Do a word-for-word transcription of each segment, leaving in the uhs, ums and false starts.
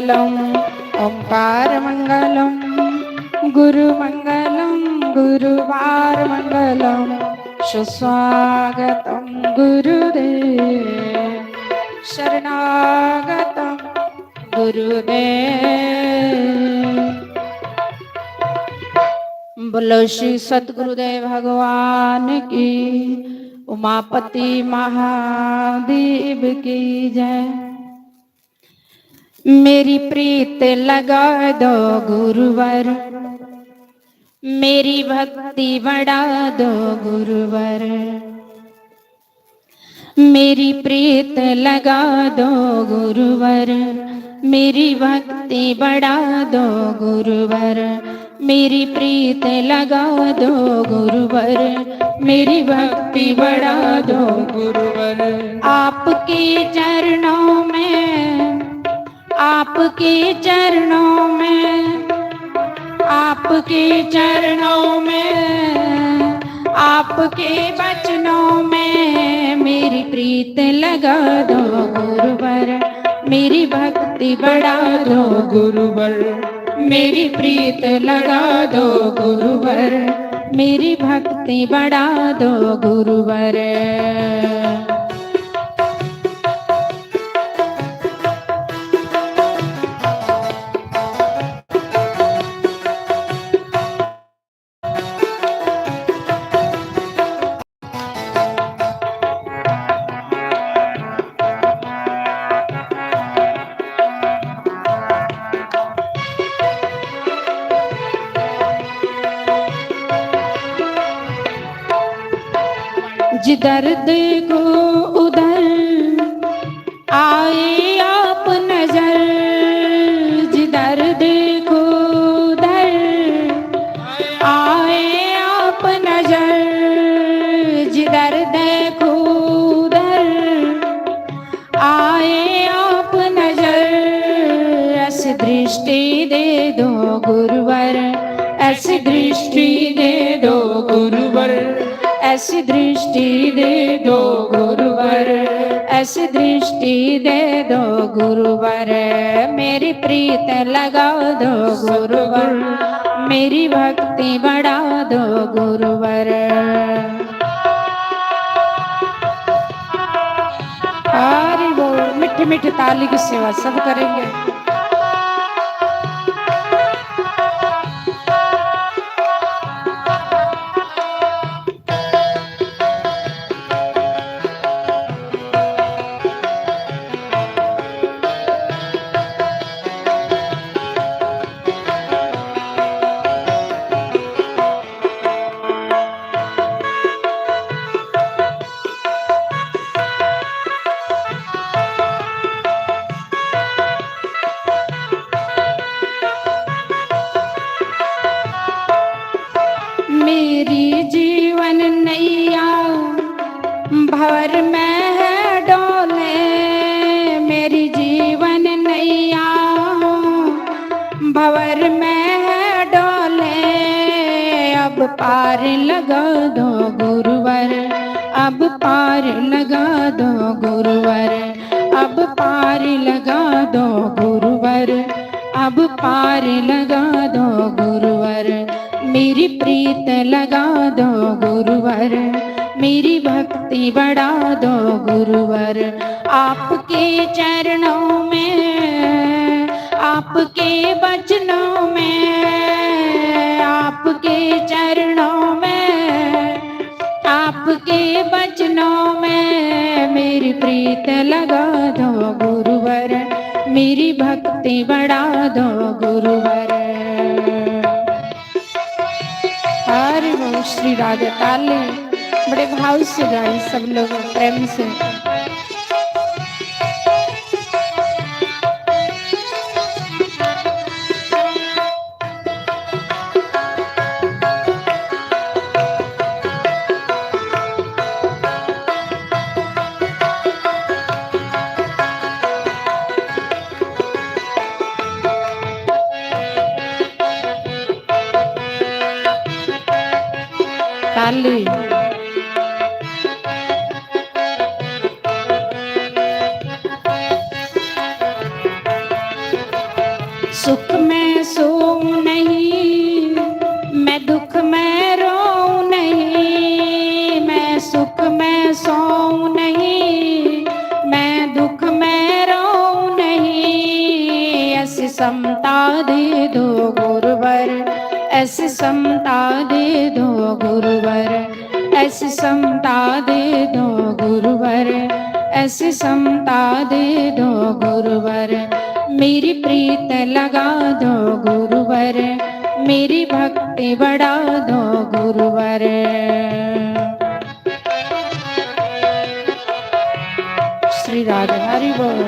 मंगलम, ओंकार मंगलम, गुरु मंगलम, गुरुवार मंगलम, सुस्वागतम गुरुदेव, शरणागतम गुरुदेव। बोलो श्री सतगुरुदेव भगवान की, उमापति महादेव की जय। मेरी प्रीत लगा दो गुरुवर, मेरी भक्ति बढ़ा दो गुरुवर, मेरी प्रीत लगा दो गुरुवर, मेरी भक्ति बढ़ा दो गुरुवर, मेरी प्रीत लगा दो गुरुवर, मेरी भक्ति बढ़ा दो गुरुवर। आपके चरणों में, आपके चरणों में, आपके चरणों में, आपके वचनों में मेरी प्रीत लगा दो गुरुवर, मेरी भक्ति बढ़ा दो गुरुवर, मेरी प्रीत लगा दो गुरुवर, मेरी भक्ति बढ़ा दो गुरुवर। जिधर देखो उधर आए आप नजर, जिधर देखो उधर आए आप नजर, जिधर देखो उधर आए आप नजर। ऐसी दृष्टि दे दो गुरुवर, ऐसी दृष्टि दे दो गुरुवर, ऐसी दृष्टि दे दो गुरुवर, ऐसी दृष्टि दे दो गुरुवर। मेरी प्रीत लगा दो गुरुवर, मेरी भक्ति बढ़ा दो गुरुवर। हरि बोल। मीठे मीठे ताली की सेवा सब करेंगे। मेरी जीवन नैया भंवर में है डोले, मेरी जीवन नैया भंवर में है डोले। अब पार लगा दो गुरुवर, अब पार लगा दो गुरुवर, अब पार लगा दो गुरुवर, अब पार लगा दो गुरुवर। मेरी प्रीत लगा दो गुरुवर, मेरी भक्ति बढ़ा दो गुरुवर। आपके चरणों में, आपके वचनों में, आपके चरणों में, आपके वचनों में मेरी प्रीत लगा दो गुरुवर, मेरी भक्ति बढ़ा दो गुरुवर। हरि बोल। श्री राग ताली बड़े भाव से गाएं सब लोग प्रेम से। ताली। सुख में सोऊं नहीं, मैं दुख में रोऊं नहीं, मैं सुख में सोऊं नहीं, मैं दुख में रोऊं नहीं। ऐसी समता दे दो गुरुवर, ऐसी समता दे दो गुरुवर, ऐसी समता दे दो गुरुवर, ऐसी समता दे दो गुरुवर। मेरी प्रीत लगा दो गुरुवर, मेरी भक्ति बढ़ा दो गुरुवर। श्री राधे हरि बोल।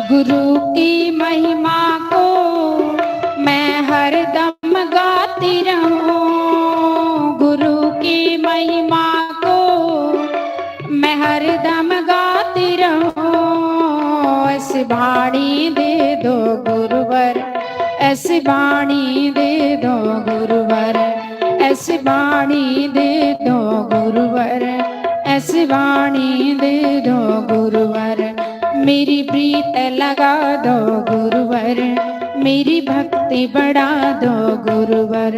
गुरु की महिमा को मैं हरदम गाती रहूं, गुरु की महिमा को मैं हरदम गाती रहूं। ऐसी बाणी दे दो गुरुवर, ऐसी बाणी दे दो गुरुवर, ऐसी बाणी दे दो गुरुवर, ऐसी बाणी दे दो गुरुवर। मेरी प्रीत लगा दो गुरुवर, मेरी भक्ति बढ़ा दो गुरुवर।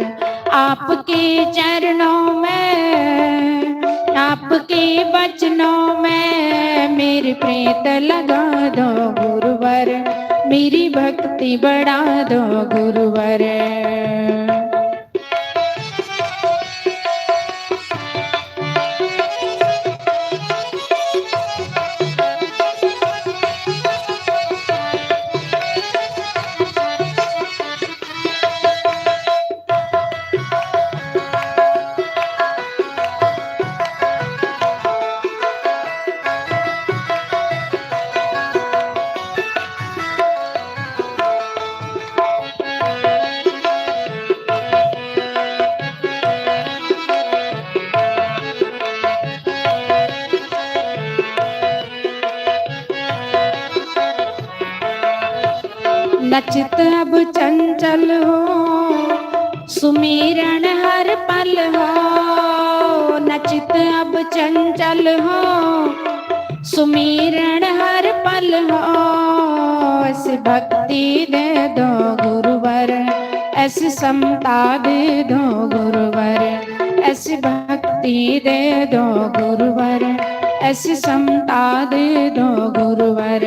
आपके चरणों में, आपके वचनों में मेरी प्रीत लगा दो गुरुवर, मेरी भक्ति बढ़ा दो गुरुवर। नचित अब चंचल हो, सुमिरन हर पल हो। नचित अब चंचल हो, सुमिरन हर पल हो। ऐसी भक्ति दे दो गुरुवर, ऐसी समता दे दो गुरुवर, ऐसी भक्ति दे दो गुरुवर, ऐसी समता दे दो गुरुवर।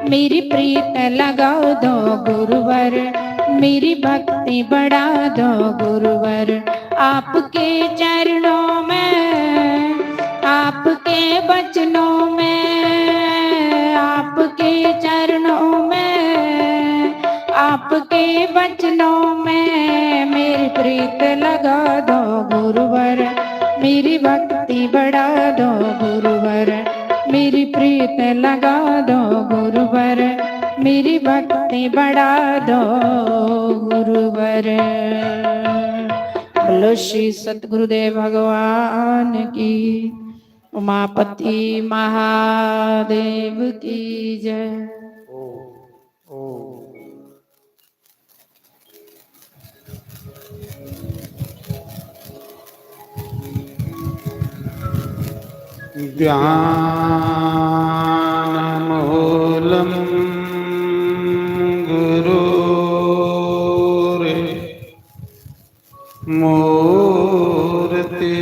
मेरी प्रीत लगा दो गुरुवर, मेरी भक्ति बढ़ा दो गुरुवर। आपके चरणों में, आपके वचनों में, आपके चरणों में, आपके वचनों में मेरी प्रीत लगा दो गुरुवर, मेरी भक्ति बढ़ा दो गुरुवर, मेरी प्रीत लगा दो गुरुवर, मेरी भक्ति बढ़ा दो गुरुवर। बोलो श्री सतगुरुदेव भगवान की, उमापति महादेव की जय। ध्यानमूलं गुरोर् मूर्ति।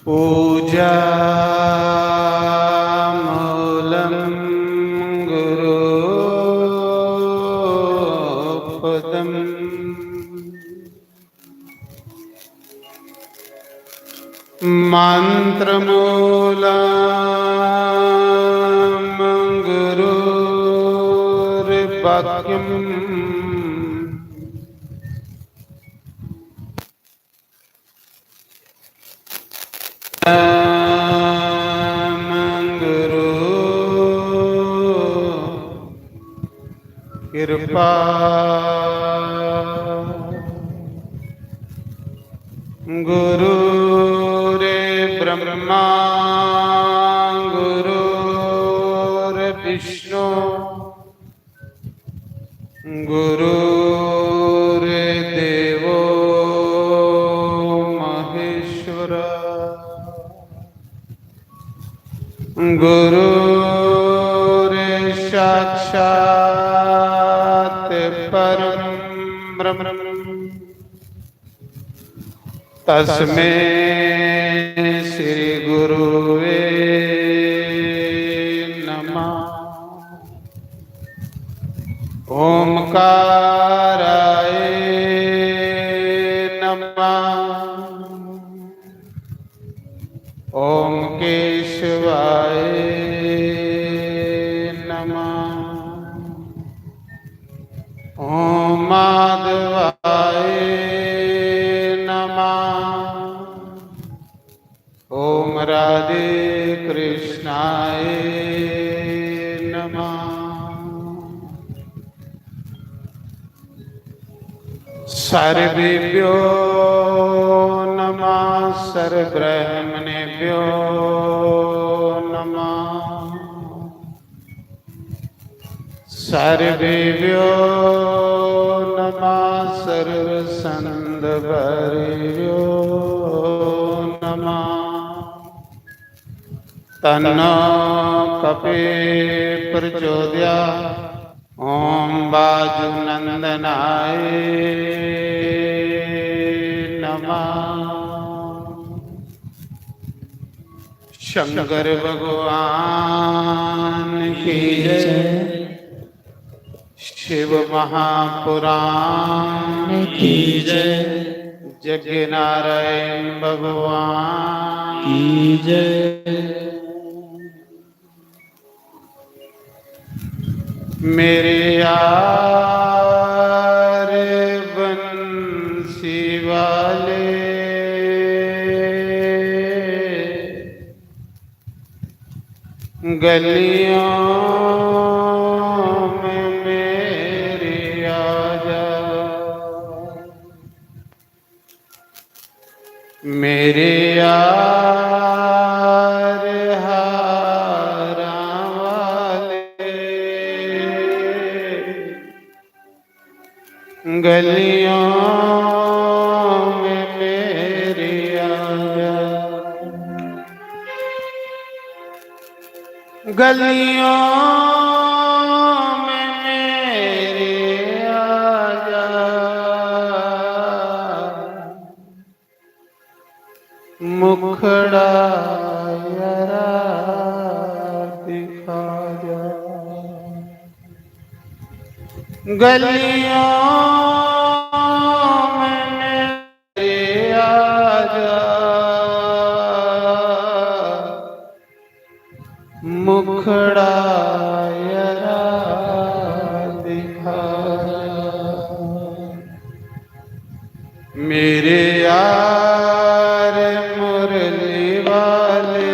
पूजामूलं गुरोपदम्। मन्त्रमूलं गुरोर्वाक्यम्। मन्त्रमूलं गुरोः कृपा। गुरुर्ब्रह्मा गुरुर्विष्णु गुरुर्देवो महेश्वर। गुरुर्साक्षात् परं ब्रह्म तस्मै श्री गुरुवे नमः। ओंकाराय नमः। ओम केशवाय नमः। ओम माधवाय नमः। ओम राधे कृष्णाय नमः। सर्वेभ्यो नमः, सर्वब्राह्मणेभ्यो नमः। सर्वेभ्यो नमः, सर्वसंतभरेभ्यो नमः। तन्नो कपि प्रचोदयात्। ओम वायुनंदनाय नमः। शंकर भगवान की जय। शिव महापुराण की जय। जय नारायण भगवान की जय। मेरे यार बंसी वाले, गलियों में मेरे आ जा। मेरे यार हारां वाले, गलियों में मेरे आ जा। गलियों में मेरे आ जा। मुखड़ा यारा दिखा जा। गलियों में मेरे आ जा। मुखड़ा यारा दिखा जा। मेरे यार मुरली वाले,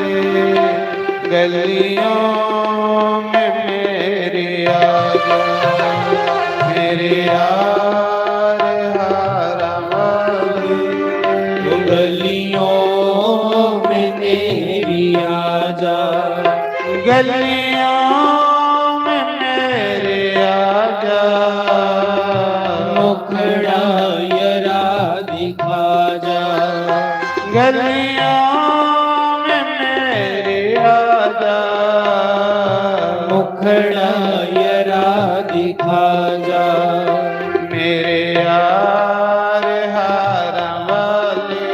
गलियों में मेरे आ जा। मेरे यार हारां वाले, गलियों में मेरी आ जा। गलियों में मेरे आ जा। मुखड़ा यारा दिखा जा। गलियों में मेरे आ जा। मुखड़ा यारा दिखा जा। मेरे यार हारां वाले,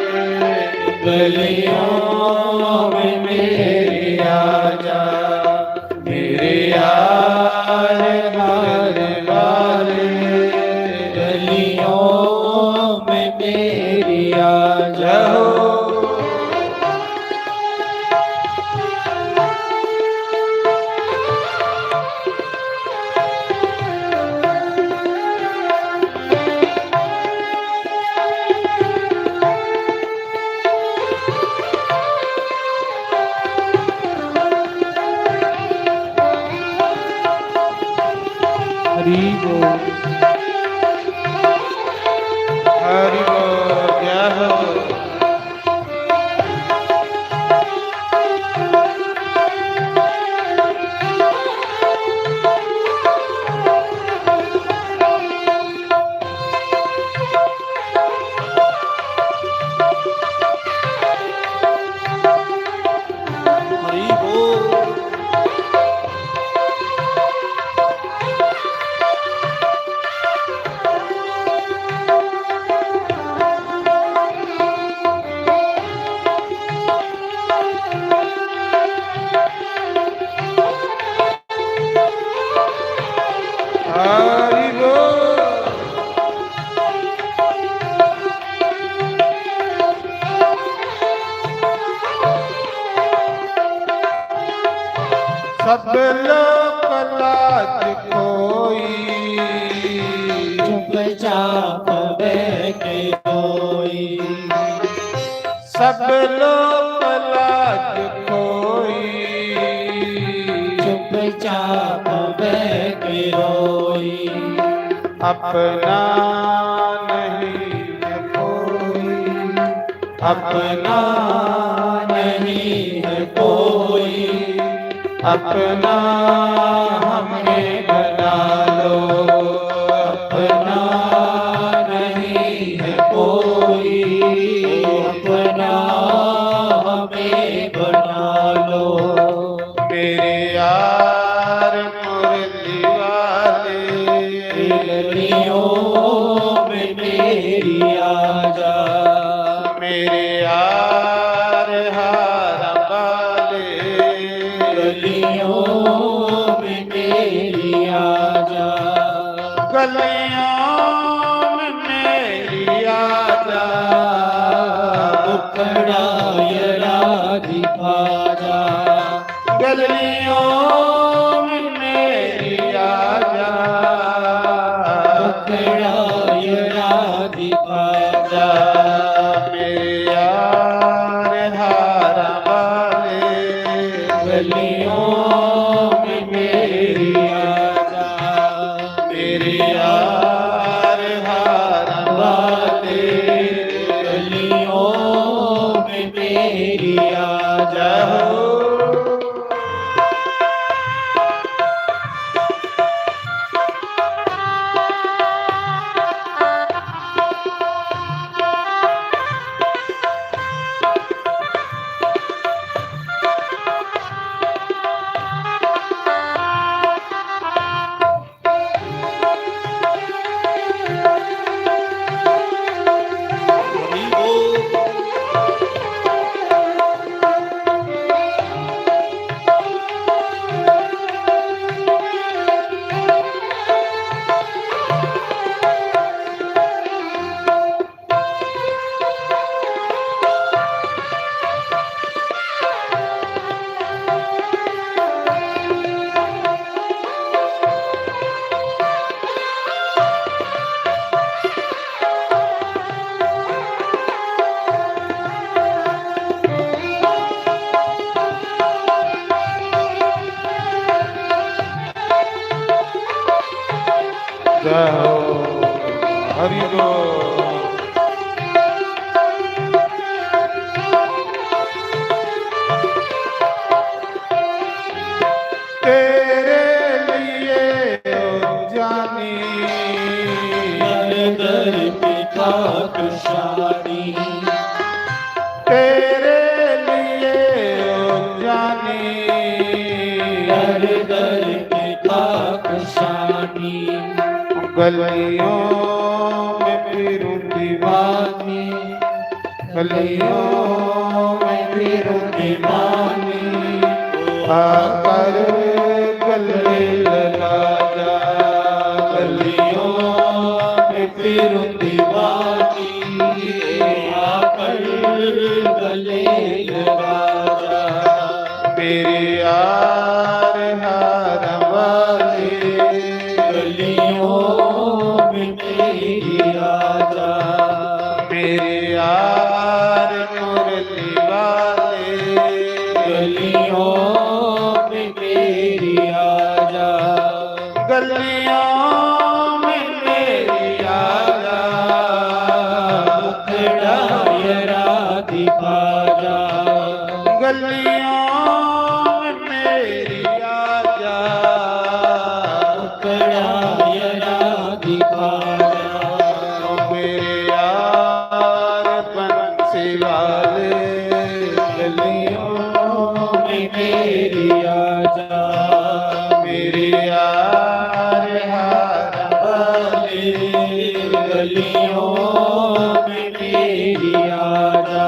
गलियों में मेरे आ जा। मेरे यार हारां वाले, गलियों में मेरे आ जा। हरि बोल। हरि बोल, जय हो। सब लोक लाज खोई, चुपचाप बह के रोई। सब लोक लाज खोई, चुपचाप बह के रोई। अपना नहीं है कोई, अपना नहीं है कोई, अपना हमें बना लो। अपना नहीं है कोई, अपना हमें बना लो। मेरे यार मुरली वाले, गलियों में मेरी आजा। मेरे यार हार वाले, गलियों में मेरी आजा। गलियों में मेरी आजा। मुखड़ा यरा दिखा जा। गलियों में मेरी आजा। मुखड़ा यरा दिखा जा। मेरे यार हार वाले, गलियों में मेरी आजा। मेरे यार हार वाले, गलियों में मेरी आजा। जय हो, हरि बोल। तेरे लिए ओ जानी, दर दर पे खाक शानी। तेरे लिए ओ जानी, दर दर पे खाक शानी। गलियों में फिरूं दीवानी, गलियों में फिरूं दीवानी, आकर गले लगा जा। गलियों में फिरूं दीवानी, आकर गले लगा जा। मेरे यार हार वाले, गलियों में मेरी आजा। मेरे यार मुरली वाले, गलियों में मेरी आजा। गलियों में मेरी आजा। मुखड़ा यरा दिखा जा। गलियों में मेरी आजा। मुखड़ा यरा दिखा जा। मेरे यार बंसी वाले, गलियों में मेरी आजा। मेरे यार हार वाले, गलियों में मेरी आजा।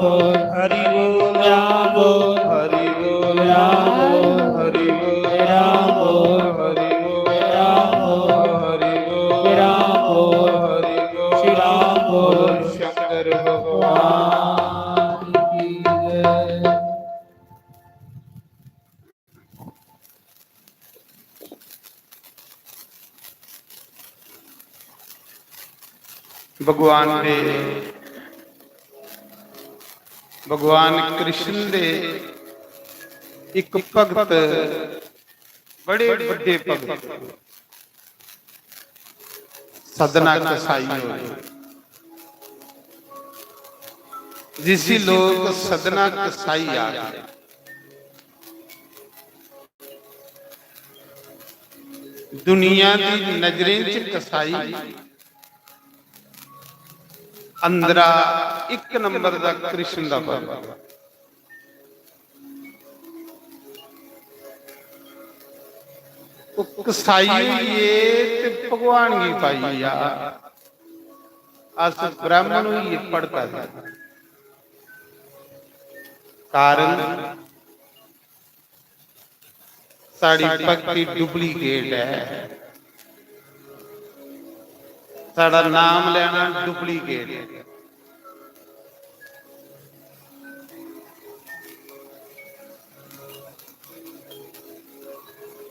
हरि बोल राम बोल, हरि बोल राम बोल, हरि बोल राम बोल, हरि बोल राम बोल, हरि बोल राम बोल, हरि बोल श्री राम बोल। शंकर भगवान की जय। भगवान दे, भगवान कृष्ण दे इक भगत, बड़े बड्डे भगत, सदना कसाई होर, जिसी लोक सदना कसाई आखदे। दुनिया दी नजरें च कसाई, अंदरा इक नंबर दा कृष्ण दा भगत। ओह् कसाई होइयै ते भगवान गी पाई गेआ। अस ब्राह्मण होइयै भड़का दे। कारण साढ़ी भक्ति डुप्लीकेट ऐ, साढ़ा नाम लैना डुप्लीकेट ऐ।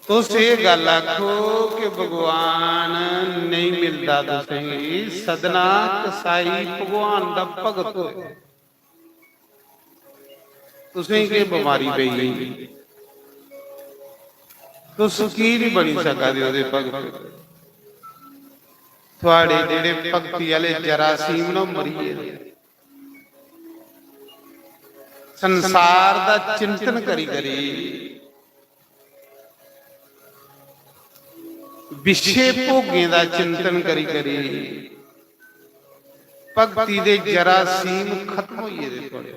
तुस एह् गल्ल आखो कि भगवान नेईं मिलदा तुसेंगी, सदना कसाई भगवान दा भगत होए। तुसें केह् बमारी पेई गेई? तुस की निं बनी सका दे ओह्दे भगत? थुआड़े जेह्ड़े भक्ति आह्ले जरासीम न, ओह् मरी गे। संसार दा चिंतन करी करी, विषय भोगें दा चिंतन करी करी भक्ति दे जरासीम खत्म होई गेदे थुआड़े।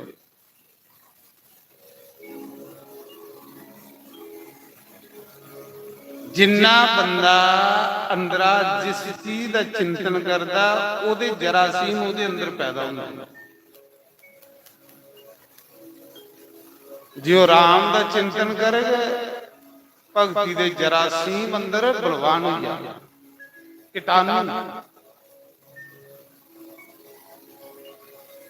जिन्ना बंदा अंदरा जिस चीज दा चिंतन करदा, ओह्दे जरासीम ओह्दे अंदर पैदा होंदे न। जे ओह् राम दा चिंतन करग, भक्ति दे जरासीम अंदर बलवान होई जाग, कीटाणु।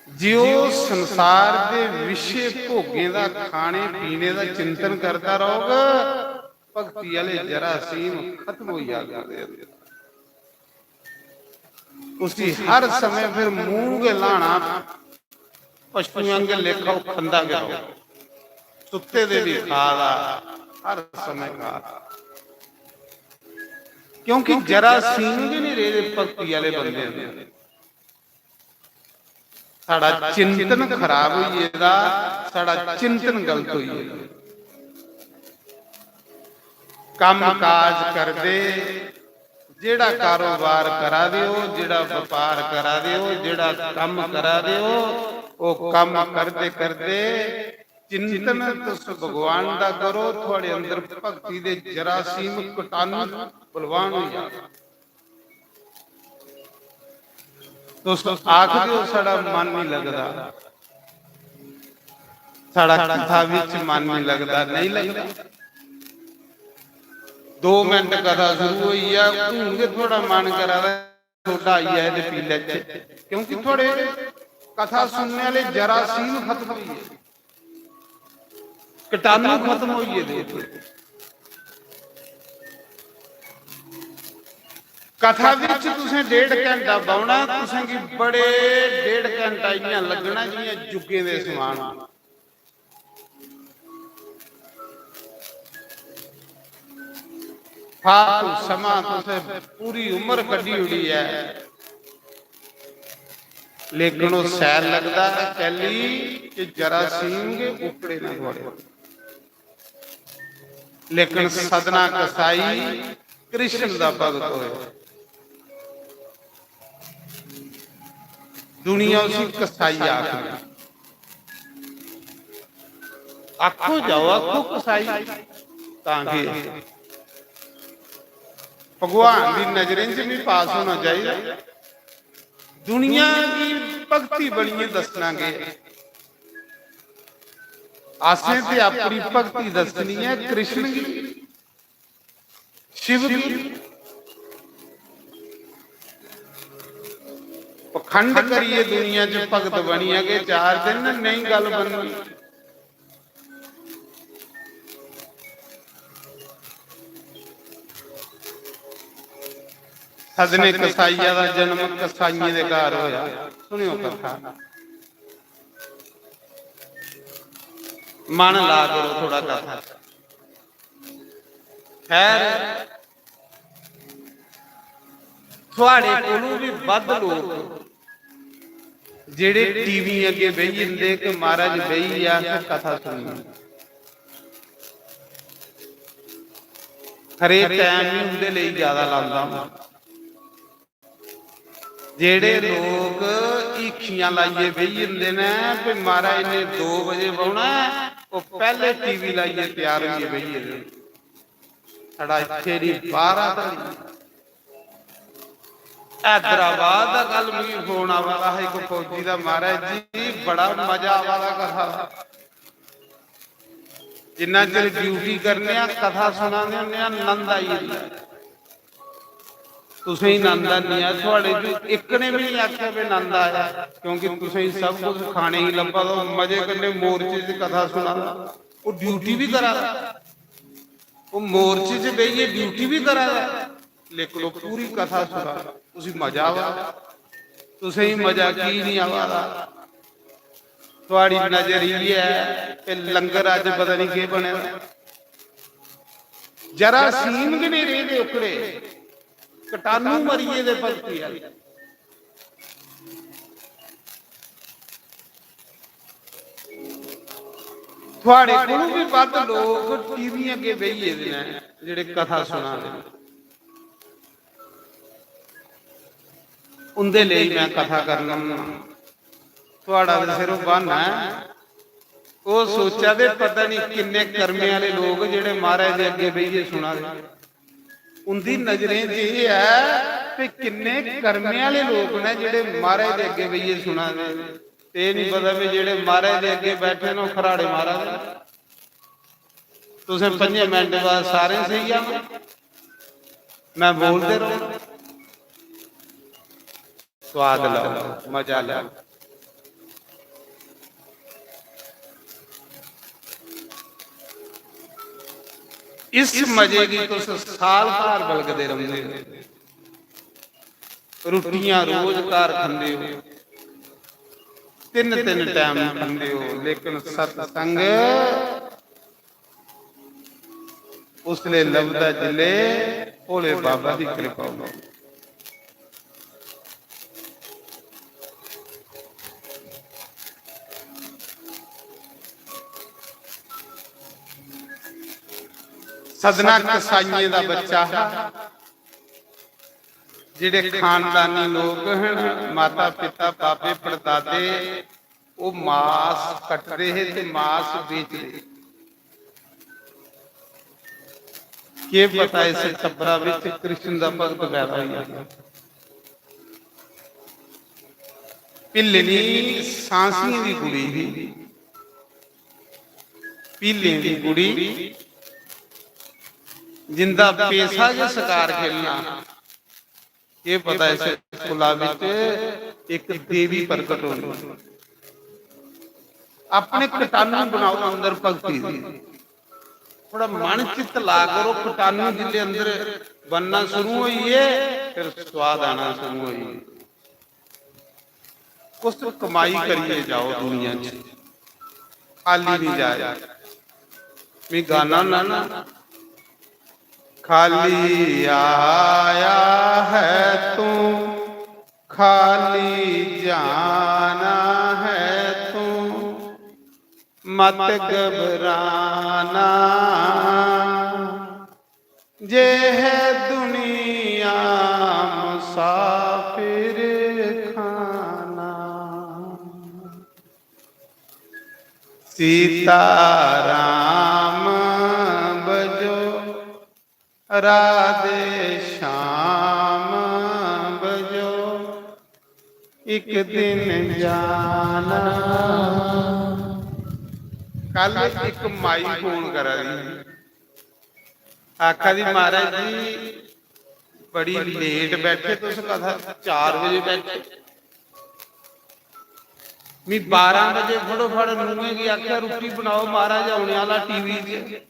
जे ओह् संसार दे विषय भोगें दा, खाने पीने दा चिंतन करदा रौह्ग, भक्ति आह्ले जरासीम खत्म होई जाग ओह्दे अंदर। उसी हर समें फिर मूंह गै ल्हाना, पशुएं आंगर लेखा ओह् खंदा गै रौह्ग। सुत्ते दे बी खा दा, हर समें खा दा। क्योंकि जरासीम गै निं रेह्दे भक्ति आह्ले बंदे। साढ़ा चिंतन खराब होई गेदा, साढ़ा चिंतन गलत होई गेदा। कम्म काज करदे, जेह्ड़ा कारोबार करा दे ओ, जेह्ड़ा बपार करा दे ओ, जेह्ड़ा कम्म करा दे ओ, ओह् कम्म करदे करदे चिंतन तुस भगवान दा करो, थुआड़े अंदर भक्ति दे जरासीम कीटाणु बलवान होई जाग। तुस आखदे ओ, "साढ़ा मन निं लगदा, साढ़ा कथा बिच मन निं लगदा।" नेईं लगदा। दो मिंट कथा शुरू होई ऐ, हून गै थुआड़ा मन करा दा सोडा आई जाए ते पी लैचे, क्योंकि थुआड़े कथा सुनने आह्ले जरासीम खत्म होई गे। कीटाणु खत्म होई गेदे। कथा बिच तुसें डेढ़ घैंटा बौह्ना, तुसें गी बड़े डेढ़ घैंटा इ'यां लग्गना जि'यां जुगें दे समान। फालतू समां तुसें पूरी उम्र कड्ढी ओड़ी ऐ, लेकिन ओह् सैल लगदा ऐ कैली कि जरासीम गै उखड़े न थुआड़े। लेकिन सदना कसाई कृष्ण दा भगत होए। दुनिया उसी कसाई आखदी। आखो जाओ, आखो कसाई, तां के भगवान दी नजरें च भी पास होना चाहिए। दुनिया की भक्ति बनिए दसना के असें ते अपनी भक्ति दस्सनी ऐ कृष्ण गी, शिव गी। पखंड करियै दुनिया च भगत बनियै गै चार दिन, नेईं गल्ल बननी। सदने कसाईया दा जन्म कसाइयें दे घर होया। सुनियो कथा। मन ला करो थोड़ा कथा। खैर, थुआड़े कोलू भी बद्ध लोग जेड़े टीवी अगे बेही जंदे कि महाराज बेही गया, अस कथा सुननी। खरे टैम ही उंदे लेई ज्यादा लांदा हूं। जेड़े लोग हीखियां लाइयै बेही जंदे न कि महाराज ने दो बजे बौह्ना ऐ, ओह् पैह्ले टीवी लाइयै त्यार होइयै बेही जंदे न। साढ़ा इत्थै दी बारां धड़ी। हैदराबाद दा कल मिगी फोन आवा दा हा इक फौजी दा, "महाराज जी, बड़ा मजा आवा दा कथा दा। जिन्ना चिर ड्यूटी करने आं, कथा सुनाने होन्ने आं, नंद आई जंदा।" तुसें गी नंद आनी ऐ, थुआड़े चों इक ने बी नहीं आखेआ भी नंद आया, क्योंकि तुसें गी सब कुछ खाने गी लब्भा दा, मजे कन्नै मोर्चे च कथा सुना दा, ओह् ड्यूटी बी करा दा, ओह् मोर्चे च बेहियै ड्यूटी बी करा दा, लेकिन ओह् पूरी कथा सुना दा, उसी मजा आवा दा। तुसें गी मजा की नहीं आवा दा? थुआड़ी नजर इयै ऐ, एह् लंगर अज्ज पता नहीं केह् बने दा। जरासीम गै नहीं रेह्दे ओकड़े, कटानू मरी गेदे भक्ति आह्ले। थुआड़े कोलू भी बद्ध लोग टीवी अगे बेही गेदे न, जेड़े कथा सुना दे न। उंदे लेई मैं कथा करना हूं। थुआड़ा ते सिर्फ बहाना ऐ। ओह् सोचा दे पता नहीं किन्ने कर्मे आह्ले लोग जेड़े महाराज दे अगे बेहियै सुना दे। उंदी नजरें च एह् ऐ कि किन्ने कर्मे आह्ले लोग न जेड़े महाराज दे अगे बेहियै सुना दे। ते एह् नहीं पता भी जेड़े महाराज दे अगे बैठे न, ओह् खराड़े मारा दे। तुसें पंजे मिंट बाद सारें सेई जाना, मैं बोलदे रौह्ना। स्वाद लैओ, मजा लैओ। इस मजे गी तुस साल भर बलगदे रौंह्दे ओ। रुट्टियां रोज घर खंदे ओ, तिन्न तिन्न टैम खंदे ओ, लेकिन सत्संग उसले लभदा जिसले भोले बाबा दी कृपा होंदी। सदना कसाइयें दा बच्चा हा, जेड़े खानदानी लोग हन, माता पिता, बाबे पड़दादे, ओह् मास कटदे हे ते मास बेचदे। केह् पता इस टब्बरा बिच कृष्ण दा भगत पैदा होई जाना। भिल्लनी सांसियें दी कुड़ी ही, भिल्लें दी कुड़ी, जिंदा पेशा गै शकार खेलना। केह् पता इस कोला बिच इक देवी प्रकट होनी। अपने कटानू बनाओ अंदर भक्ति दी। थोड़ा मन चित्त ला करो, कटानू जिसले अंदर बनना शुरू होई गे, फिर स्वाद आना शुरू होई गे। कुछ कमाई करिए जाओ दुनिया च, खाली नहीं जाए। मैं गाना होना ना, खाली आया है तू, खाली जाना है तू, मत घबराना। जे है दुनिया मुसाफिर खाना, सीता राम बजो, राधे श्याम बजो, एक दिन जाना। कल इक माई फोन करा दी ही, आखा दी, "महाराज जी, बड़ी लेट बैठे तुस, कथा चार बजे बैठे, मी बारां बजे फटोफट नूहें गी आखेआ, 'रुट्टी बनाओ, महाराज औने आह्ला टीवी च।'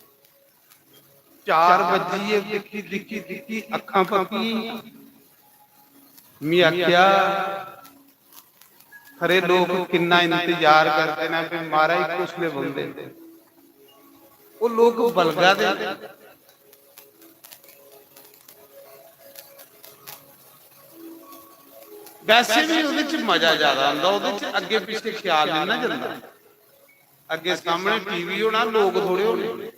चार बज्जियै दिक्खी, दिक्खी, दिक्खी अक्खां पक्की गेइयां।" मी आखेआ, "खरे लोक किन्ना इंतजार करदे न, फिर महाराज कुसलै बौंह्दे?" ओह् लोक बलगा दे। वैसे बी ओह्दे च मजा ज्यादा आंदा, ओह्दे च अग्गें पिच्छें ख्याल निं ना जंदा। अग्गें सामनै टीवी होना, लोक थोड़े होने।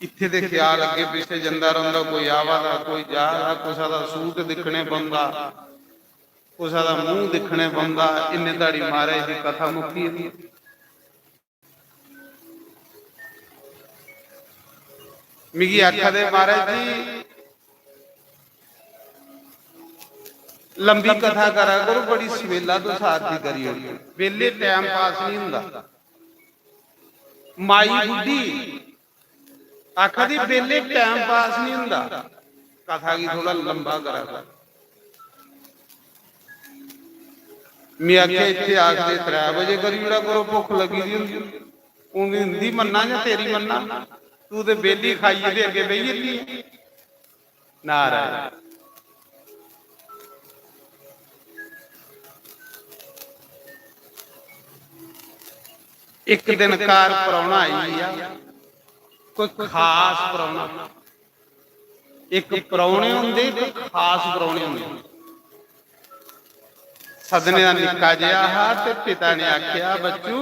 इत्थै ते ख्याल अग्गें पिच्छें जंदा रौंह्दा, कोई आवा दा, कोई जा दा, कुसै दा सूट दिक्खने पौंदा, कुसै दा मूंह् दिक्खने पौंदा। इन्ने धड़ी महाराज दी कथा मुक्की जंदी। मिगी आखा दे, "महाराज जी, लंबी कथा करा करो, बड़ी सवेला तुस आरती करी ओड़दे।" बेल्ले टैम पास निं होंदा। माई बुड्ढी आखा दी, "बेल्ले टैम पास निं होंदा, कथा गी थोड़ा लंबा करा करो।" में आखेआ, "इत्थै आखदे त्रै बजे करी ओड़ा करो, भुक्ख लग्गी दी होंदी।" हून इंदी मन्ना जां तेरी मन्ना? तू ते बेली खाइयै ते अग्गें बेही जन्नी ऐ। नारायण। इक दिन घर परौह्ना आई गेआ, कोई खास परौह्ना। इक परौह्ने होंदे, इक खास परौह्ने होंदे। सद्दने दा निक्का जेहा हा ते पिता ने आखेआ, "बच्चू,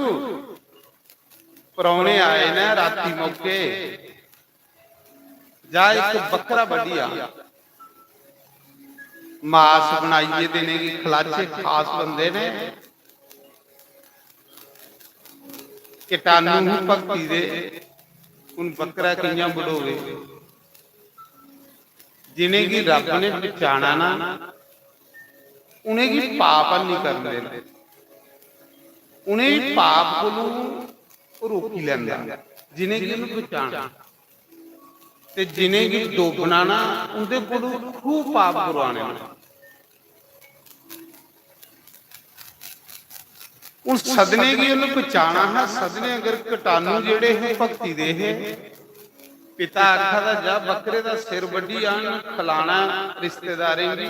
परौह्ने आए न राती मौके, जा इक बक्करा बड्ढी आ, मास बनाइयै देने गी खलाचे, खास बंदे ने।" किटाणु ही भक्ति दे, हून बक्करा कि'यां बढोवे? जिनेंगी रब ने पहचाना ना, उनेंगी पाप हैनी करन देना, उनेंगी पाप कोलू रोकी लैंदा, जिनेंगी उन्हें पहचाना। ते जिनेंगी डोबना ना, उंदे कोलू खूब पाप करवाने न। हून सदने गी उन्हें पहचाना हा, सदने अगर कटाणु जेड़े हे भक्ति दे हे, पिता आखा दा, "जा बकरे दा सिर बड्ढी आन, खलाना रिश्तेदारें गी।"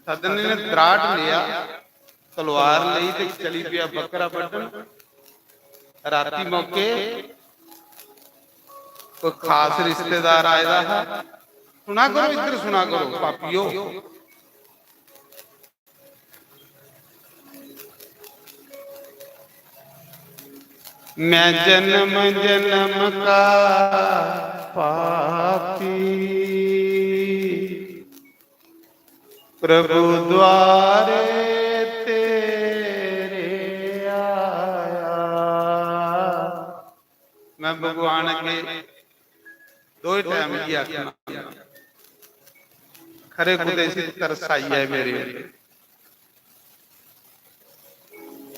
सदने ने दराट लिया, तलवार लेई ते चली पेआ बकरा बड्ढन। राती मौके कोई खास रिश्तेदार आए दा हा। सुना करो, इद्धर सुना करो, पापियो। मैं जन्म जन्म का पापी, प्रभु द्वारे तेरे आया। मैं भगवान अग्गे दो ही टाइम इयै आखना, खरे कुतै इसी तरस आई जाए मेरे।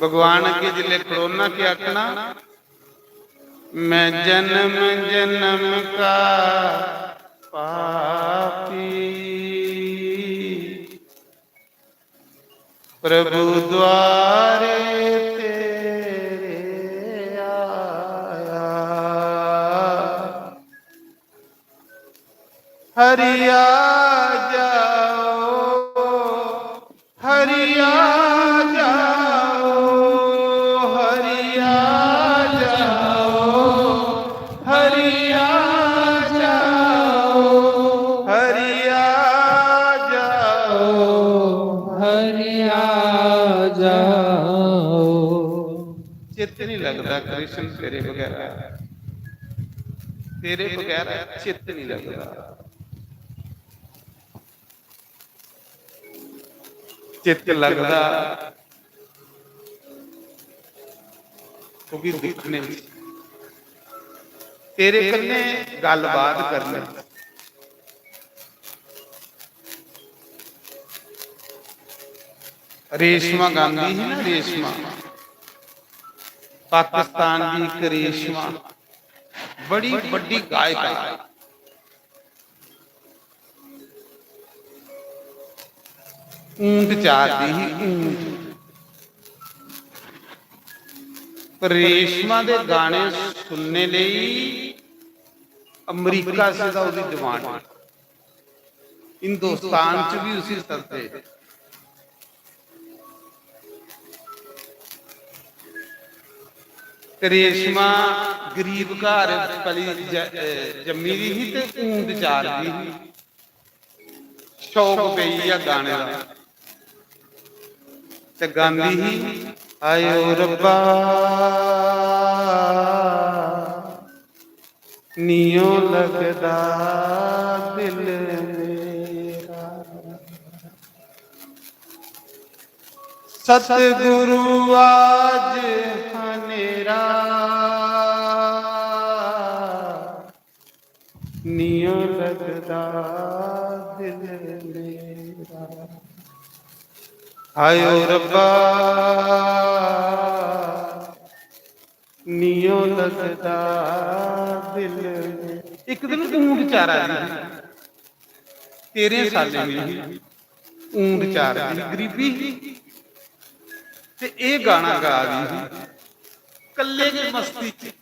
भगवान अग्गे जिसले खड़ोना, क्या आखना? मैं जन्म जन्म का पापी, प्रभु द्वारे तेरे आया। हरि आ जाओ, हरि आ जाओ, हरि आ जाओ, हरि आ जाओ, हरि आ जाओ, हरि आ जाओ। चित्त नहीं लगता कृष्ण तेरे बगैरा, तेरे बगैरा चित्त नहीं लगता। चित्त लगदा, क्योंकि दिक्खने, तेरे कन्नै गल्लबात करने। रेशमा गांदी ही ना, रेशमा। पाकिस्तान दी करिश्मा, बड़ी बड्डी गायिका, ऊंट चारदी ही, ऊंट। पर रेशमा दे गाने सुनने लेई अमरीका से दा ओह्दी डिमांड, हिंदुस्तान च भी उसी सददे। ते रेशमा गरीब घर पली ज-, अ, जम्मी दी ही ते ऊंट चारदी ही। शौक पेई गेआ गाने दा। ते गांदी ही, "आयो रब्बा, नियो लगदा दिल मेरा। सतगुरु आज हनेरा, नियो लगदा दिल मेरा। आयो रब्बा, नियो लगदा दिल मेरा।" एक दिन ऊंट चारा दी ही, तेरह सालें दी ही, ऊंट चारा दी ही, गरीबी ही, ते एह् गाना गा दी ही, कल्ले गै मस्ती च।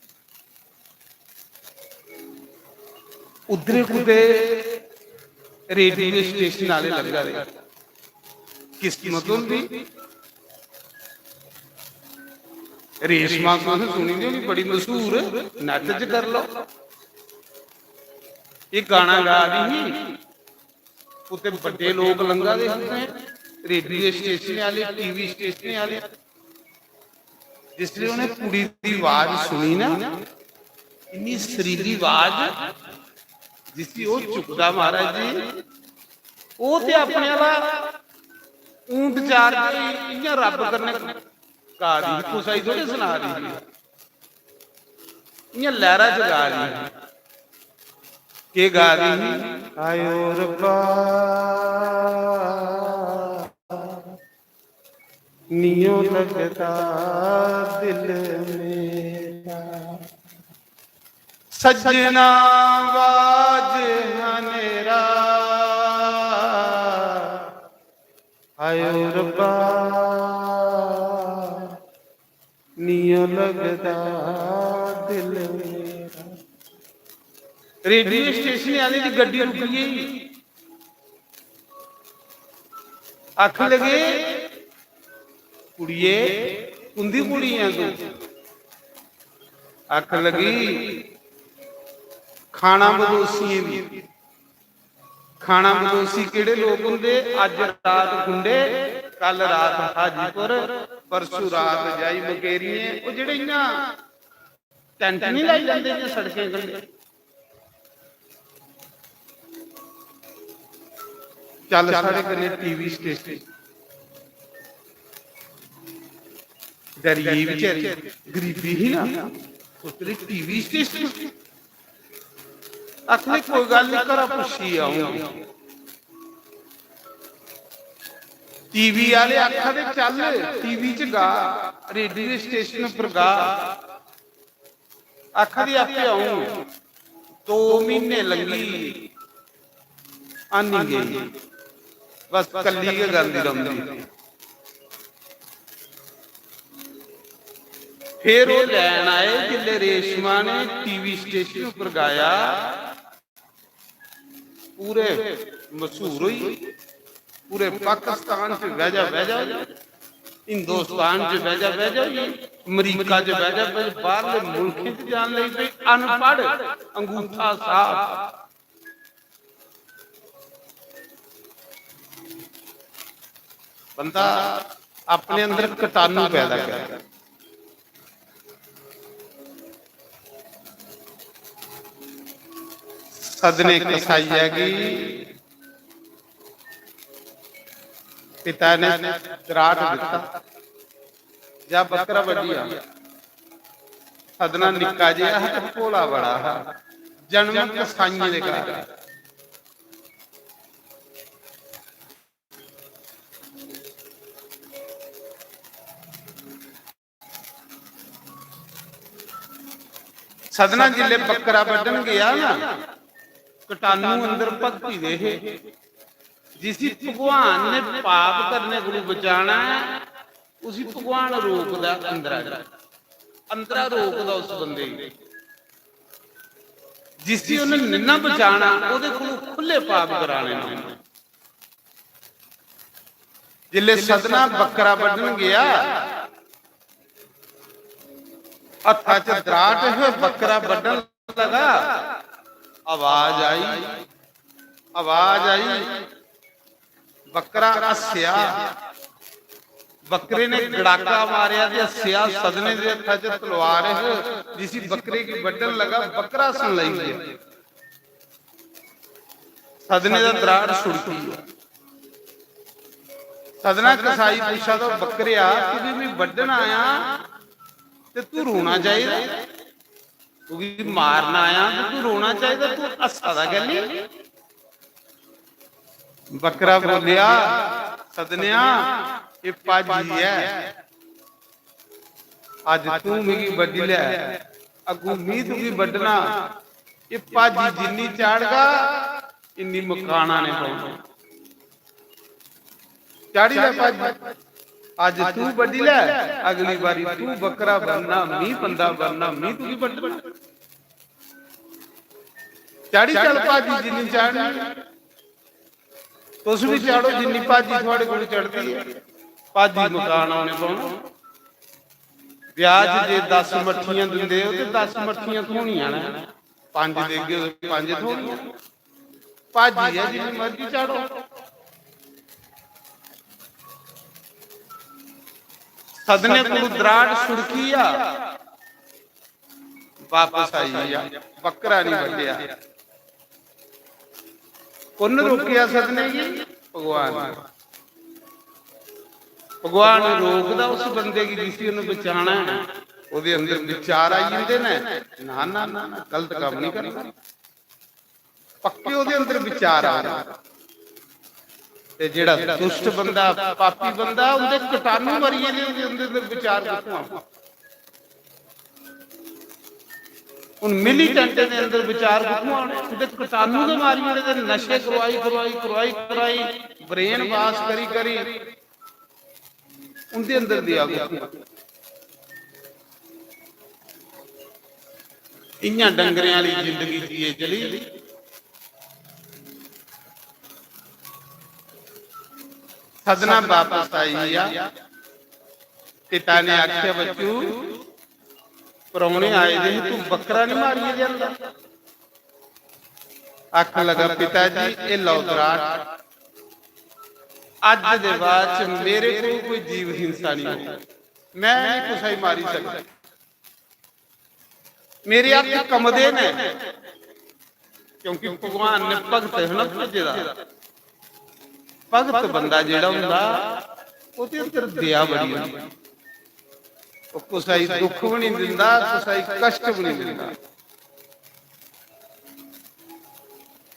उद्धरे कुतै रेडियो स्टेशन आह्ले लग्गा दे, किस्मत होंदी। रेशमा तुसें सुनी दी होनी, बड़ी मशहूर, नेट च कर लो। एह् गाना गा दी ही, उत्थे बड्डे लोक लंघा दे हे, रेडियो स्टेशन आह्ले, टीवी स्टेशन आह्ले। जिसले उ'नें कुड़ी दी आवाज सुनी ना, इन्नी सुरीली आवाज, जिसी ओह् चुकदा महाराज जी, ओह् ते अपने आह्ला ऊंट चार के इ'यां रब कन्नै गा दी ही, कुसै गी थोड़े सना दी ही, इ'यां लैह्रा च गा दी ही। केह् गा दी ही? आयो रब्बा, नियो लगदा दिल मेरा। सज्जना, आवाज हनेरा, आयो रब्बा, नियो लगदा दिल मेरा। रेडियो स्टेशन आह्ले दी गड्डी रुकी गेई। आखन लगे, "कुड़िये, कुंदी कुड़ी ऐ तू?" आखन लगी, "खाना बदोसियें दी।" खाना बदोसी केह्ड़े लोक होंदे? अज्ज रात खुंडे, कल रात हाजीपुर, परसों रात जाई मकेरियें। ओह् जेह्ड़े इ'यां टैंट निं लाई लैंदे इ'यां सड़कें कंढे। चल साढ़े कन्नै टीवी स्टेशन। डरी गेई बेचारी, गरीबी ही ना, उतरी टीवी स्टेशन। आखने कोई गल्ल नहीं, घरा पुच्छी आऊं। टीवी आह्ले आखा दे, "चल, टीवी च गा, रेडियो स्टेशन पर गा।" आखा दी, "आपे आऊं।" दो म्हीने लंघी, आनी गेई, बस कल्ली गै गांदी रौंह्दी। फिर ओह् लैन आए, जिसले रेशमा ने टीवी स्टेशन उप्पर गाया, पूरे मशहूर होई, पूरे पाकिस्तान च वैजा वैजा होई, हिंदुस्तान च वैजा वैजा होई, अमरीका च वैजा वैजा, बाहरले मुल्खें च जान लगी पे। अनपढ़, अंगूठा साफ। बंदा अपने अंदर कटाणु पैदा करे। सदने कसाइया गी पिता ने दराट दिता, "जा बकरा बड्ढी आ।" सदना निक्का जेहा हा ते भोला बड़ा हा। जन्म कसाइयें दे घर। सदना जिसलै बक्करा बड्ढन गेआ ना, कटानू अंदर भक्ति दे हे, जिसी भगवान ने पाप करने कोलू बचाना ऐ, उसी भगवान रोकदा अंदरा, अंदरा रोकदा उस बंदे गी, जिसी उन्हें निन्ना बचाना, ओदे कोलू खुले पाप कराने ने। जिसले सदना बक्करा बड्ढन गया, हत्था च दराट है, बक्करा बड्ढन लगा, आवाज आई, आवाज आई, बक्करा हस्सेआ, बक्करे ने गड़ाका मारेआ ते हस्सेआ। सदने दे हत्था च तलवार है, जिसी बक्करे की बड्ढन लगा, बक्करा हस्सन लगी गया। सदने दा दराड़ सुड़की। सदना कसाई पुच्छा तो, बक्करेआ, तू भी मी बड्ढन आया ते तू रोना चाहिदा, तुगी मारना आया ते तू रोना चाहिदा, तू हस्सा दा कैली? बक्करा बोलिया, सदनेआ, ये भाजी ऐ, अज तू मिगी बड्ढी लै, अगू मी तुगी बड्ढना। ये भाजी जिन्नी चाढ़गा, इन्नी मकाना ने पौना। चाढ़ी लै भाजी, अज तू बड्ढी लै, अगली बारी तू बक्करा बनना, मी बंदा बनना, मी तुगी बड्ढना। चाढ़ी चल भाजी जिन्नी चाढ़नी, तुस भी चाढ़ो जिन्नी भाजी थुआड़े कोल चढ़दी है। भाजी मकान औने पौना। ब्याह च जे दस मट्ठियां दिंदे हो ते दस मट्ठियां थ्होनियां न, पंज देगे ते पंज थ्होनियां। भाजी ऐ, जिन्नी मर्जी चाढ़ो। सदने कोल दराड़ सुड़की आ, वापस आई गया, बकरा नहीं बड्ढेआ। कुन्न रोकेआ सदने गी? भगवान। भगवान रोकदा उस बंदे गी जिसी उन्हें बचाना है। ओदे अंदर विचार आई जंदे ने, ना, ना, ना, ना, गलत काम नहीं करना। पक्के ओदे अंदर विचार आ। ते जेड़ा दुष्ट बंदा, पापी बंदा, उंदे कटानू मरी जंदे, उंदे, उंदे अंदर विचार कुत्थों आना? हुन मिलीटेंट दे अंदर विचार कुत्थों आने? उंदे कटानू दे मारी ओड़े दे, नशे करवाई, करवाई, करवाई, करवाई, brain wash करी, करी उंदे अंदर दया कुत्थों? इयां डंगरें आली जिंदगी जिए चली। सदना वापस आई गया। पिता ने आख्या, "बच्चू, परौने आए दे हे, तू बकरा नहीं मारिए लिआंदा?" आखन लगा, "पिता जी, ए लौ दराट, अज दे बाद च मेरे को कोई जीव हिंसा नहीं हो, मैं नहीं कुसै गी मारी सकदा।" मेरे हत्थ कंबदे ने, क्योंकि भगवान ने भगत है ना भेजे दा। भगत बंदा जेड़ा हुंदा, ओहदे अंदर दया बड़ी होंदी। ओह कुसै गी दुख भी नहीं दिंदा, कुसै गी कष्ट भी नहीं दिंदा।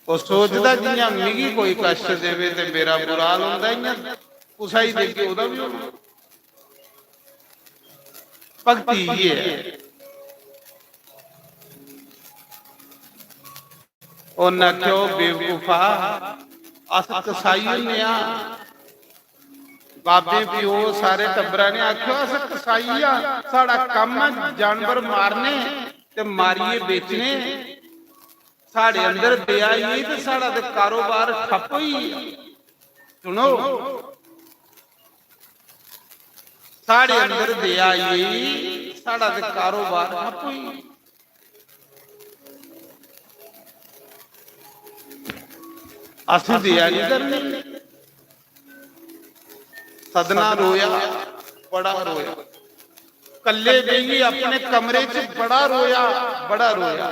ओह सोचदा, जियां मिगी कोई कष्ट देवे ते मेरा बुरा हाल होंदा, इयां कुसै गी देगे, ओहदा भी होना। भक्ति इयै ऐ। उन्न आखेआ, "ओ बेवकूफा, अस कसाई होन्ने आं।" बाबे, प्यो, सारे टब्बरा ने आखेआ, "अस कसाई आं, साढ़ा कम्म ऐ जानवर मारने ते मारियै बेचने। साढ़े अंदर दया आई ते साढ़ा ते कारोबार ठप्प होई गेआ।" सुनो, साढ़े अंदर दया आई, साढ़ा ते कारोबार ठप्प होई। असें दया नहीं करनी। सदना रोया, बड़ा रोया। कल्ले बेहियै अपने कमरे च बड़ा रोया, बड़ा रोया।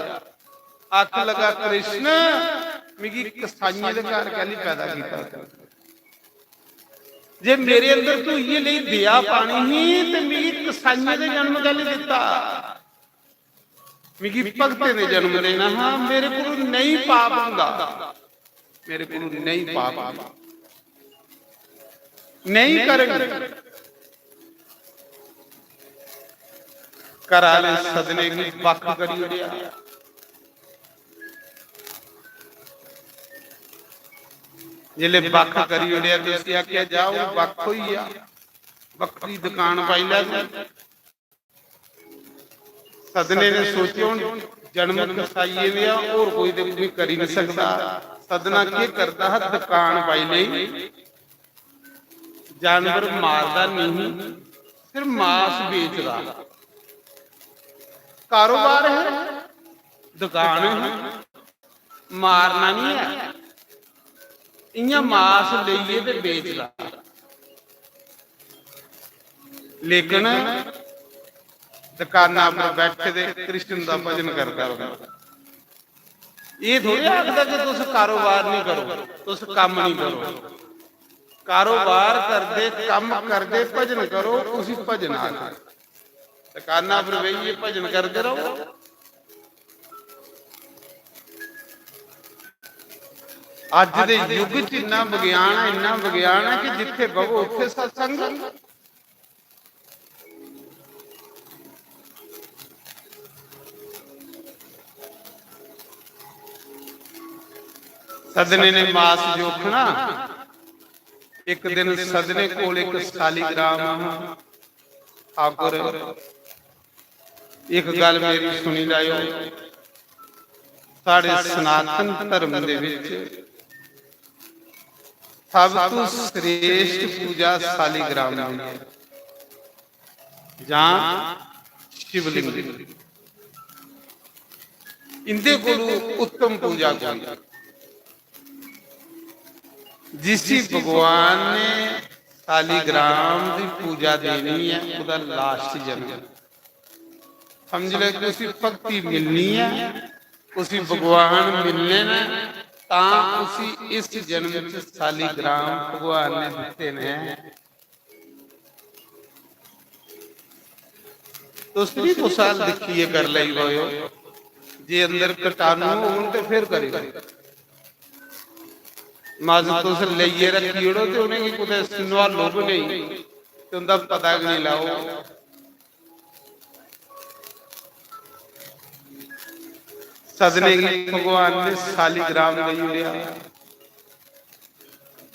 आख लगा, "कृष्ण, मिगी कसाइयें दे घर कैली पैदा कीता? जे मेरे अंदर तू इयै लेई दया पानी ही ते मिगी कसाइयें दे जन्म कैली दित्ता? मिगी भगतें दे जन्म देना हा, मेरे कोल नहीं पाप होंदा, मेरे कोल नहीं पाप होंदा, नहीं करन।" घर आह्ले सदने गी बक्ख करी ओड़ेआ। जिसलै बक्ख करी ओड़ेआ ते उसी आखेआ, "जा, हून बक्ख होई गेआ, बक्खरी दुकान पाई लै तूं।" सदने ने सोचेआ, "हून जन्म कसाइये दे आ, होर कोई ते कोई करी निं सकदा।" सदना केह् करदा हा, दुकान पाई लेई, जानवर मारदा नेईं, सिर्फ मास बेचदा। कारोबार है, दुकान है, मारना नहीं है, इयां मास लेइयै ते बेचदा। लेकिन दुकाना पर बैठे दे कृष्ण दा भजन करदा रौंह्दा। एह् थोड़े आखदा कि तुस कारोबार नहीं करो, तुस कम्म नहीं करो। कारोबार करदे, कम्म करदे भजन करो, उसी भजन आखदे। दुकाना पर बेहियै भजन करदे रहो। अज्ज दे युग च इन्ना विज्ञान है, इन्ना विज्ञान है कि जित्थे बवो उत्थे सत्संग। सदने ने मास जोखना। एक दिन सदने कोल एक सालीग्राम ठाकुर, एक गल मेरी सुनी लैओ, साढ़े सनातन धर्म दे विच सब तू श्रेष्ठ पूजा सालीग्राम दी है जां शिवलिंग। इंदे कोलू उत्तम पूजा कोई। जिसी भगवान ने सालीग्राम दी पूजा देनी है, ओह्दा लास्ट जन्म। समझ लो कि उसी भक्ति मिलनी है, उसी भगवान मिलने न, तां उसी इस जन्म च सालीग्राम भगवान ने दित्ते ने। तुस भी कुसै अल दिक्खियै कर लेई पाएओ, जे अंदर कटाणु होन ते फिर करेओ। मज तुस लेइयै रक्खी ओड़ो ते उ'नेंगी कुतै नुहालो बी नेईं ते उं'दा पता गै नेईं लैओ। सदने गी भगवान ने सालीग्राम देई ओड़ेआ।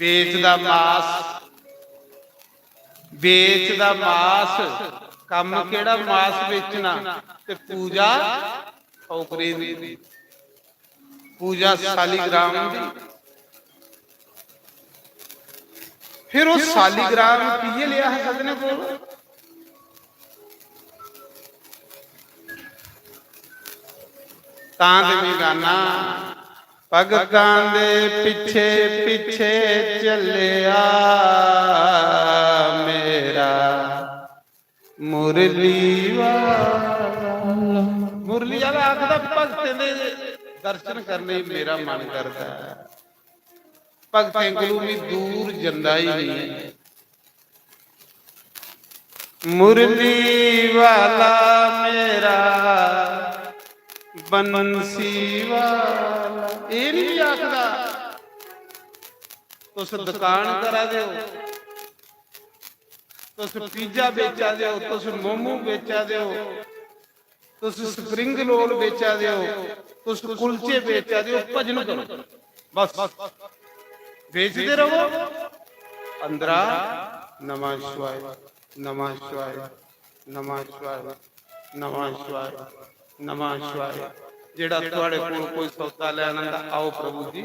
बेचदा मास, बेचदा मास, कम्म केह्ड़ा मास बेचना ते पूजा ठौकरे दी, पूजा सालीग्राम दी। फिर ओह् सालीग्राम पीए लेआ हा सदने कोल। तां ते में गाना, भगतां दे पिच्छे पिच्छे चलेआ मेरा मुरली वाला। मुरली वाला आखदा, भगतें दे दर्शन करने गी मेरा मन करदा ऐ, भगतें कोलू मी दूर जंदा ही नहीं। मुरली वाला मेरा बंसी वाला। एह् नहीं आखदा तुस दुकान करा दे हो, तुस पिज्जा बेचा दे हो, तुस मोमो बेचा दे हो, तुस स्प्रिंग रोल बेचा दे हो, तुस कुलचे बेचा दे हो, भजन करो, बस बेचदे रहो। अंदरा नमः शिवाय, नमः शिवाय, नमः शिवाय, नमः शिवाय, नमः शिवाय। जेड़ा थुआड़े कोल कोई सौदा लैन आंदा, आओ प्रभु जी,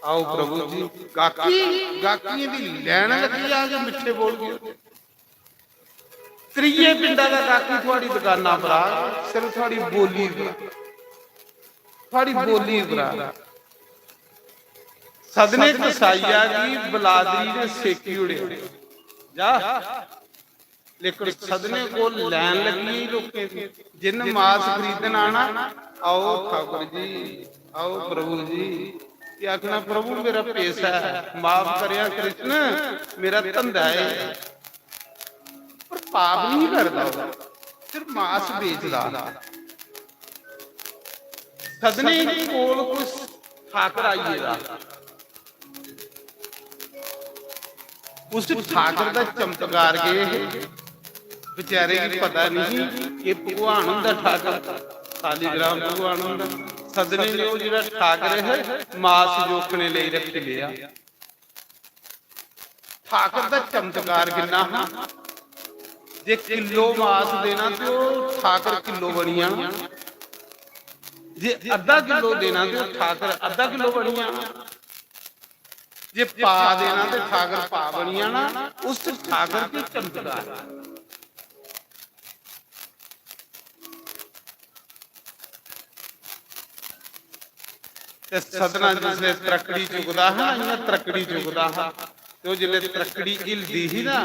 आओ प्रभु जी। गाकी, गाकियें दी लैन लगी जाग, मिट्ठे बोल के। त्रिये पिंडा दा गाकी थुआड़ी दुकाना पर आग, सिर्फ थुआड़ी बोली पर, थुआड़ी बोली पर आग। सदने कसाईया गी बलादरी ने सेकी ओड़ेआ। जा, लेकिन सदने कोल लैन लगी गेई लोकें दी। जिन्न मास खरीदन आना, "आओ ठाकुर जी, आओ प्रभु जी।" ये आखना, "प्रभु, मेरा पैसा है, माफ करेआ कृष्ण, मेरा धंधा है।" पर पाप नहीं करदा ओह्, सिर्फ मास बेचदा। सदने कोल कोई ठाकर आई गेदा, उस ठाकर दा चमत्कार केह् हे? बेचारे गी पता नहीं कि भगवान हुंदा ठाकर, सालीग्राम भगवान हुंदा। सदने ने ओह् जेह्ड़ा ठाकर है, मास जोखने लेई रखी लेआ। ठाकर दा चमत्कार किन्ना हा, जे किलो मास देना ते ओह् ठाकर किलो बनी जाना, जे अद्धा किलो देना ते ओह् ठाकर अद्धा किलो बनी जाना, जे पा देना ते ठाकर पा बनी जाना। उस ठाकर च चमत्कार। ते सदना जिसलै त्रक्कड़ी चुकदा हा ना, इ'यां त्रक्कड़ी चुकदा हा, ते ओह् जिसलै त्रक्कड़ी हिलदी ही ना,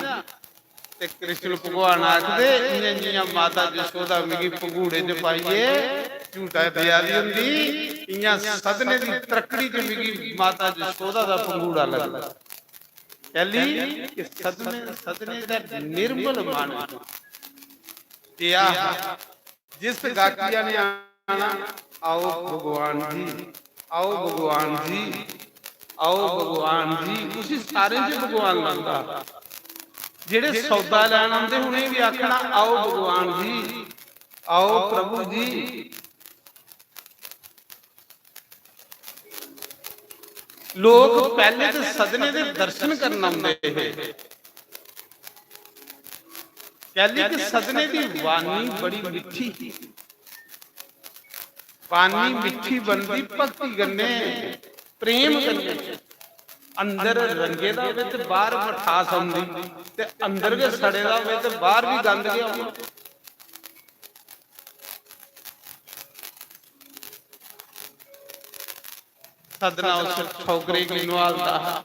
ते कृष्ण भगवान आखदे, "इ'यां जि'यां माता जशोदा मिगी पंघूड़े च पाइयै झूटा देआ दी होंदी, इ'यां सदने दी त्रक्कड़ी च मिगी माता जशोदा दा पंघूड़ा लगदा।" कैली? कि सदने, सदने दा निर्मल मन जेहा हा। जिस गाकिया ने आना, "आओ भगवान जी, आओ भगवान जी, आओ भगवान जी", उसी सारें च भगवान लभदा। जेह्ड़े सौदा लैन आंदे, उ'नें बी आखना, "आओ भगवान जी, आओ प्रभु जी।" लोक पैह्ले ते सदने दे दर्शन करन औंदे हे, कैली कि सदने दी वाणी बड़ी मिट्ठी ही। वाणी मिट्ठी बनदी भक्ति कन्नै, प्रेम कन्नै। अंदर रंगे दा होवे ते बाहर मठास औंदी, ते अंदर गै सड़े दा होवे ते बाहर बी गंद गै औना। सदना उस ठौकरे गी नुहालदा हा,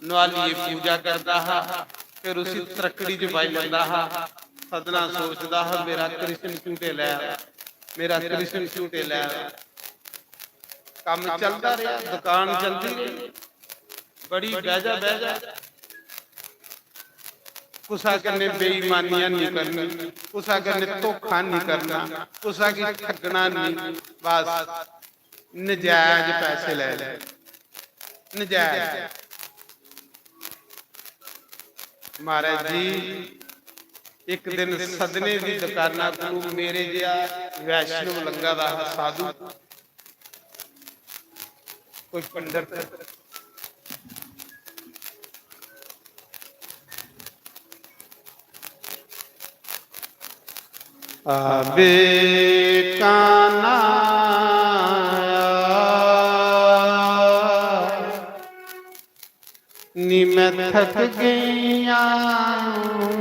नुहालियै पूजा करदा हा, फिर उसी त्रक्कड़ी च पाई लैंदा हा। सदना सोचदा हा, "मेरा कृष्ण झूटे लै, मेरा कृष्ण झूटे लै।" कम्म चलदा रेहा, दुकान चलदी रेही, बड़ी बैजा बैजा। कुसा कन्नै बेईमानी निं करनी, कुसा कन्नै धोखा निं करना, कुसा गी ठग्गना निं। बस नजायज पैसे लै ले, नजायज। महाराज जी, इक दिन सदने दी दकाना कोलू मेरे जेहा वैष्णव लंघा दा हा, साधु, कोई पंडत। आवे काना नी मैं थक गईयां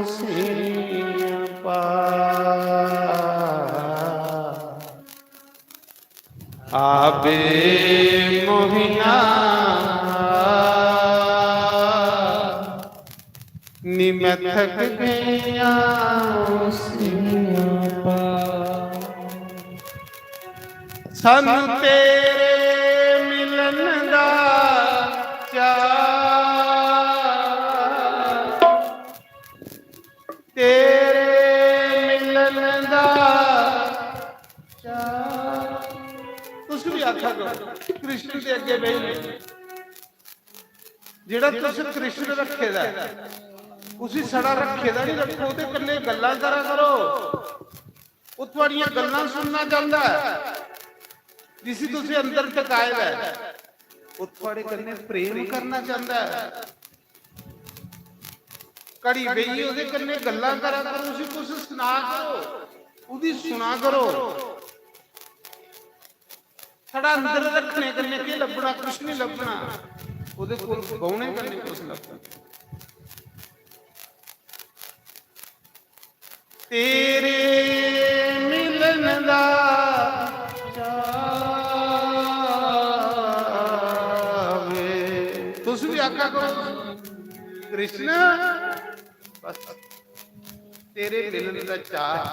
सीं पार। आवे मोहिना नी मैं थक गईयां सीं पार। सानू तेरे मिलन दा चाऽ, तेरे मिलन दा चाऽ। तुस भी आखा करो, कृष्ण दे अग्गे बेही, जेड़ा तुस कृष्ण रखे दा ऐ, उसी सड़ा रखे दा नहीं रखो, ओदे कन्ने गल्लां करा करो। ओह थुआड़ियां गल्लां सुनना चाहंदा ऐ, जिसी तुसें अंदर टकाए दा ऐ। ओह थुआड़े कन्नै प्रेम करना चाहंदा ऐ। घड़ी बेहियै ओहदे कन्नै गल्लां करा करो, उसी कुछ सना करो, ओहदी सुना करो। साढ़ा अंदर रखने कन्नै केह् लब्भना? कुछ नहीं लब्भना। ओहदे कोल बौहने कन्नै कुछ लब्भना। तेरे मिलन दा चावे। तुस भी आखा करो, कृष्ण, बस तेरे मिलन दा चाऽ।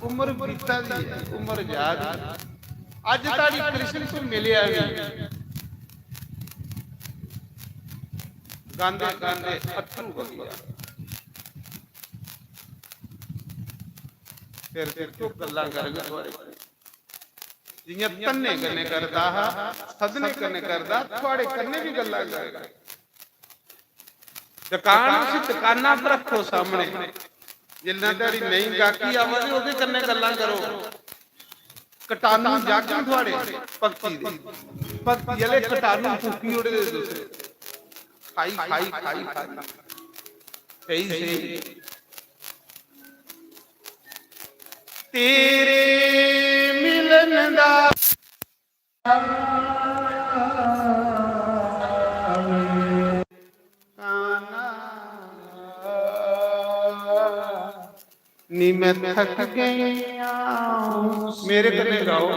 उम्र बीता दी है, उम्र जा दी। अज ताड़ी कृष्ण तू मिलेआ नहीं। गांदे गांदे अत्थरू बगी जा। फिर, फिर तो गल्लां करग थुआड़े कन्नै। जियां धन्ने कन्नै करदा हा, सदने कन्नै करदा, थुआड़े कन्नै भी गल्लां करग। दुकान उसी दुकाना पर रखो सामने। जिन्ना धड़ी नेईं गाकी आवा दे, ओह्दे कन्नै गल्लां करो। कटाणु जागन थुआड़े भक्ति दे, भक्ति आह्ले कटाणु फूकी ओड़े दे तुसें। खाई, खाई, खाई, खाई। स्हेई, स्हेई। तेरे मिलन दा नी मैं थक गई आं। मेरे कन्नै गाओ।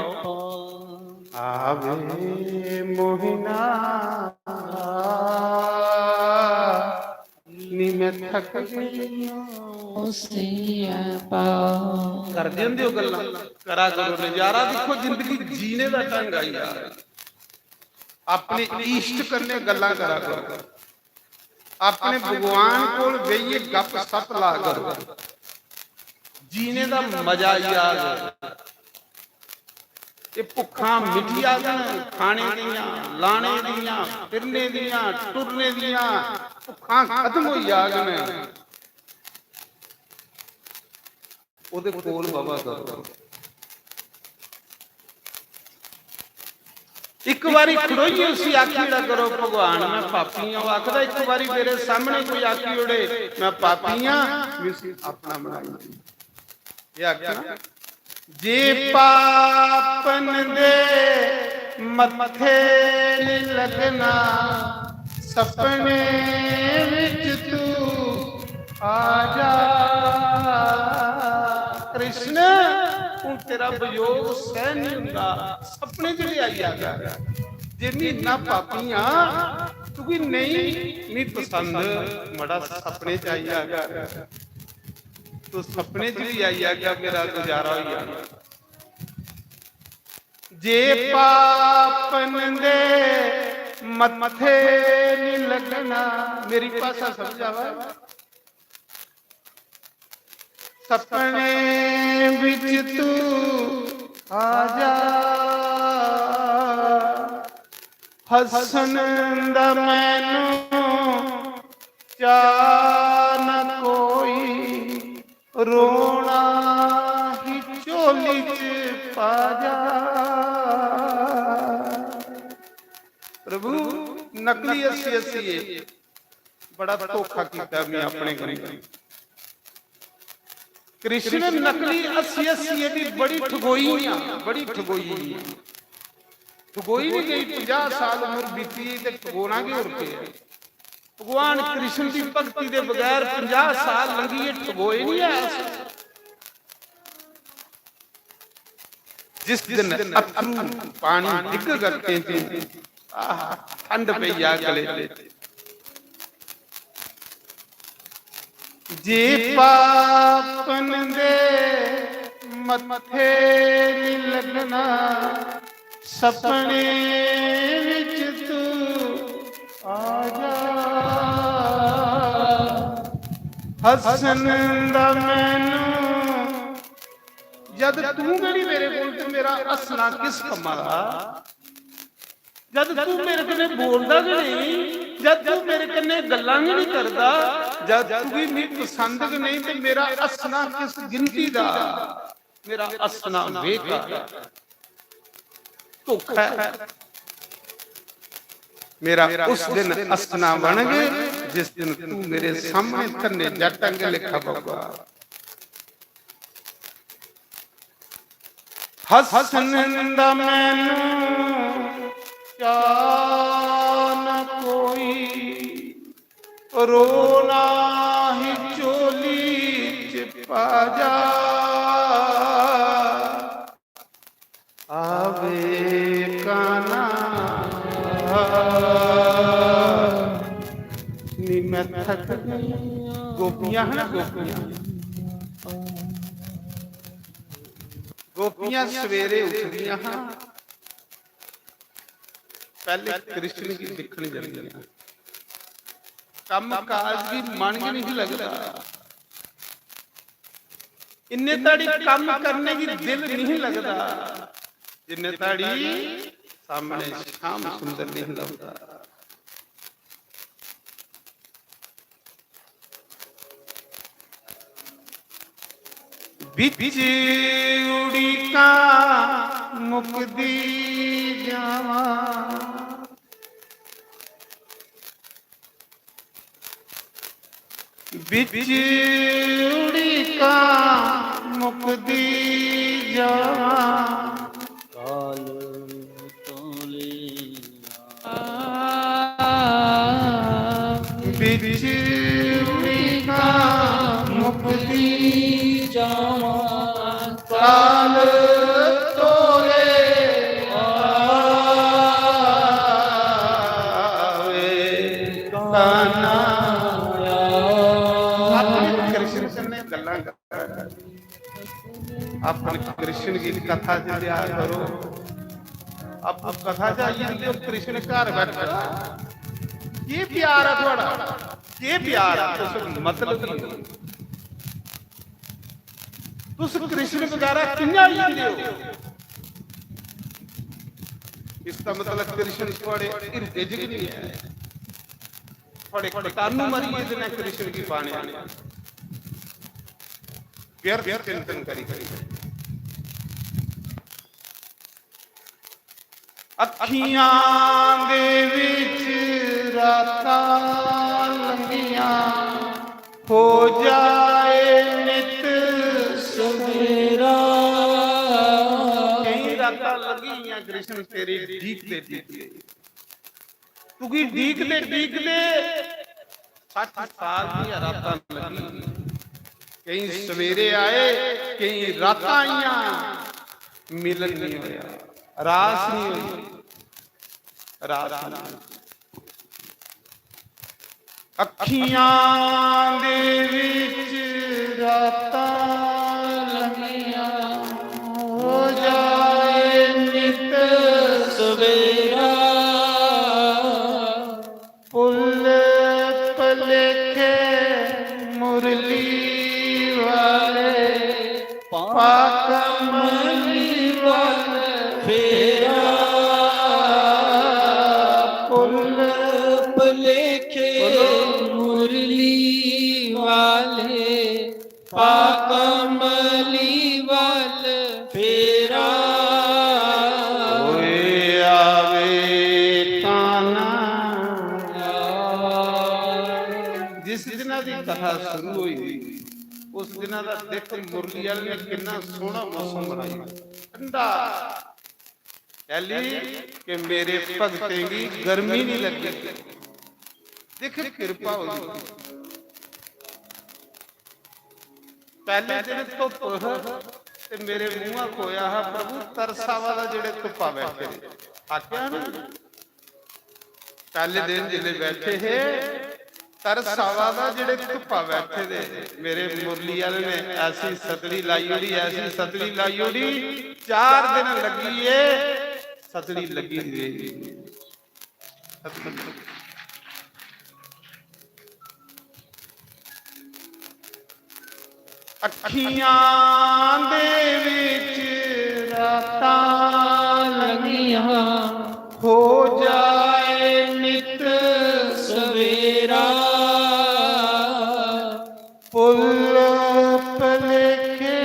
आवे मोहिना, नी मैं थक गई आं। सैया पाओ। कर देंदे हो गल्लां, करा करो नजारा। दिक्खो, जिंदगी जीने दा ढंग आई जा। अपने इष्ट कन्नै गल्लां करा करो, अपने भगवान कोल बेहियै गप सप ला करो। जीने दा मजा आई जाग। एह् भुक्खां मिटी जागन, खाने दियां, लाने दियां, फिरने दियां, टुरने दियां। भुक्खां खत्म होई जागन। ओह्दे कोल बाबा करो। इक बारी खड़ोइयै उसी आखी ओड़ा करो, "भगवान, मैं पापी आं।" ओह् आखदा, "इक बारी मेरे सामने कोई आखी ओड़े, 'मैं पापी आं,' मैं उसी अपना बनाई।" एह् आखना, "जे पापन दे मत्थे नी लगना, सपने विच तू आ जा।" कृष्ण, हून तेरा वियोग सह नहीं हुंदा, सपने च भी आई जागा। जे मैं इन्ना पापी हां, तुगी नहीं, नहीं पसंद, मड़ा सपने च आई जागा। तू सपने च भी आई जागा, मेरा गुजारा होई जाना। जे पापन दे मत्थे नी लगना, मेरी भाषा समझ आवा? सपने विच तू आ जा, हसन दा मैनू चा न कोई, रोना ही झोली च पा जा। प्रभु, नकली हस्सी हस्सियै बड़ा धोखा कीता मैं अपने कन्नै। कृष्ण, नकली हस्सी हस्सियै भी बड़ी ठगोई आं, बड़ी ठगोई आं। ठगोई नहीं गई, पंजाह साल उम्र बीती ते ठगोना के होर के है? भगवान कृष्ण की भक्ति दे बगैर पंजाह साल लंघी, ये ठगोए नहीं है अस। जिस दिन अत्थरू पानी डिग गट्टे च, आहा, ठंड पई जा गले च। जे पापन दे मत्थे नी लगना, सपने विच तू आ जा। हसन दा मैनू, जद तू गै नी मेरे कोल ते मेरा हसना किस कम्मा दा? जद तू मेरे कन्नै बोलदा गै नहीं, जद तू मेरे कन्नै गल्लां गै नहीं करदा, जद तुगी मी पसंद गै नहीं ते मेरा हसना किस गिनती दा? मेरा हसना बेकार, धोखा है। मेरा उस दिन हसना बनग जिस दिन तू मेरे सामने धन्ने जट आंगे लेखा बहूगा। हसन दा मैनू चा न कोई, रोना ही झोली च पा जा। आवे काना नी मैं थक गई। गोपियां हैं ना, गोपियां, गोपियां सवेरे उठदियां हां, पहले कृष्ण गी दिक्खन जंदियां। कम्म काज गी मन गै नहीं लगदा, इन्ने धड़ी कम्म करने गी दिल नहीं लगदा, जिन्ने धड़ी सामने श्याम सुंदर नहीं लभदा। बिच उड़ीका मुकदी जावां, बिच उड़ीका मुकदी जावां। काल तोले बिच उड़ीका मुकदी जावां। काल तोले आवे कान्हा। अपने कृष्ण कन्नै गल्लां कर, अपने कृष्ण की कथा च लिया करो। अब कथा च आइए, कृष्ण घर बैठा, ये प्यार है थुआड़ा, ये प्यार है, तुस मतलब ही नहीं। तुस कृष्ण बगैरा कि'यां होई जंदे हो? इसदा मतलब कृष्ण थुआड़े हिरदे च गै नहीं है, थुआड़े कटाणु मरी गेदे ने कृष्ण गी पाने आह्ले। व्यर्थ चिंतन करी करी। अक्खियां दे विच रातां लंघियां, हो जाए नित सवेरा। केईं रातां लंघियां कृष्ण तेरी डीकदे डीकदे, तुगी डीकदे डीकदे सत्त साल दियां रातां लंघियां। केईं सवेरे आए, केईं रातां आइयां, मिलन नहीं होया, रास नहीं होई, रास नहीं होई। अक्खियां दे विच रातां लंघियां, हो जाए नित सवेरा। पुल पलेखे मुरली वाले, पा कमली वाले फेरा। पुल पलेखे मुरली वाले, पा कमली वाल फेरा। होए आवे कान्हा। जिस दिना दी कथा शुरू हुई, उस दिना दा दिख मुरली वाले ने कितना सोहना मौसम बनाया, ठंडा। कैली के मेरे भगतें गी गर्मी नहीं लगी। दिख, कृपा होई। पहले दिन धुप ह ते मेरे मुंहा खोया हा, "प्रभु, तरसावा दा जेड़े धुप्पा बैठे ने।" आख्या ना, पहले दिन जिले बैठे हे, तरसावा दा जेड़े धुप्पा बैठे दे, मेरे मुरली वाले ने ऐसी सतड़ी लाई ओड़ी, ऐसी सतड़ी लाई ओड़ी, चार दिन लगी ए, सतड़ी लगी रही। अखियां दे विच रातां लंघियां, हो जाए नित सवेरा। पुल पलेखे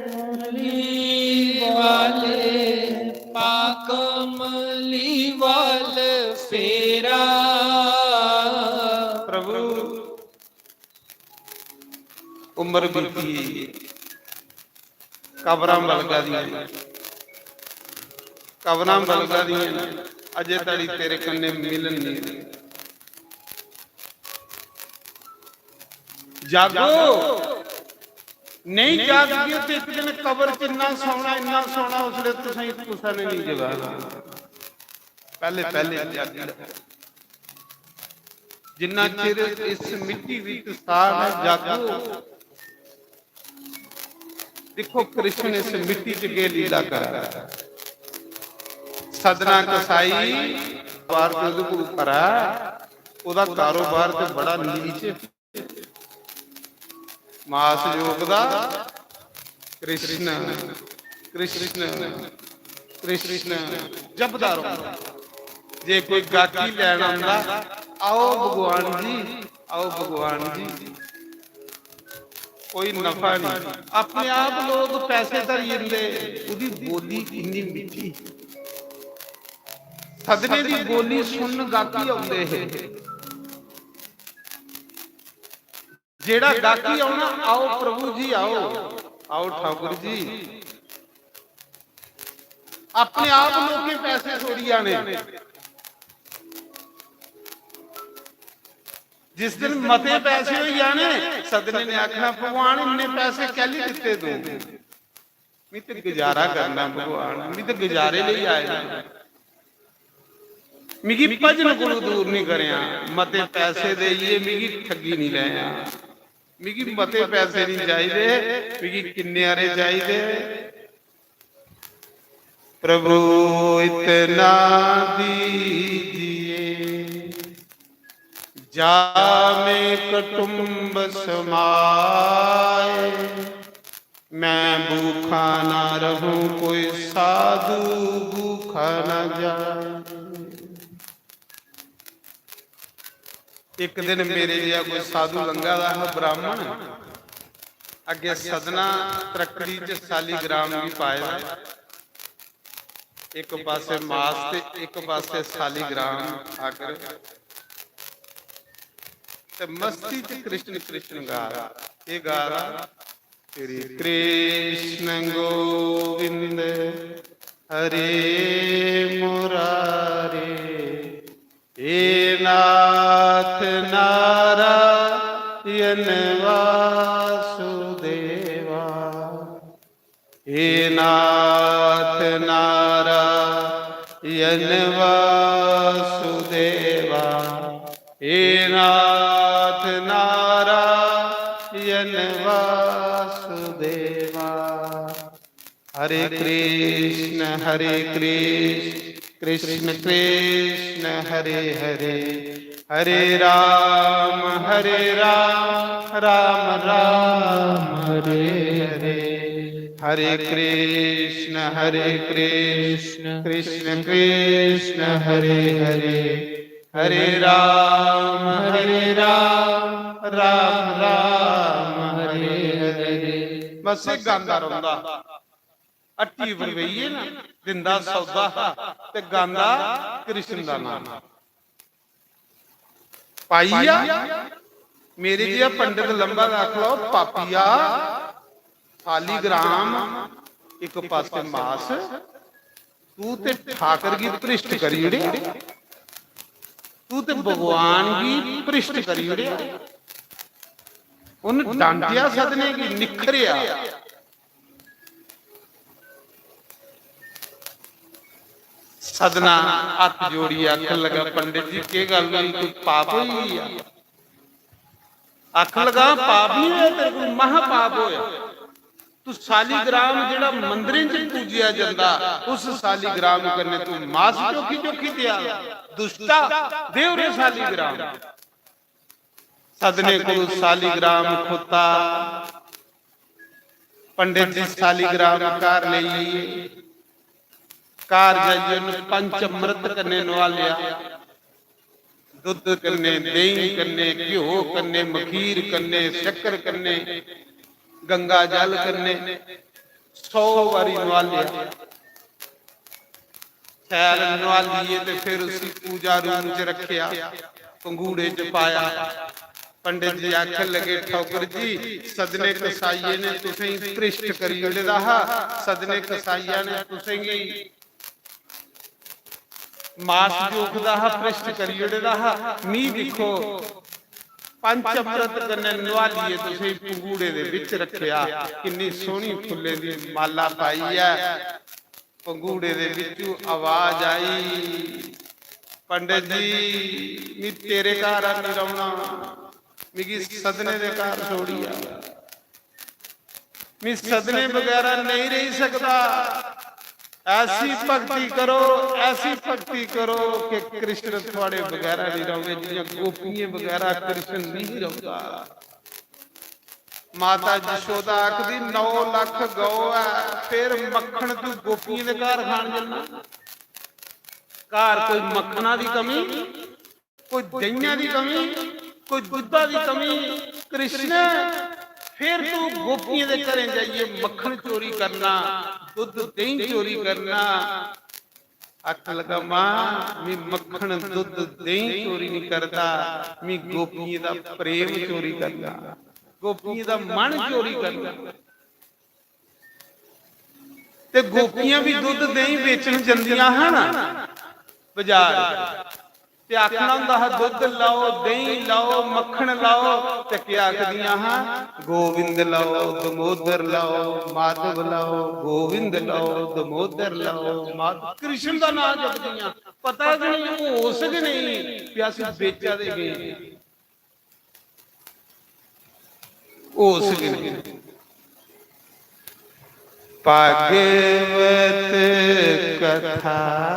मुरली वाले, पा कमली वाल फेरा। प्रभु, उम्र बीती, कबरां बलगा दियां, कबरां बलगा दियां, अजे तड़ी तेरे कन्नै मिलन नहीं। जागो, नहीं जागगे ते इक दिन कबर च इन्ना सौना, इन्ना सौना, उसले तुसें कुसै ने नहीं जगाना। पहले, पहले जागी लैओ। जिन्ना चिर इस मिट्टी विच साह है, जागो। दिक्खो, कृष्ण इस मिट्टी च केह् लीला करा दा। सदना कसाई बार ते ओह्दे कोल करा, ओह्दा कारोबार ते बड़ा नीच। मास योग दा कृष्ण, कृष्ण, कृष्ण जपदा रौंह्दा। जे कोई गाकी लैन आंदा, "आओ भगवान जी, आओ भगवान जी।" कोई नफा नहीं। अपने आप लोग पैसे धरी जंदे। ओह्दी बोली किन्नी मिट्ठी। सदने दी बोली सुनन गाकी औंदे हे। जेड़ा गाकी औना, "आओ प्रभु जी, आओ, आओ ठाकुर जी।" अपने आप लोकें पैसे छोड़ी जाने। जिस दिन मते पैसे होई जाने, सदने ने आखना, "भगवान, इन्ने पैसे कैली दित्ते तूं? मी ते गुजारा करना भगवान, मी ते गुजारे लेई आए ना। मिगी भजन कोलू दूर नहीं करेआ, मते पैसे देइयै मिगी ठगी नहीं लैया। मिगी मते पैसे नहीं चाहिदे, मिगी किन्ने हारे चाहिदे।" प्रभु इतना दीजिए, जा में कुटुंब समाए, मैं भूखा ना रहूं, कोई साधु भूखा ना जाए। एक दिन मेरे जेहा कोई साधु लंघा दा हा, ब्राह्मण, अग्गे सदना त्रक्कड़ी च सालीग्राम भी पाए दा। एक पासे मास ते एक पासे सालीग्राम आकर ते मस्ती च कृष्ण कृष्ण गा रहा। ये गा रहा, श्री कृष्ण गोविंद हरे मुरारे, हे नाथ नारायण वासुदेवा, हे नाथ नारायण वासुदेवा, हे नाथ नारायण वासुदेवा। हरे कृष्ण हरे कृष्ण कृष्ण कृष्ण हरे हरे, हरे राम हरे राम राम राम हरे हरे, हरे कृष्ण हरे कृष्ण कृष्ण कृष्ण हरे हरे, हरे राम हरे राम राम राम हरे हरे। बस ये गांदा रौंदा। हट्टी पर बेहियै ना, दिंदा सौदा हा ते गांदा कृष्ण दा नाम। पाइया, मेरे जेहा पंडित लंबा दा आखी लैओ, पापिया, सालीग्राम, इक पासे मास, तू ते ठाकर गी भ्रिश्ट करी ओड़ेआ, तू ते भगवान गी भ्रिश्ट करी ओड़ेआ। उन डांटिया सदने गी, निखरेआ। सदना हत्थ जोड़ियै आखन लगा, "पंडित जी, केह् गल्ल होई, कोई पाप होई गेआ?" आखन लगा, "पाप नहीं होया तेरे को, महापाप होया। तू सालीग्राम जेड़ा मंदिरें च पूजेआ जंदा, उस सालीग्राम कन्नै तू मास चोखी चोखी देआ। दुष्टा, दे उरे सालीग्राम।" सदने कोलू सालीग्राम खोता। पंडित जी सालीग्राम घर लेई गे। घर जाइयै उन्हें पंच अमृत कन्नै नुआलेआ। दुद्ध कन्नै, देहीं कन्नै, घ्यो कन्नै, मखीर कन्नै, शक्कर कन्नै, गंगा जल कन्नै सौ बारी नुआलेआ। शैल नुआलियै ते फिर उसी पूजा रूम च रखेआ, पंघूड़े च पाया। पंडित जी आखन लगे, "ठौकर जी, सदने कसाइये ने तुसेंगी भ्रिश्ट करी ओड़े दा हा, सदने कसाइया ने तुसेंगी मास जोखदा हा, भ्रिश्ट करी ओड़े दा हा। मी दिक्खो, पंच अमृत कन्नै नुआलियै तुसेंगी पंघूड़े दे बिच रखेआ, किन्नी सोहनी फुल्लें दी माला पाई ऐ।" पंघूड़े दे बिच्चू आवाज आई, "पंडित जी, मी तेरे घर नहीं रौहना, मिगी सदने दे घर छोड़ी आ। मी सदने बगैरा नहीं रही सकता। ऐसी भक्ति करो, ऐसी भक्ति करो कि कृष्ण थुआड़े बगैरा नहीं रौहवे, जियां गोपियें बगैरा कृष्ण नहीं रौहता।" माता जशोदा आखदी, "नौ लख गौ ऐ, फिर मक्खन तू गोपियें दे घर खान जन्ना? घर कोई मक्खना दी कमी, कोई देहिया दी कमी, कोई दुद्धा दी कमी? कृष्ण, फिर तू गोपियें दे घरें जाइयै मक्खन चोरी करना, दुद्ध देहीं चोरी करना। आखन लगा, मां, मी मक्खन दुद्ध देहीं चोरी नहीं करता, मी गोपियें दा प्रेम चोरी करना, गोपियें दा मन चोरी करना। ते गोपियां भी दुद्ध देहीं बेचन जंदियां हन बाजार। ते आखना होंदा हा, "दुद्ध लाओ, देहीं लाओ, मक्खन लाओ।" ते केह् आखदियां हां? "गोविंद लाओ, दमोदर लाओ, माधव लाओ, गोविंद लाओ, दमोदर लाओ, माधव।" कृष्ण दा नाम जपदियां, पता गै नहीं, होश गै नहीं कि अस बेचा दे गए। होश गै नहीं। भगवत कथा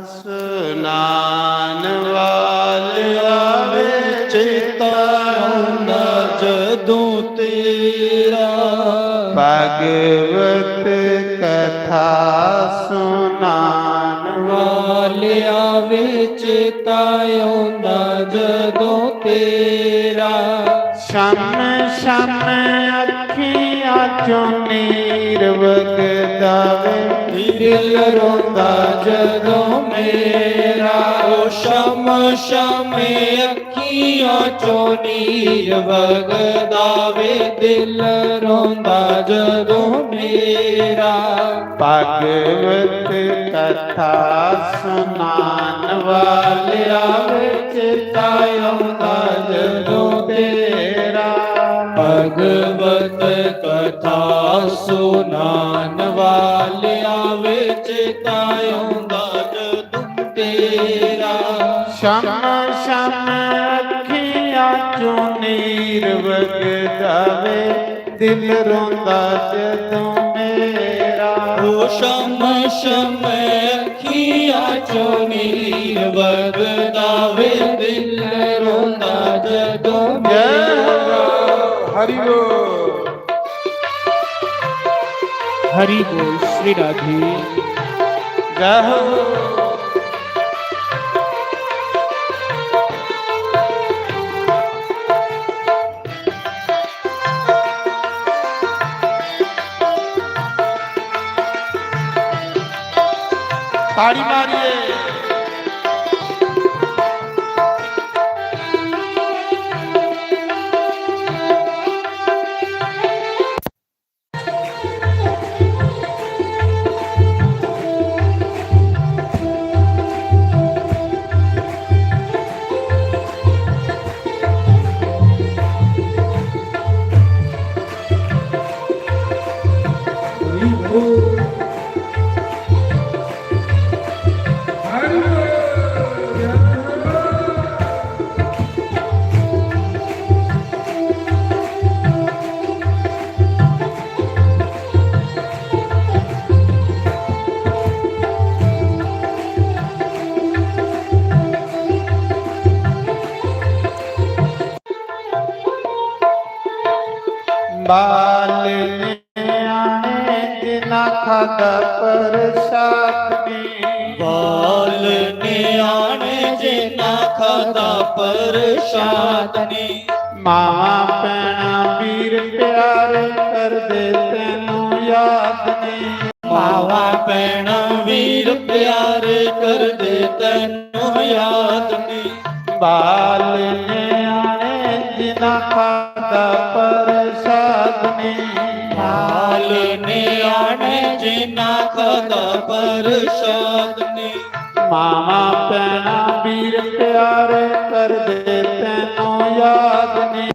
सुनान वाले आवे, चेता आंदा जदों तेरा। भगवत कथा सुनान वाले आवे, चेता आंदा जदों तेरा। शम शम अखियां चों नीर वगदा वे, दिल रोंदा जदों मेरा। ओ शम शम अखियां चों नीर वगदा वे, दिल रोंदा जदों मेरा। भगवत कथा सुनान वाले आवे, चेता आंदा जदों तेरा। भगवत कथा सुनान वाले आवे, चेता आंदा जदों तेरा। शम शम अखियां चों नीर वगदा वे, दिल रोंदा जदों मेरा। ओ शम शम अखियां चों नीर वगदा वे, दिल रोंदा जदों जय हो। मेरा। हरि बोल। हरि बोल श्री राधे। जय हो। ताड़ी मारिए। बाल न्याणे जिन्ना खादा प्रसाद नी। बाल न्याणे जिन्ना खादा प्रसाद नी। मावां भैणां वीर प्यारे करदे तैनू याद नी। मावां भैणां वीर प्यारे करदे तैनू याद नी। बाल न्याणे जिन्ना खादा प्रसाद नी। बाल न्याणे जिन्ना खादा प्रसाद नी। मावां भैणां वीर प्यारे करदे तैनू याद नी।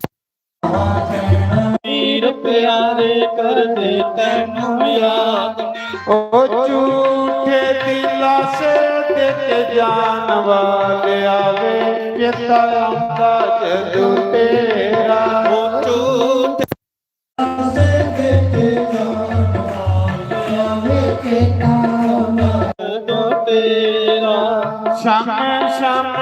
वीर प्यारे करदे तैनू याद नी। ओ झूठे दिलासे दे के जान वाले आवे, चेता आंदा जदू तेरा। ओ झूठे दिलासे दे के जान वाले आवे, चेता आंदा जदू तेरा। शम शम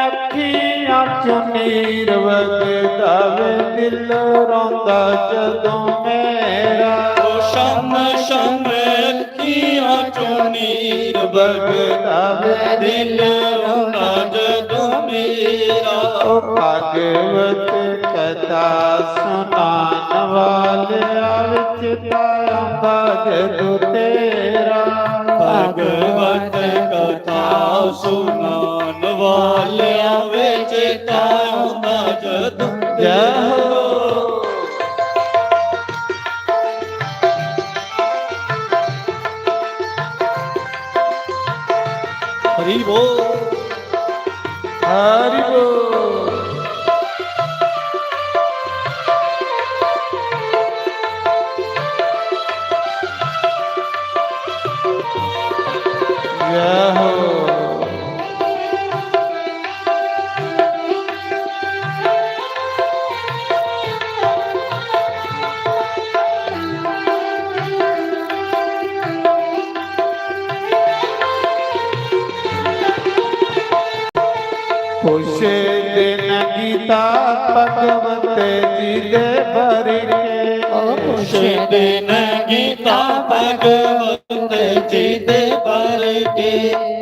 अखियां चों नीर वगदा वे, दिल रोंदा जदों मेरा। ओ शम शम अखियां चों नीर वगदा वे, दिल रोंदा जदों भागवत कथा सुनान वाले विच कायम भज तेरा। भागवत कथा सुनान वाले विच कायम भज तेरा। जय हो। हरि बोल। हरि बोल। जय हो। उस दिन गीता भगवत जी दे भर के। उस दिन गीता भगवत जी दे भर के।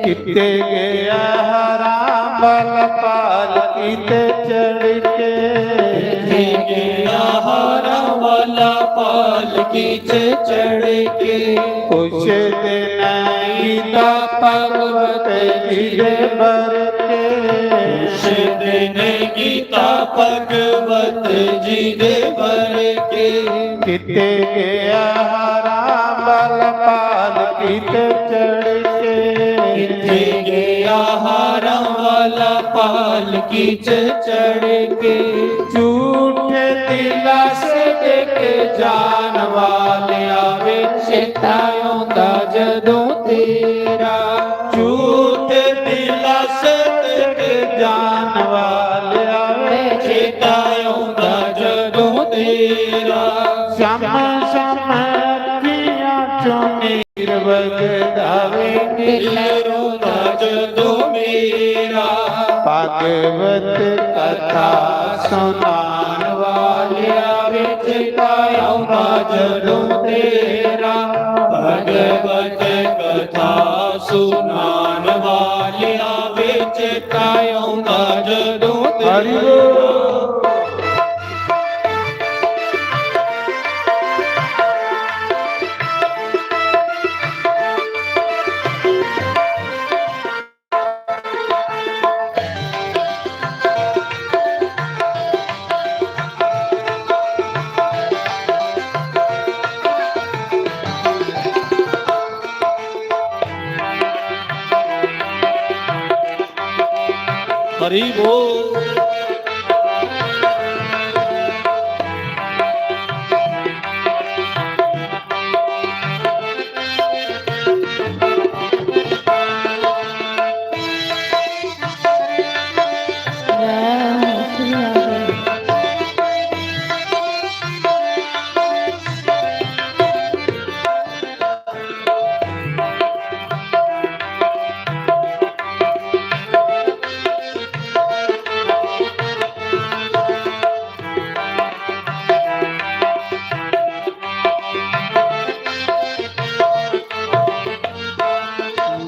किते गया हराम वाला पालकी ते चढ़ के। किते गया हराम वाला पालकी ते चढ़ के। उस दिन गीता भगवत जी दे भर के। उस दिन गीता भगवत जी दे भर के। किते गया हराम वाला पालकी ते चढ़ के। किते गया हराम वाला पालकी ते चढ़ के। झूठे दिलासे दे के जान वाले आवे, चेता आउंदा जदों तेरा। झूठे दिलासे दे के जान वाले आवे, चेता आउंदा जदों तेरा। शम शम अखियां चों नीर वगदा वे, दिल रोंदा जदों मेरा। भागवत कथा सुनान वालिया विच कायम जदों तेरा। भागवत कथा सुनान वालिया विच कायम जदों तेरा। हरि बोल। हरि बोल।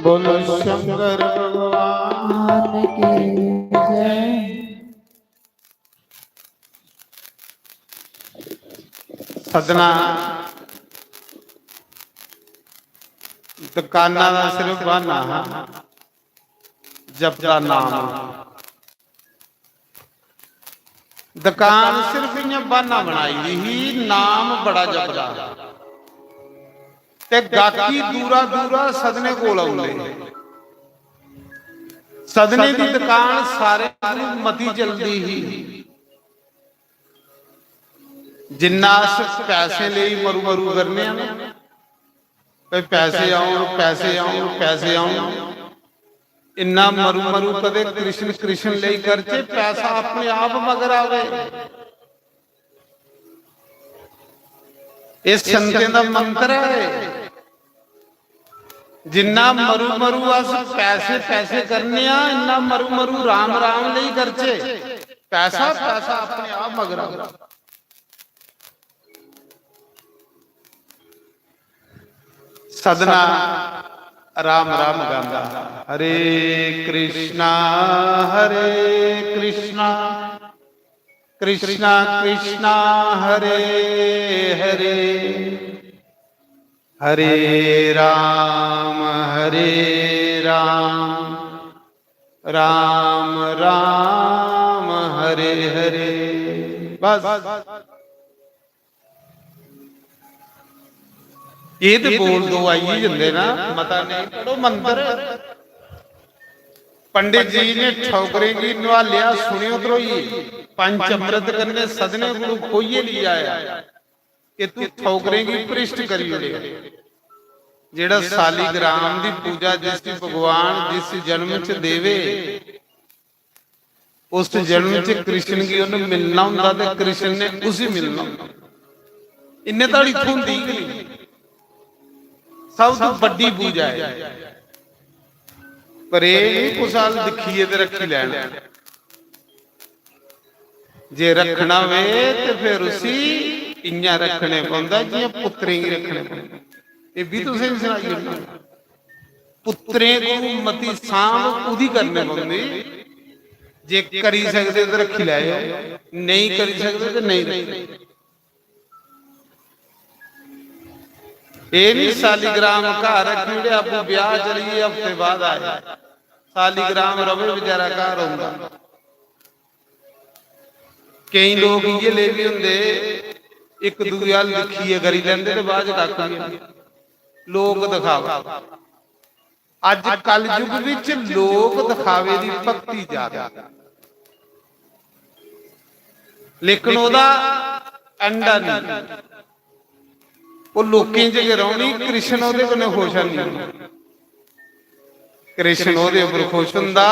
बोलो शंकर भगवान की जय। सदना दुकाना दा सिर्फ बहाना हा, जपदा नाम। दुकान सिर्फ इ'यां बहाना बनाई दी ही, नाम बड़ा जपदा। ते गाकी दूरा दूरा सदने कोल औंदे। सदने दी दुकान सारे कोलू मती चलदी ही। जिन्ना अस पैसे लेई मरू मरू करने आं ना, भाई पैसे औन, पैसे औन, पैसे औन, इन्ना मरू मरू कदे कृष्ण कृष्ण लेई करचे, पैसा अपने आप मगर आवे। एह संतें दा मंत्र ऐ। जिन्ना मरू मरू अस पैसे पैसे करने आं, इन्ना मरू मरू राम राम लेई करचे, पैसा पैसा अपने आप मगर आवे। सदना राम राम गांदा। हरे कृष्णा, हरे कृष्णा, कृष्णा कृष्णा, हरे हरे, हरे राम, हरे राम, राम राम, हरे हरे। बस, ये ते बोल दो आई ही जंदे ना, मता नहीं पढ़ो मंत्र। पंडित जी ने ठौकरें गी नुहालेआ, सुनेओ ध्रोइये, पंच अमृत कन्नै सदने कोलू खोइयै लेई आया। कि तू ठौकरें गी भ्रिष्ट करी ओड़ेआ। जेड़ा सालीग्राम दी पूजा जिस भगवान जिस जन्म च देवे, उस जन्म च कृष्ण गी उन्हें मिलना होंदा ते कृष्ण ने उसी मिलना होंदा। इन्ने ताड़ी थ्होंदी गै नहीं। सब तो बड्डी पूजा है। पर एह् नहीं कुसै अल दिक्खियै ते रक्खी लैना। जे रक्खना होवे ते फिर उसी इयां रक्खने पौंदा जियां पुत्तरें गी रक्खने पौंदा। एह् बी तुसें गी सनाई ओड़ना। पुत्तरें को मती सांभ उदी करने पौंदी, जे करी सकदे ते रक्खी लैओ, नेईं करी सकदे ते नेईं रक्खो। एह् नहीं सालीग्राम घर रक्खी ओड़ेआ, आपूं ब्याह चली गे, हफ्ते बाद आए। सालीग्राम रवे बेचारा घर औंदा। केईं लोक इ'यै लेह बी होंदे, इक दूए अल दिक्खियै करी लैंदे ते बाद च कक्ख बी नेईं। लोक दिखावा। अज्ज कलयुग विच लोक दिखावे दी भक्ति ज्यादा, लेकिन ओह्दा अंडा नहीं। ओह् लोकें च गै रौह्नी, कृष्ण ओह्दे कन्नै खुश नेईं होना। कृष्ण ओह्दे उप्पर खुश होंदा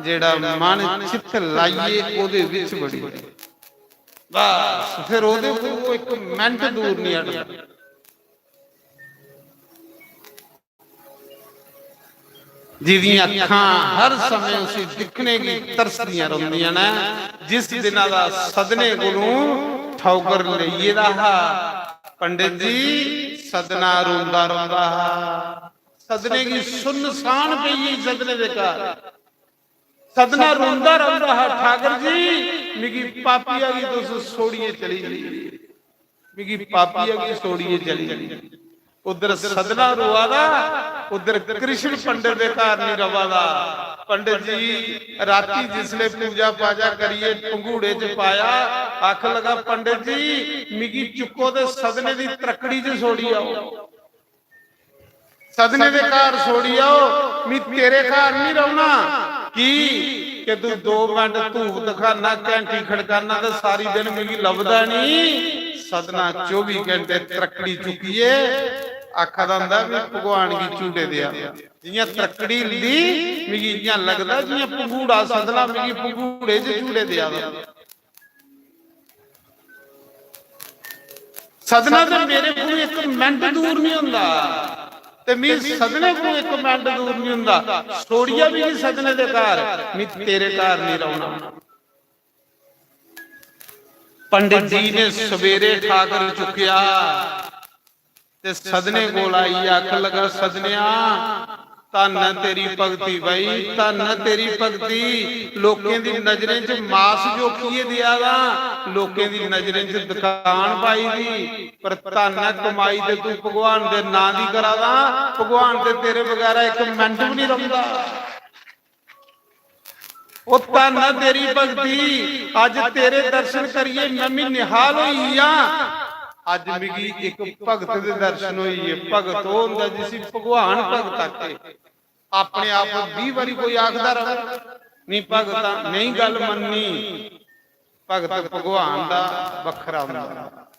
जेह्ड़ा मन चित्त लाइयै ओह्दे विच बड़ी। बस फिर ओह्दे कोल ओह् इक मिंट दूर नहीं हटदा। जिदियां अक्खां हर समें उसी दिक्खने गी तरसदियां रौंदियां न, जिस दिना दा सदने कोलू ठौकर लेइये दा हा पंडित जी, सदना रोंदा रौंदा हा। सदने गी सुनसान पेई गेई सदने दे घर। सदना रोंदा रौंदा हा, "ठाकर जी, मिगी पापिया गी तुस छोड़ियै चली गे, मिगी पापिया गी छोड़ियै चली गे।" उधर सदना रोआ दा, उधर कृष्ण पंडित दे घर नहीं रवा दा। पंडित जी राती जिसले पूजा पाजा करिए पंघूड़े च पाया, आख लगा, "पंडित जी, मिगी चुक्को ते सदने दी त्रकड़ी च छोड़ी आओ।" सदने दे घर छोड़ी आओ, मी तेरे घर नहीं रौहना। की? कि तू दो मिनट धूप दिखाना, घंटी खड़काना ते सारी दिन मिगी लभदा नहीं। सदना चौबी घंटे त्रक्कड़ी चुक्कियै आखा दा होंदा, "मी भगवान गी झूटे देआ।" जियां त्रक्कड़ी हिलदी, मिगी इयां लगदा जियां पंघूड़ा सदना मिगी पंघूड़े च झूटे देआ दा। सदना ते मेरे कोल इक मिंट दूर नहीं होंदा, ते मी सदने कोल इक मिंट दूर नहीं होंदा। छोड़िया भी नहीं सदने दे घर, मी तेरे घर नहीं रौहना। पंडित जी ने सवेरे ठाकर चुक्किया ते सदने कोल आई, आख लगा, "सदनेआ, धन ऐ तेरी भक्ति भाई, धन ऐ तेरी भक्ति। लोकें दी नजरें च मास जोखियै देआ दा, लोकें दी नजरें च दुकान पाई दी, पर धन ऐ कमाई ते तू भगवान दे नां दी करा दा, भगवान ते तेरे बगैरा इक मिंट भी नहीं रौंदा।" ओ धन ऐ तेरी भक्ति, अज तेरे दर्शन करिए मैं भी निहाल होई गेआ। अज मिगी इक भगत दे दर्शन होई गे। भगत ओह होंदा जिसी भगवान भगत आखे। अपने आप गी बीह बारी कोई आखदा रहे, "नहीं भगत, नहीं गल मननी।" भगत भगवान दा बखरा होंदा।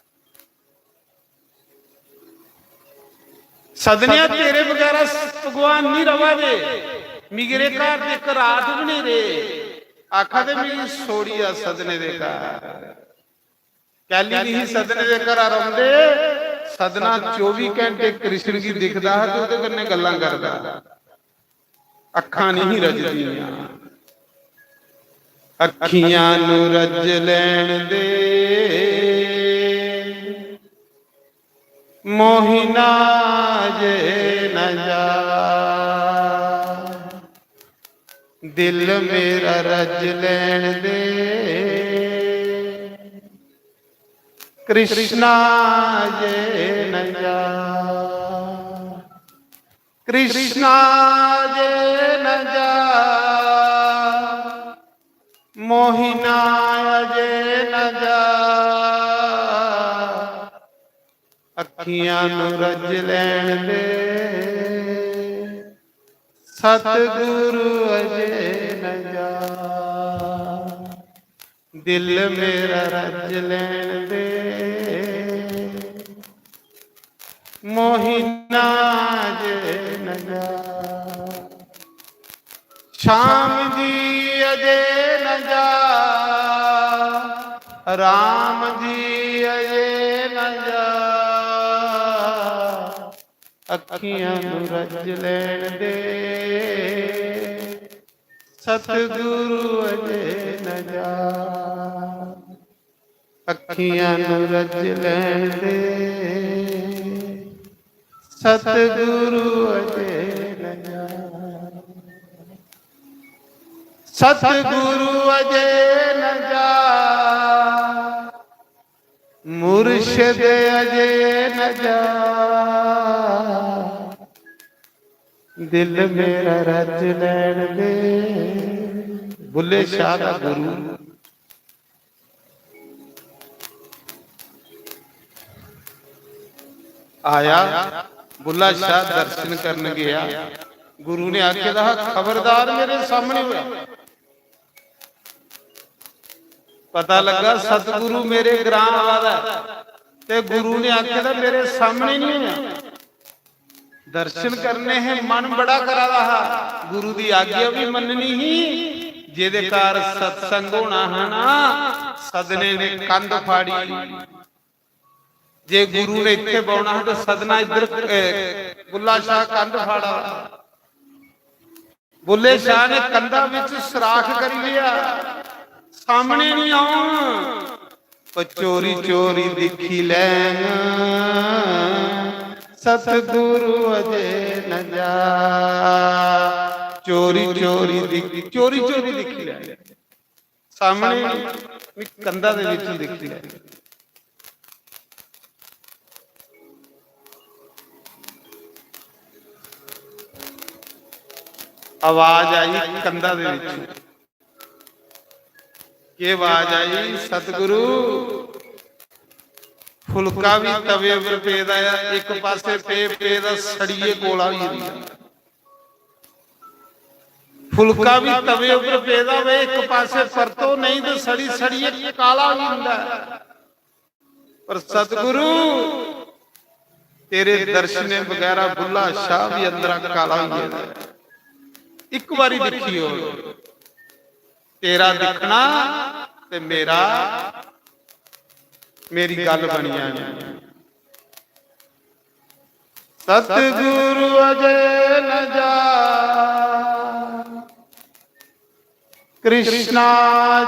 सदनेआ, तेरे बगैरा भगवान नहीं रवा दे। मेरे घर ते इक रात भी नहीं रेह। आखा दे, "मिगी छोड़िया सदने दे घर।" कैली नहीं सदने दे घरा रौंदे। सदना चौबी घंटे कृष्ण गी दिखदा हा ते ओहदे कन्नै गल्लां करदा। अक्खां नहीं रजदियां, अक्खियां नू रज लैण दे, मोहिना जे न जा। दिल मेरा रज लैन दे, कृष्णा जे न जा, कृष्णा जे न जा, मोहिना जे न जा, अखियां नू रज लैन दे, सतगुरु अजे न जा। दिल मेरा रज लैन दे, मोहिना जे न जा। श्याम जी अजे न जा, राम जी अजे न जा, अखियां नू रज लैन दे, सतगुरु अजे न जा। अखियां नू रज लैन दे, सतगुरु अजे न जा। सतगुरु अजे न जा, मुर्शिद अजे न जा, दिल मेरा रज लैन दे। बुल्ले शाह दा गुरु आया, बुल्ला शाह दर्शन करन गया। गुरु ने आखे दा हा, "खबरदार मेरे सामने होया।" पता लगा सतगुरु मेरे ग्रां आवा दा है, ते गुरु ने आखे दा, "मेरे सामने नहीं होया।" दर्शन करने हे, मन बड़ा करा दा हा, गुरु दी आज्ञा भी मननी ही, जेदे कार सत्संग होना हा ना, सदने ने कंध फाड़ी। जे गुरु ने इत्थे बौना हा, तो सदना इधर, ए, बुल्ला शाह कंध फाड़ा। बुल्ले शाह ने कंधा विच सुराख करी लिया, सामने नहीं आउण। ओ चोरी चोरी दिखी लैन, सतगुरु अजे न जा। चोरी चोरी दिखी, चोरी चोरी दिखी लैन। सामने नहीं, कंधा दे विच दिखी लैन। आवाज आई कंधा दे विच। के आवाज आई? सतगुरु, फुलका भी तवे पर पेदा है, एक पासे पे, पेदा सड़िये कोला होई जंदा। फुलका भी तवे पर पेदा होवे, एक पासे परतो नहीं तो सड़ी सड़िये काला होई जंदा है। पर सतगुरु, तेरे दर्शने बगैरा बुल्ला शाह भी अंदरा काला होई गेदा। एक बारी दिखियो, तेरा दिखना ते मेरा, मेरी गल बनी जानी। सतगुरु अजे न जा, कृष्णा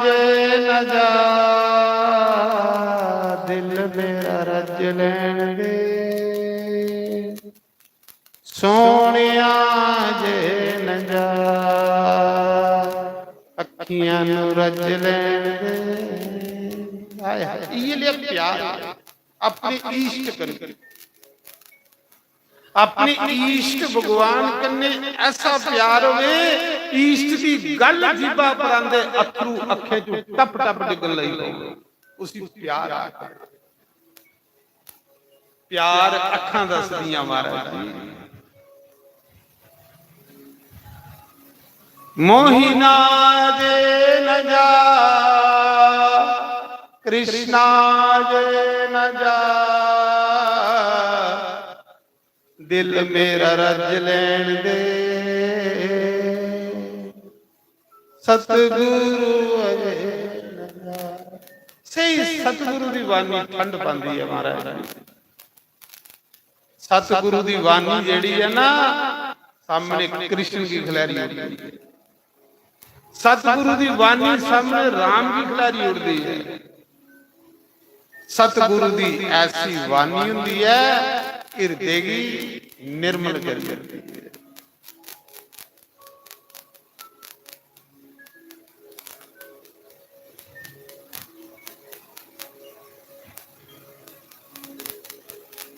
जे न जा, दिल मेरा रज लैन दे, सोनिया जे न जा, अखियां नू रज लैन दे। हाय हाय, इयै लिया प्यार अपने इश्क कन्नै। अपने इष्ट भगवान कन्नै ऐसा प्यार होवे, इष्ट दी गल जीभा पर आंदे, अथरू अखें चों टप टप डिगन लगी पौंदे। उसी प्यार आखदे। प्यार अखां दसदियां महाराज जी। मोहिना जे न जा, कृष्णा जे न जा, दिल मेरा रज लैन दे, सतगुरु अजे न जा। स्हेई सतगुरु दी बाणी ठंड पांदी है महाराज जी। सतगुरु दी बाणी जेड़ी है ना, सामने कृष्ण की खलैरी उड़दी है। सतगुरु दी बाणी सामने राम की खलैरी उड़दी है। सतगुरु दी ऐसी बाणी हुंदी है, हिरदे गी निर्मल करी दिंदी है।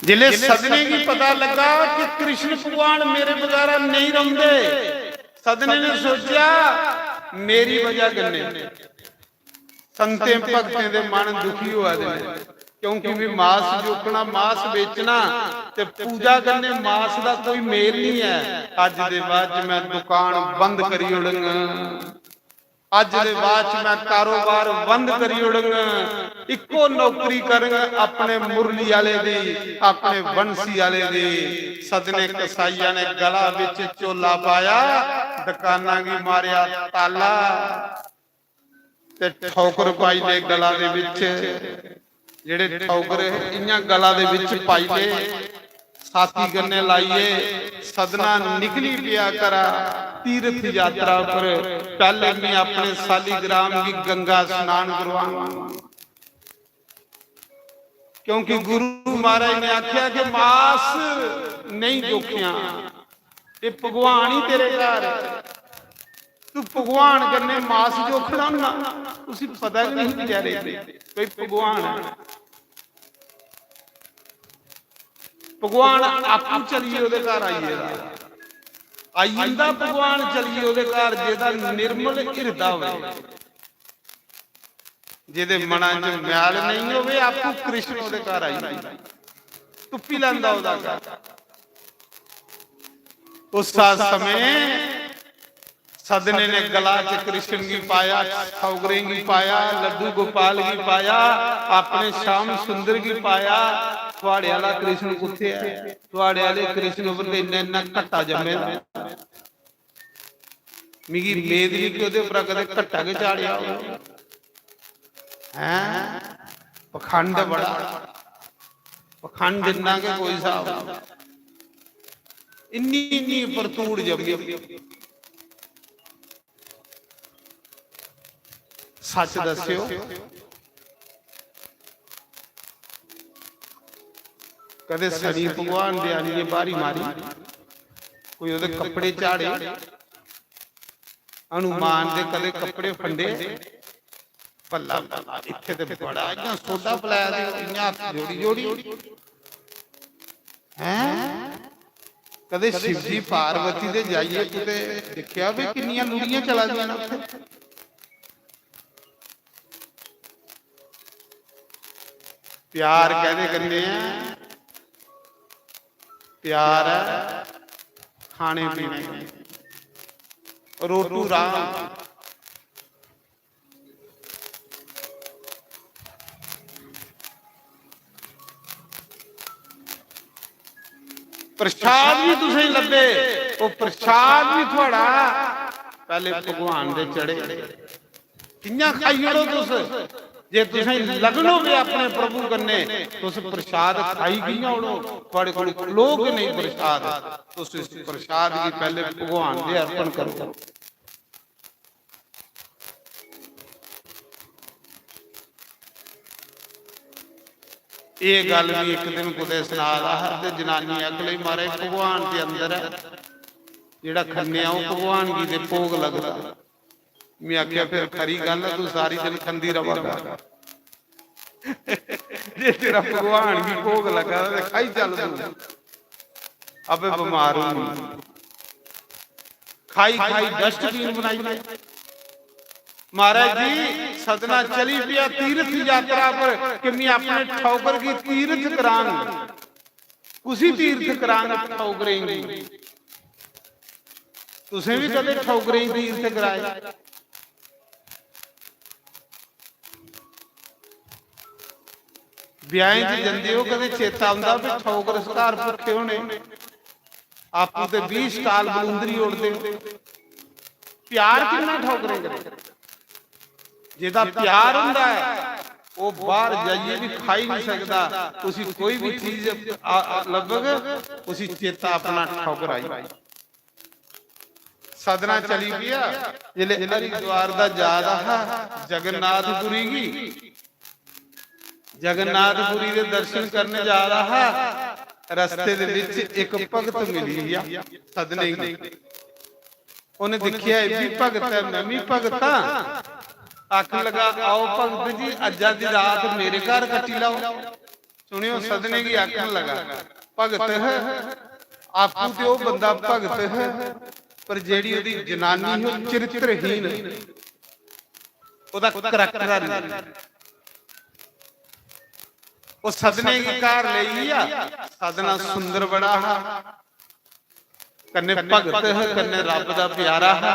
जिसले सदने गी पता लगा कि कृष्ण भगवान मेरे बगैरा नहीं रौंदे, सदने ने सोचेआ, मेरी वजह कन्नै संतें भक्तें दे मन दुखी होआ दे न, क्योंकि भी मास जोखना, मास बेचना ते पूजा कन्नै मास दा कोई मेल नहीं है। अज्ज दे बाद च मैं दुकान बंद करी ओड़ंग। अज्ज दे बाद च मैं कारोबार बंद करी ओड़ंग। इक्को नौकरी करंग अपने मुरली आले दी, अपने बंसी आले दी। सदने कसाइया ने गला विच झोला पाया, दुकाना गी मारेआ ताला। ते ठौकर पाई ले गला दे विच। जेड़े ठौकर इयां गला दे विच पाई ले, साथी कन्ने लाइए, सदना निकली पिया करा तीर्थ यात्रा पर। पहले मैं अपने सालीग्राम की गंगा स्नान करवाऊं, क्योंकि गुरु महाराज ने आख्या कि मास नहीं जोखिया, ये भगवान ही तेरे घर। तू भगवान कन्नै मास जोखना ना, उसी पता गै नहीं बेचारे गी, भाई भगवान है। भगवान आपू चलिए ओदे घर आई गेदा, आई जंदा भगवान चलिए ओदे घर, जेदा निर्मल हिरदा होवे, जेदे मना च मैल नहीं होवे, आपू कृष्ण ओदे घर आई जंदा, तुप्पी लैंदा ओदा घर। उस समय सदने ने गला च कृष्ण गी पाया, सौगरें गी पाया, लड्डू गोपाल गी पाया, अपने श्याम सुंदर गी पाया। थुआड़े आला कृष्ण कुत्थे है? थुआड़े आले कृष्ण उप्पर ते इन्ना इन्ना घट्टा जम्मे दा। मिगी मेद नहीं कि ओदे उप्परा कदे घट्टा गै चाढ़ेआ होग। हैं? पखंड बड़ा, पखंड इन्ना के कोई स्हाब नहीं। इन्नी इन्नी परतूड़ जम्मी। सच दस्यो, कदे शनि भगवान दे आनिए बारी मारी, कोई ओदे कपड़े झाड़े, हनुमान दे कदे कपड़े फंडे, बल्ला बल्ला, इत्थे ते बड़ा इयां सोडा पलाया ते इयां हत्थ जोड़ी जोड़ी। हैं? कदे शिव जी पार्वती दे जाइए कुते दिक्खेआ भी किन्नियां लुड़ियां चला दियां न उत्थे? प्यार कैदे कन्नै ऐ? प्यार ऐ खाने पीने कन्नै। रोटू राम। प्रसाद भी तुसें लब्भे, वो प्रसाद भी थुआड़ा पैहले भगवान दे चढ़े। कियां खाई ओड़ो तुस? जे तुसें लगन होवे अपने प्रभु कन्ने, तुस प्रसाद खाई कियां ओड़ो? थुआड़े कोल खलोग नहीं प्रसाद। तुस इस प्रसाद गी पैहले भगवान दे अर्पण करो। एह गल्ल भी इक दिन कुतै सना दा हा ते जनानी आखन लगी, "महाराज, भगवान ते अंदर ऐ, जेहड़ा खन्ने आ, ओह भगवान गी ते भोग लगदा।" मैं आखेआ, "फिर खरी गल्ल ऐ, तू सारी दिन खंदी रवा कर। जे तेरा भगवान गी भोग लग्गा दा ते खाई चल तू, अबे बमार होनी।" खाई खाई डस्टबिन बनाई ले। महाराज जी, सदना चली पिया तीर्थ यात्रा पर कि मैं अपने ठौकर गी तीर्थ करांग। कुसी तीर्थ करांग? ठौकरें गी। तुसें भी कदे ठौकरें गी तीर्थ कराए? ब्याहें च जंदे हो, कदे चेता औंदा भी ठौकर घर भुक्खे होने, आपूं ते बीह् स्टाल बलूंदरी ओड़दे। प्यार किन्ना ठौकरें कन्नै। जेह्दा प्यार होंदा ऐ, ओह् बाहर जाइयै भी खाई नहीं सकदा, उसी कोई भी चीज आ, आ, लब्भग, उसी चेता अपना ठौकर आई। सदना चली पेआ, जिसलै हरिद्वार दा जा दा हा जगन्नाथपुरी गी, जगन्नाथपुरी दे दर्शन करने जा दा हा, रस्ते दे विच इक भगत मिली गेआ सदने गी। उन्हें दिक्खेआ, "एह् भी भगत ऐ, मैं भी भगत हां।" आखन लगा, "आओ भगत जी, अज्जा दी रात मेरे घर कट्टी लाओ।" सुनेओ, सदने गी आखन लगा, भगत है, आपू ते ओह् बंदा भगत है, पर जेह्ड़ी ओह्दी जनानी ही, ओह् चरित्रहीन, ओह्दा करैक्टर नहीं। ओह् सदने गी घर लेई गेआ। सदना सुंदर बड़ा हा, कन्नै भगत हा, कन्नै रब दा प्यारा हा।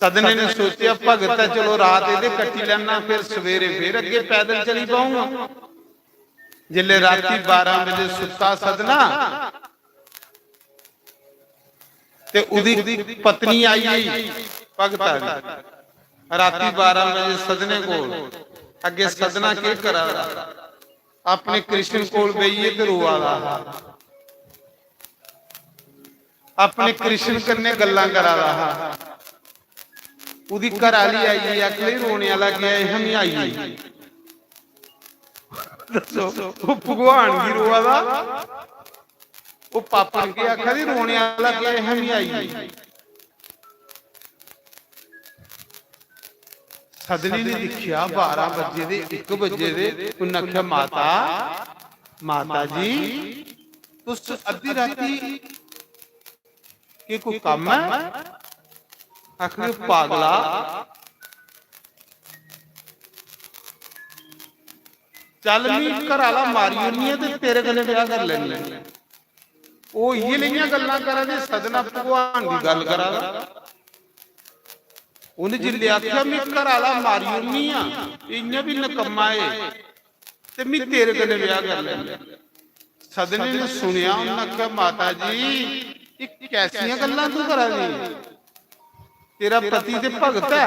सदने ने सोचेआ, भगत ऐ, चलो रात एह्दे कट्टी लैना, फिर सवेरे फिर अग्गे पैदल चली पाऊंगा। जिसले राती बारां बजे सुत्ता सदना, ते उदी पत्नी आई गेई भगता दी। राती बारां बजे सदने कोल, अग्गे सदना केह् करा दा? अपने कृष्ण कोल बेहियै ते रोआ दा हा, अपने कृष्ण कन्नै गल्लां करा दा हा। उदी घर आह्ली आई गेई, आखन लगी, "रोने आह्ला केह् ऐ? हम ही आई गेई।" दस्सो, ओह् भगवान गी रोआ दा, ओह् पापन केह् आखा दी, "रोने आह्ला केह् ऐ? हम ही आई गेई।" सदने ने दिक्खेआ, बारां बजे दे, इक बजे दे, उन्नै आखेआ, "माता, माता जी, तुस अद्धी राती केह् कोई कम्म ऐ?" आखन लगी, "पागला, चल, मी घर आह्ला मारी ओड़नी ऐ ते तेरे कन्नै ब्याह करी लैनी ऐ।" ओह् इ'यै लेइयां गल्लां करा दे, सदना भगवान दी गल्ल करा दा। उ'नें जिसलै आखेआ, "मी घर आह्ला मारी ओड़नी आं, इ'यां बी नकम्मा ऐ, ते मी तेरे कन्नै ब्याह करी लैना।" सदने ने सुनेआ, उ'न्नै आखेआ, "माता जी, एह् कैसियां गल्लां तू करा दी? तेरा पति ते भगत ऐ,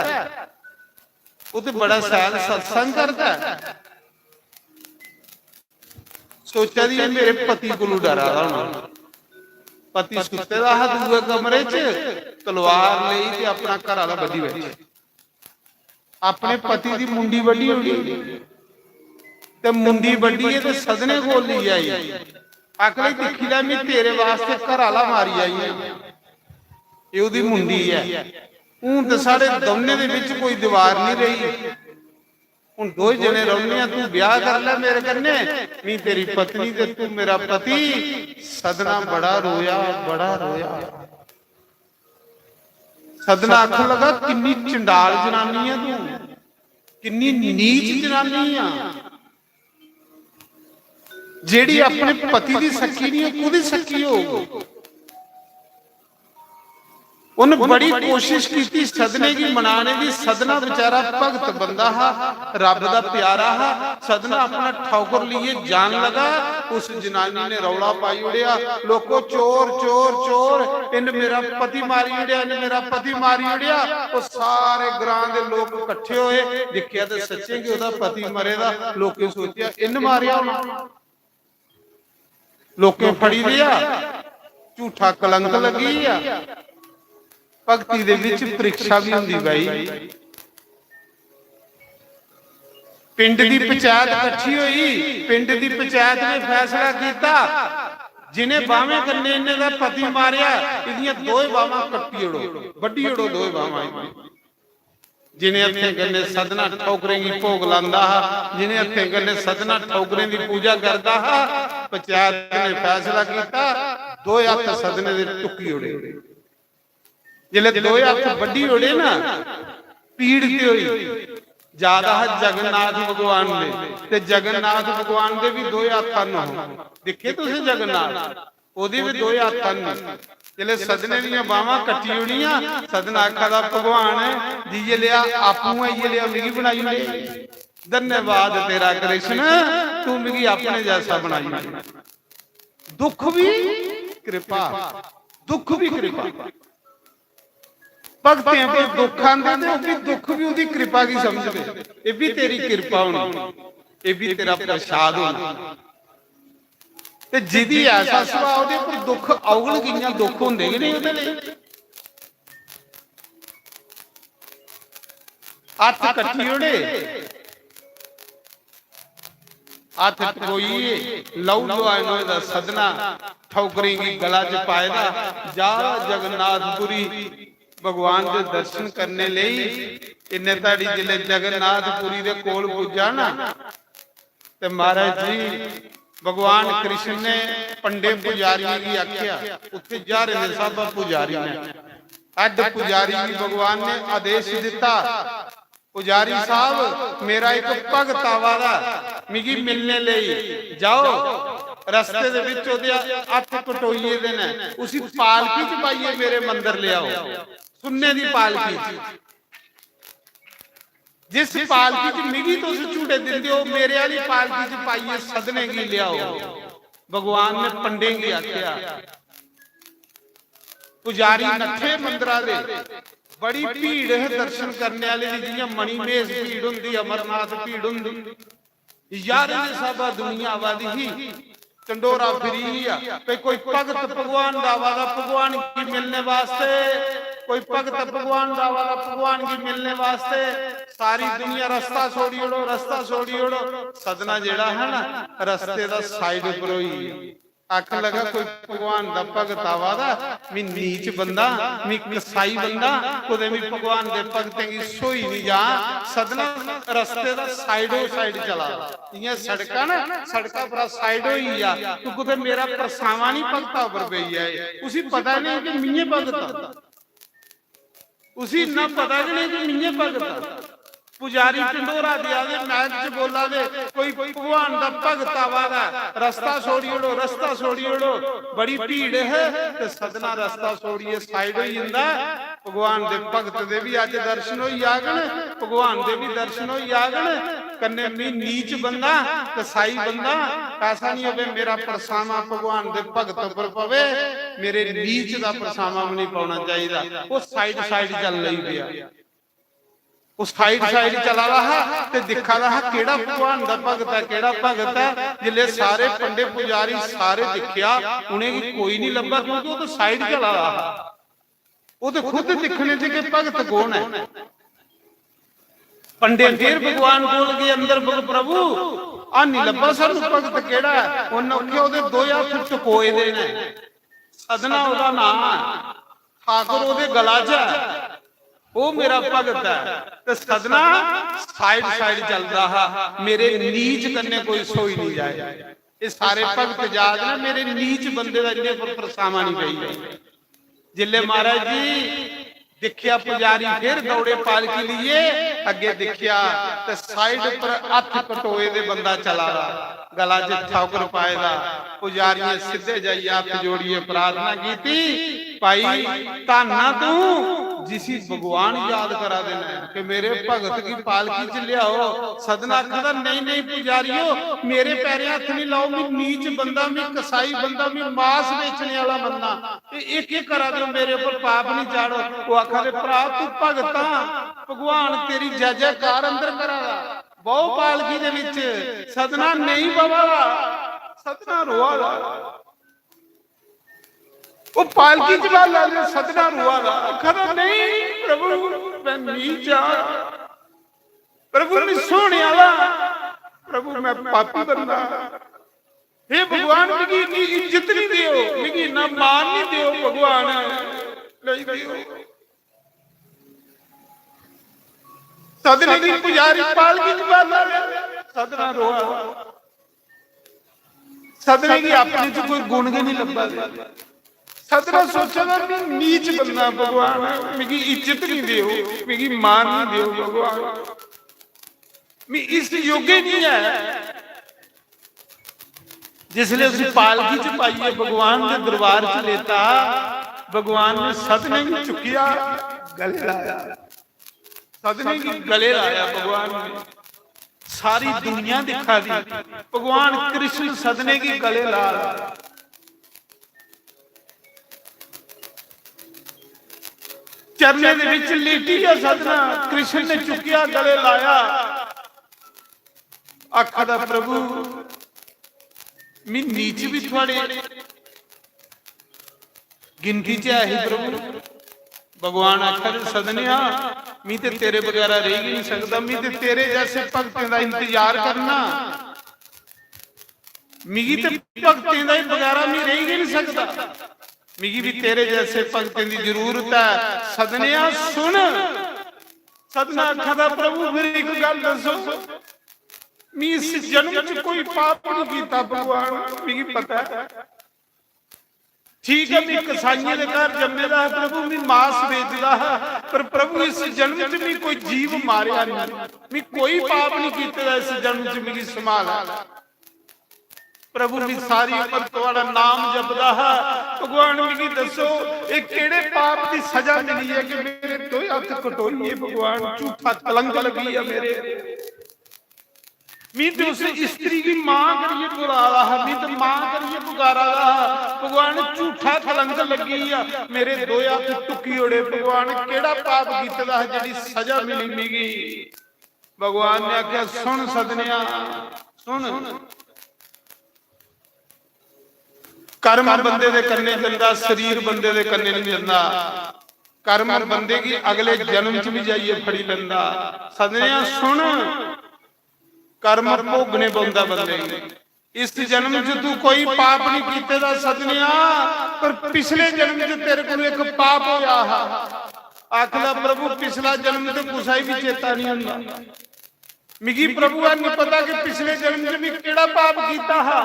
ओह् ते बड़ा शैल सत्संग करदा ऐ।" सोचा दी, "एह् मेरे पति कोलू डरा दा होना।" पति सुत्ते दा हा दूए कमरे च, तलवार लेई ते अपना घर आह्ला बड्ढी बैठी। अपने पति दी मुंडी बड्ढी ओड़ी ते मुंडी बड्ढियै ते सदने कोल लेई आई। आखन लगी, "दिक्खी लै, में तेरे वास्ते घर आह्ला मारी आई आं। एह् ओह्दी मुंडी ऐ। हून ते साढ़े दौनें दे बिच कोई दीवार नहीं रेही।" हून दो जने रौह्ने आं, तू ब्याह कर लै मेरे कन्नै, मी तेरी पत्नी ते तू मेरा पति। सदना बड़ा रोया, बड़ा रोया। सदना आखन लगा, "किन्नी चंडाल जनानी ऐ तू, किन्नी नीच जनानी ऐ, जेह्ड़ी अपने पति दी सखी नहीं, ओह् कोह्दी सखी होग?" उन्हें बड़ी कोशिश की सदने गी मनाने दी। सदना बेचारा भगत बंदा हा, रब दा प्यारा हा। सदना अपना ठौकर लिए जान लगा। उस जनानी ने रौला पाई उड़ेआ, "लोको, चोर, चोर, चोर, इन मेरा पति मारी उड़ेआ, इन मेरा पति मारी उड़ेआ।" वो सारे ग्रां दे लोक इकट्ठे होए, दिक्खेआ ते सच्चें गै ओह्दा पति मरे दा। लोकें सोचेआ, "इन मारेआ होना।" लोकें फड़ी लिया, झूठा कलंक लगी गया। भक्ति दे विच परीक्षा भी होंदी भाई। पिंड दी पंचायत इकट्ठी होई, पिंड दी पंचायत ने फैसला किया, जिन्हें बाहें कन्नै इन्हें दा पति मारिया, इदियां दोए बाहां कट्टी ओड़ो, बड्ढी ओड़ो दोए बाहां। जिन्हें हत्थें कन्नै सदना ठौकरें गी भोग लांदा हा, जिन्हें हत्थें कन्नै सदना ठौकरें दी पूजा करदा हा, पंचायत ने फैसला किया, दोए हत्थ सदने दे टुक्की ओड़े। जिसले दोए हत्थ बड्ढी ओड़े ना, पीड़ ते होई, ज्यादा हा जगन्नाथ भगवान दे, ते जगन्नाथ भगवान दे भी दोए हत्थ न। दिक्खे तुसें जगन्नाथ? ओह्दी बी दोए हत्थ न। जिसलै सदने दियां बाह्मां कट्टी ओड़ियां, सदना आखा दा, "भगवान, जि'यै लेआ आपूं ऐ, इ'यै लेआ मिगी बनाई ओड़े। धन्यवाद तेरा कृष्ण, तू मिगी अपने जैसा बनाई ओड़े।" दुख भी कृपा, दुख भी कृपा। भगतें पर दुख आंदे ते ओह् भी दुख भी ओह्दी कृपा गी समझदे। "एह् भी तेरी कृपा होनी, एह् भी तेरा प्रसाद होना।" ते जिदी ऐसा सुभाऽ, ओह्दे पर दुख औगल कि'यां? दुख होंदे गै नेईं ओह्दे लेई। हत्थ कट्टी ओड़े, हत्थ टकोइयै लहू लुहान होए दा सदना, ठौकरें गी गला च पाए दा, जा जगन्नाथपुरी भगवान दे दर्शन करने लेई। इन्ने धड़ी जिसलै जगन्नाथपुरी दे कोल पुज्जा ना, ते महाराज जी, भगवान कृष्ण ने पंडे पुजारियों की आख्या, उत्थे जा रहे ने साहबा पुजारी ने, अड्ड पुजारी की भगवान ने आदेश दिता, "पुजारी साहब, मेरा एक भगत आवा दा, मिगी मिलने लेई जाओ।" रस्ते दे विच ओदे हत्थ कटोइये दे ने, उसी पालकी च पाइये मेरे मंदर ले आओ, सुन्ने दी पालकी च। जिस पालकी च मिगी तुस झूटे दिंदे हो, मेरे आह्ली पालकी च पाइयै सदने गी लेआओ। भगवान ने पंडे गी आखेआ। पुजारी नट्ठे मंदरा दे, बड़ी भीड़ है दर्शन करने आह्ले दी, जि'यां मणिमेश भीड़ होंदी, अमरनाथ भीड़ होंदी। यार, ये साबा दुनिया आवा दी ही, टंडोरा फिरी आ, ते कोई भगत भगवान दा आवा दा भगवान गी मिलने वास्ते, कोई भगत भगवान दा आवा दा भगवान गी मिलने वास्ते। सारी दुनिया रस्ता छोड़ी ओड़ो, रस्ता छोड़ी ओड़ो। सदना जेड़ा है ना, रस्ते दा side उपर होई गेआ। आखन लगा, "कोई भगवान दा भगत आवा दा, मी नीच बंदा, मी कसाई बंदा, कुतै मी भगवान दे भगतें गी सोई निं जा।" सदना रस्ते दा side ओ side चला दा। इ'यां सड़कां ना, सड़का परा side होई गेआ, तू कुतै मेरा परछामां निं भगता उप्पर पेई जाए। उसी पता नेईं कि मियें भगत आं। उसी इन्ना पता गै नेईं कि मियें भगत आं। पुजारी ढंडोरा देआ दे, mike च बोला दे, "कोई भगवान दा भगत आवा दा ऐ, रस्ता छोड़ी ओड़ो, रस्ता छोड़ी ओड़ो।" बड़ी भीड़ है ते सदना रस्ता छोड़ियै side होई जंदा ऐ। भगवान दे भगत दे भी अज्ज दर्शन होई जागन, भगवान दे भी दर्शन होई जागन। कन्नै मी नीच बंदा, कसाई बंदा, ऐसा नहीं होवे मेरा परछामां भगवान दे भगत पर पवे, मेरे नीच दा परछामां भी नहीं पौना चाहिदा। वो side side चल लई पिया। वो side side चला दा हा ते दिक्खा दा हा केड़ा भगवान दा भगत है, केड़ा भगत है। जिसले सारे पंडे पुजारी सारे दिक्खेआ, उ'नेंगी कोई नहीं लब्भा, क्योंकि वो तो side चला दा हा। वो तो खुद दिक्खने च कि भगत कौन है। पंडे फिर भगवान कोल गए अंदर, "भग-, प्रभु, आ नहीं लब्भा सानू भगत केड़ा है?" उन्हें आखेआ, "ओदे दो हत्थ चकोए दे ने, सदना ओदा नाम है, ठाकुर ओदे गला च है, वो मेरा भगत है।" ते सदना side side चलदा हा, मेरे नीच कन्ने कोई सोई नहीं जाए। ये सारे भगत जाग ने, मेरे नीच बंदे दा इन्ने पर परछामां नहीं पई। जिसले महाराज जी दिक्खेआ, पुजारी फिर दौड़े पालकी लेइयै, अग्गे दिक्खेआ ते side पर हत्थ कटोए दे बंदा चला दा, गला च ठाकुर पाए दा। पुजारियें सिद्धे जाइयै हत्थ जोड़ियै प्रार्थना कीती, "भाई, धन्न आ तूं जिसी भगवान याद करा दे न कि मेरे भगत गी पालकी च लेआओ।" सदना आखदा, "नहीं, नहीं पुजारियो, मेरे पैरें हत्थ नहीं लाओ, मैं नीच बंदा, मैं कसाई बंदा, मैं मास बेचने वाला बंदा।" "ए-, एह् केह् करा दे ओ? मेरे उप्पर पाप निं चाढ़ो।" ओह् आखा दे, "भ्रा, तू भगत आं, भगवान तेरी जय जयकार अंदर करा दा। बौह् पालकी दे विच।" सदना नेईं बवा दा, सदना रोआ दा। ओह् पालकी च बाला दे सदना रोआ दा, आखा दा, "नेईं प्रभु, मैं नीच आं, प्रभु, मैं सोने आह्ला, प्रभु, मैं पापी बंदा। हे भगवान, मिगी इन्नी इज्जत नहीं दियो, मिगी इन्ना मान नहीं दियो भगवान, नहीं दियो।" सदने गी पुजारी पालकी च बाला दे, सदना रोआ। सदने गी अपने च कोई गुण गै नहीं लब्भा दे। सदना सोचा दा, "मैं नीच बंदा भगवान, मिगी इज्जत नहीं दियो, मिगी मान नहीं दियो भगवान, मैं इस योग्य नहीं है।" जिसले उसी पालकी च पाइयै भगवान दे दरबार च लेता, भगवान ने सदने गी चुक्किया, गले लाया। सदने गी गले लाया भगवान ने। सारी दुनिया दिक्खा दी, भगवान कृष्ण सदने गी गले ला ला। चरणें दे विच लेटी गया सदना, कृष्ण ने चुक्किया, गले लाया, आखा दा, "प्रभु, मी नीच भी थुआड़े गिनती च ऐ ही प्रभु।" भगवान आखा दे, "सदनेआ, मी ते तेरे बगैरा रेही गै नहीं सकदा, मी ते तेरे जैसे भक्तें दा इंतजार करना, मिगी ते भक्तें दा ही बगैरा मी रेही गै नहीं सकदा, मिगी भी तेरे जैसे भक्तें दी जरूरत है।" सदनेआ सुन, सदना आखा दा, "प्रभु, फिर एक गल दसो, मी इस जन्म च कोई पाप नहीं कीता भगवान, मिगी पता है। ठीक है, मी कसाइयें दे घर जम्मे दा हा प्रभु, मी मास बेचदा हा, पर प्रभु इस जन्म च मी कोई जीव मारेआ नहीं, मी कोई पाप नहीं कीते दा इस जन्म च, मिगी संभाल। प्रभु मी सारी उम्र थुआड़ा नाम जपदा हा। भगवान मिगी दसो, ये केड़े पाप दी सजा मिली है कि मेरे दो हत्थ कटोइए भगवान, झूठा कलंक लगी है मेरे। मी ते उस स्त्री की मां करिए बुला रहा हा, मी ते मां करिए पुकारा रहा हा। भगवान, झूठा कलंक लगी है, मेरे दो हत्थ टुकी ओड़े। भगवान, केड़ा पाप कीते दा हा जेड़ी सजा मिली मिगी? भगवान ने आख्या, सुन सदनिया, सुन, कर्म बंदे दे कन्ने जंदा, शरीर बंदे दे कन्ने नहीं जंदा। कर्म बंदे की अगले जन्म च भी जाइए फड़ी लेंदा। सदनिया सुन, कर्म भोगने पौंदा बंदे गी। इस जन्म च तू कोई पाप नहीं कीते दा सदनिया, पर पिछले जन्म च तेरे को एक पाप होया हा। आखदा, प्रभु, पिछला जन्म तो कुसा भी चेता नहीं होंदा। मिगी प्रभु, है नहीं पता कि पिछले जन्म च मैं केड़ा पाप कीता हा।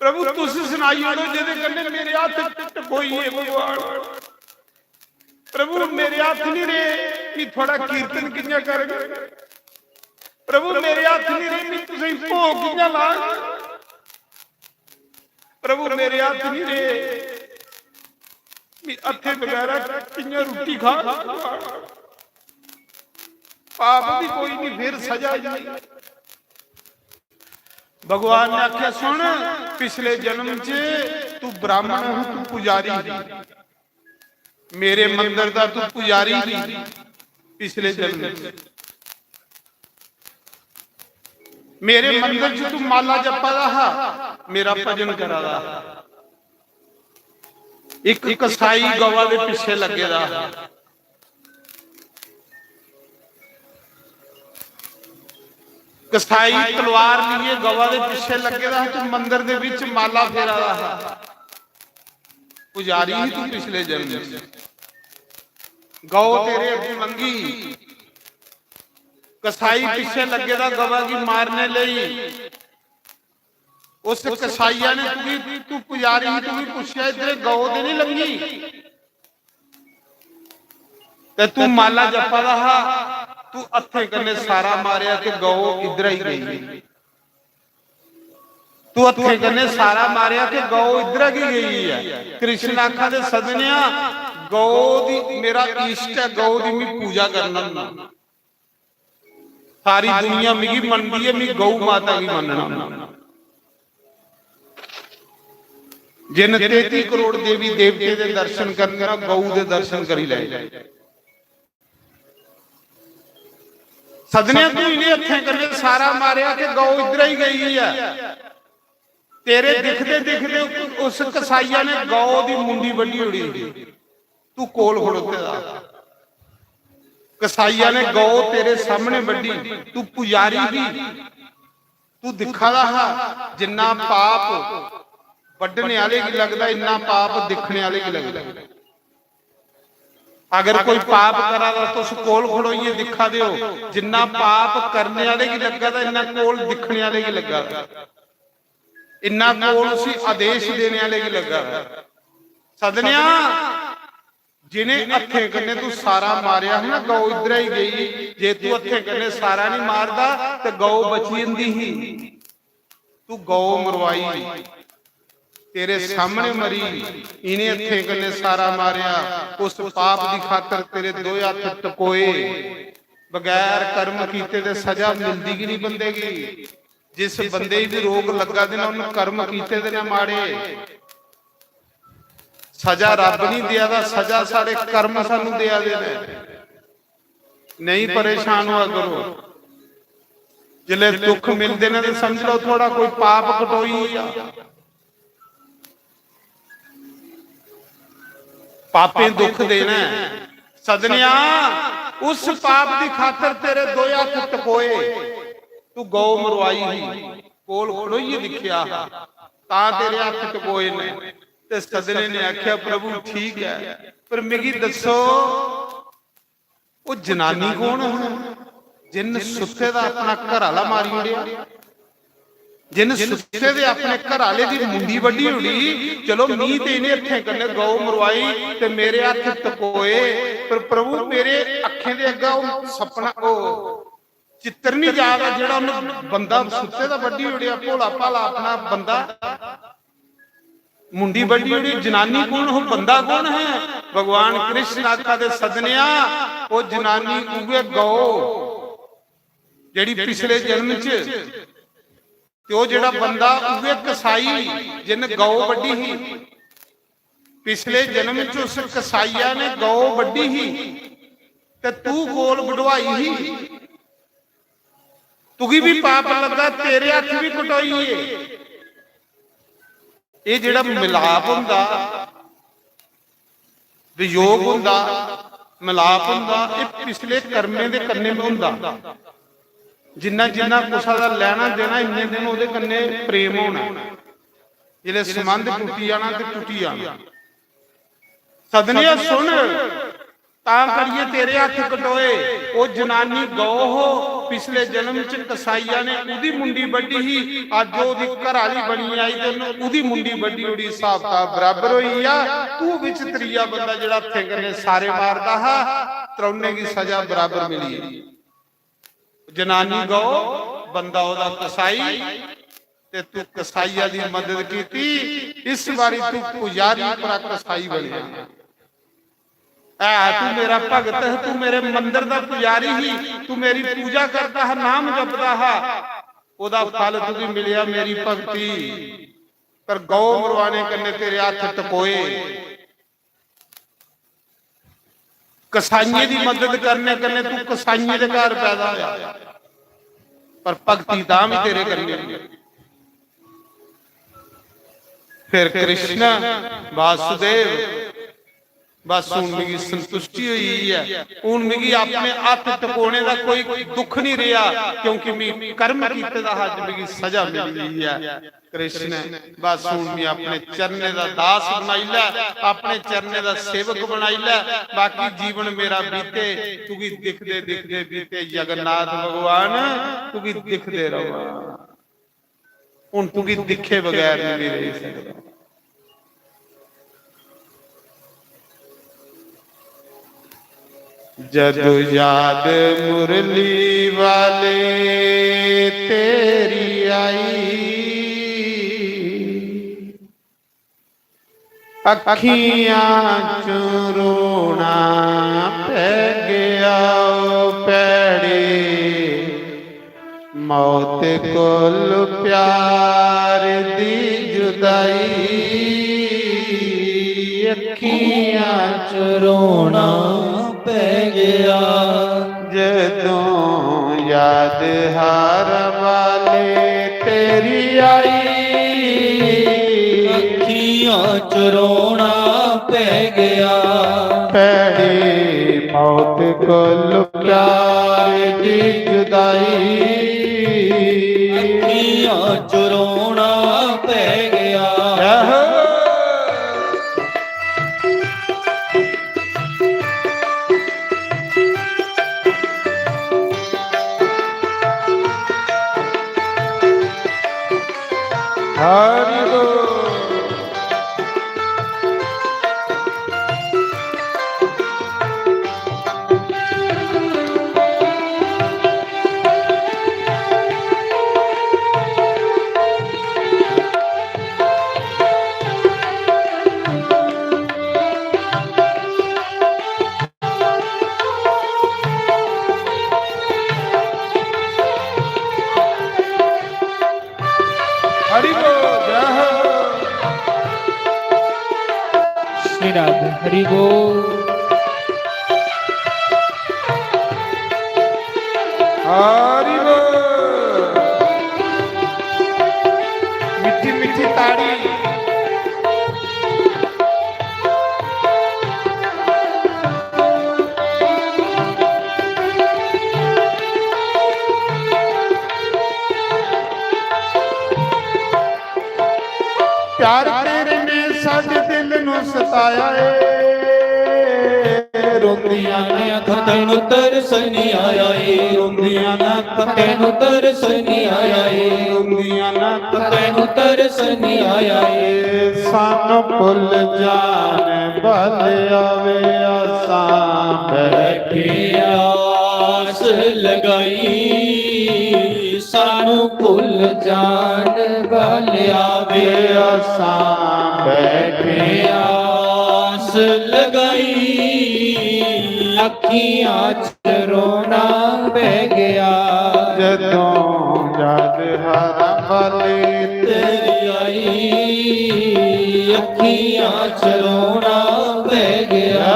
प्रभु, तुस सुनाई ओड़ो, जेदे कन्ने मेरे हत्थ टकोई है भगवान। प्रभु, मेरे हत्थ नहीं रहे कि थोड़ा कीर्तन कियां करग। प्रभु, मेरे हत्थ नहीं रहे कि तुसें भोग कियां लाग। प्रभु, मेरे हत्थ नहीं रहे कि हत्थे बगैरा कियां रोटी खा। पाप भी कोई नहीं, फिर सजा ही। भगवान ने आख्या, सुन, पिछले जन्म च तू ब्राह्मण हो, तू पुजारी ही, मेरे मंदिर दा तू पुजारी ही पिछले जन्म च। मेरे मंदिर च तू माला जपा दा हा, मेरा भजन करा दा हा। एक कसाई गवा दे पिछे लगे दा हा। कसाई तलवार लिए गवा दे पिछे लगे दा हा, तू मंदिर दे विच माला फेरा दा हा। पुजारी ही तू पिछले जन्म च। गौ तेरे अगों लंघी, कसाई पिछे लगे दा गवा की मारने लई। उस कसाईया ने तुगी, तू पुजारी ही, तुगी पुछया, इधर गौ ते नहीं लंघी? ते तू माला जपा दा हा, तू हत्थे कन्ने सारा मारया ते गौ इधर ही गई। तू हत्थे कन्ने सारा मारया ते गौ इधर की गई है। कृष्ण आखा दे, सदनिया, गौ दी मेरा इष्ट है, गौ दी मैं पूजा करना। सारी दुनिया मिगी मनदी है, मिगी गौ माता गी मनना। जिन तेती करोड़ देवी देवते दे दर्शन करने ना, गौ दे दर्शन करी ले। सदने तू इन्हें हत्थें कन्ने सारा मारया कि गौ इधर ही गई है। तेरे दिखदे दिखदे उस कसाईया ने गौ दी मुंडी बड्डी ओड़ी। तू कोल खड़ोते दा। कसाईया ने गौ तेरे सामने बड्डी, तू पुजारी ही, तू दिखा दा हा। जिन्ना पाप बड्डने आले गी लगदा, इन्ना पाप दिखने आले गी लगदा। अगर कोई पाप करा दा, तुस कोल खड़ोइयै दिखा दे हो, जिन्ना पाप करने आले गी लग्गा दा, इन्ना कोल दिखने आले गी लग्गा दा। इन्ना कोल उसी आदेश देने आले गी लग्गा दा। सदनिया, जिन्हें हत्थें कन्ने तू सारा मारया है ना, गौ इधर ही गई। जे तू हत्थें कन्ने सारा नहीं मारदा, ते गौ बची जंदी ही। तू गौ मरवाई, तेरे सामने मरी, इन्हें हत्थें कन्ने सारा मारया, उस पाप दी खातर तेरे दो हत्थ टकोए। बगैर कर्म कीते दे सजा मिलदी कि नहीं बंदे गी? जिस बंदे गी भी रोग लग्गा दे ना, उन्हें कर्म कीते दे ना माड़े। सजा रब नहीं दिया दा, सजा सारे कर्म सानू दिया दे ने। नहीं परेशान हुआ करो। जिसले दुख मिलते ने तो समझ लो थोड़ा कोई पाप कटोई गया। पापें दुख देना है। सदनिया, उस पाप की खातर तेरे दो हत्थ टकोए, तू गौ मरवाई ही, कोल खड़ोइए दिखया, तां तेरे हत्थ टकोए ने। ते सदने ने आख्या, प्रभु ठीक है, पर मिगी दसो, वो जनानी कौन है? जिन सुत्ते दा अपना घर आह्ला मारी ओड़ेआ, जिन सुत्ते दे अपने घर आह्ले दी मुंडी बड्ढी ओड़ी। चलो, मी ते इ'नें हत्थें कन्नै गौ मरवाई ते मेरे हत्थ टकोए, पर प्रभु, मेरे अक्खें दे अग्गें ओह् सपना, ओह् चित्तर निं जा दा, जेह्ड़ा उन्न बंदा सुत्ते दा बड्ढी ओड़ेआ, भोला भाला अपना बंदा, मुंडी बड्ढी ओड़ी। जनानी कौन हो, बंदा कौन है? भगवान कृष्ण आखा दे, सदनेआ, ओह् जनानी उ'ऐ गौ, जेह्ड़ी पिछले जन्म च, ते ओह् जेह्ड़ा बंदा उ'ऐ कसाई, जिन्न गौ बड्ढी ही। पिछले जन्म च उस कसाईया ने गौ बड्ढी ही ते तू कोल बढवाई ही। तुगी भी पाप लग्गा, तेरे हत्थ भी कटोई गे। एह् जेह्ड़ा मिलाप होंदा, वियोग होंदा, मिलाप होंदा, एह् पिछले कर्में दे कन्नै होंदा। जिन्ना जिन्ना कुसै दा लैना देना, इन्ने दिन ओह्दे कन्नै प्रेम होना। जिसलै संबंध टुट्टी जाना ते टुट्टी जाना। सदनिया सुन, तां करियै तेरे हत्थ कटोए। ओह् जनानी गौ हो, पिछले जन्म च कसाईया ने ओह्दी मुंडी बड्ढी ही, अज्ज ओह्दी घराली बनी आई ते उन्न ओह्दी मुंडी बड्ढी ओड़ी। स्हाब कताब बराबर होई गेआ। तू बिच त्रीया बंदा जेह्ड़ा हत्थें कन्नै सारे मारदा हा, त्रौने गी सजा बराबर मिली। जनानी गौ, बंदा ओह्दा कसाई, ते तू कसाईया दी मदद कीती। इस बारी तू पुजारी उप्परा कसाई बनेआ। ऐ तू मेरा भगत है, तू मेरे मंदर दा पुजारी ही, तू मेरी पूजा करदा हा, नाम जपदा हा, ओह्दा फल तुगी मिलेआ मेरी भक्ति। पर गौ मरवाने कन्नै तेरे हत्थ टकोए। कसाइयें दी मदद करने कन्नै तू कसाइयें दे घर पैदा होया, पर भक्ति तां भी तेरे कन्नै। फिर कृष्ण, वासुदेव, बस हुन मिगी संतुष्टि होई गेई ऐ, हुन मिगी अपने हत्थ टकोने दा कोई दुख नहीं रेहा, क्योंकि मैं कर्म कीते दा हा, अज्ज मिगी सजा मिली गेई ऐ। कृष्ण, बस हुन मैं अपने चरणें दा दास बनाई लै, अपने चरणें दा सेवक बनाई लै, बाकी जीवन मेरा बीते, तुगी दिखदे दिखदे बीते, जगन्नाथ भगवान तुगी दिखदे रवां। हुन तुगी दिक्खे बगैर नहीं रेही सकदा। जदों याद मुरली वाले तेरी आई, अखियां चों रोना पै गया ओ भैड़े, मौत कोल प्यार दी जुदाई। अखियां च रोना पै गया। जदों याद हार वाले तेरी आई, अखियां च रोना पै गया। भैड़ी मौत कोल प्यार दी जुदाई। अखियां च रोना पै गया। हरि बोल। हरि बोल, जय हो। श्रीनाथ हरि बोल। हरि बोल। मीठी मीठी ताड़ी। प्यार तेरे ने साडे दिल नू सताया ए। रोंदियां ने अखां, तैनू तरस नहीं आया ਏ। रोंदियां ने अखां, तैनू तरस नहीं आया ਏ। रोंदियां ने अखां, तैनू तरस नहीं आया ਏ। सानू भुल जान भल आवे, असां बैठे आस लगाई। सानू भुल जान भल आवे, असां बैठे आस लगाई। अखियां च रोना पै गया जदों याद हरम वाली तेरी आई। अखियां च रोना पै गया।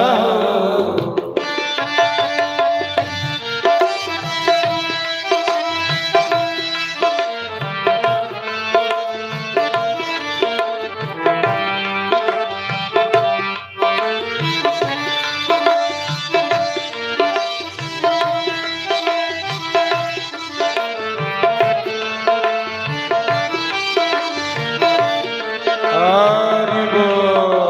हरि बोल।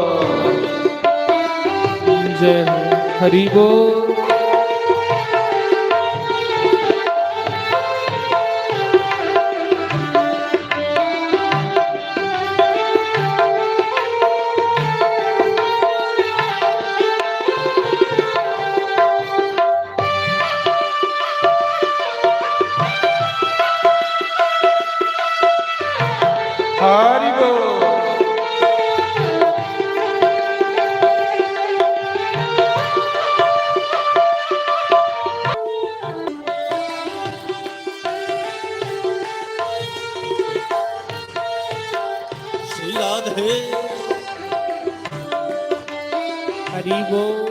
जय हरि बोल। हरि बोल। श्री राधे। हरि बोल।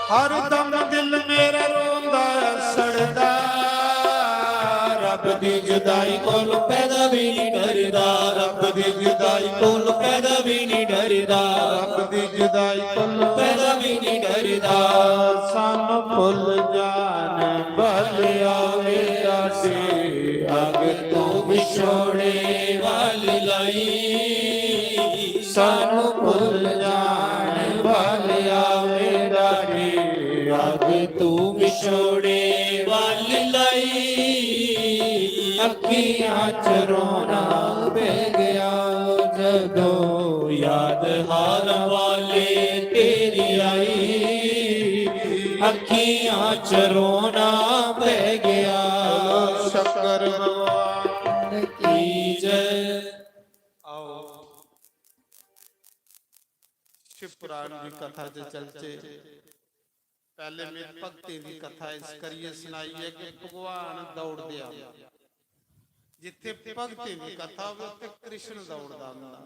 हर दम दिल मेरा रोंदा सड़दा, रब दी जुदाई कोल पैदा भी नहीं डरदा, रब दी जुदाई कोल पैदा भी नहीं डरदा, रब दी जुदाई कोल पैदा भी नहीं डरदा। सानू भुल जान भल आवे, असी अग तू विछोड़े वाली लाई। सानू भुल जान भल आवे, असी अग तू विछोड़े वाली लाई। अखियां च रोना पै गया जदों याद हार वाले तेरी आई। अखियां च रोना पै गया। शंकर भगवान की जय। आओ, शिव पुराण दी कथा च चलचे। पैह्ले में भगतें दी कथा इस करियै सनाई ऐ कि भगवान दौड़दे आ। जित्थे भगतें दी कथा होवे, उत्थे कृष्ण दौड़दा होंदा।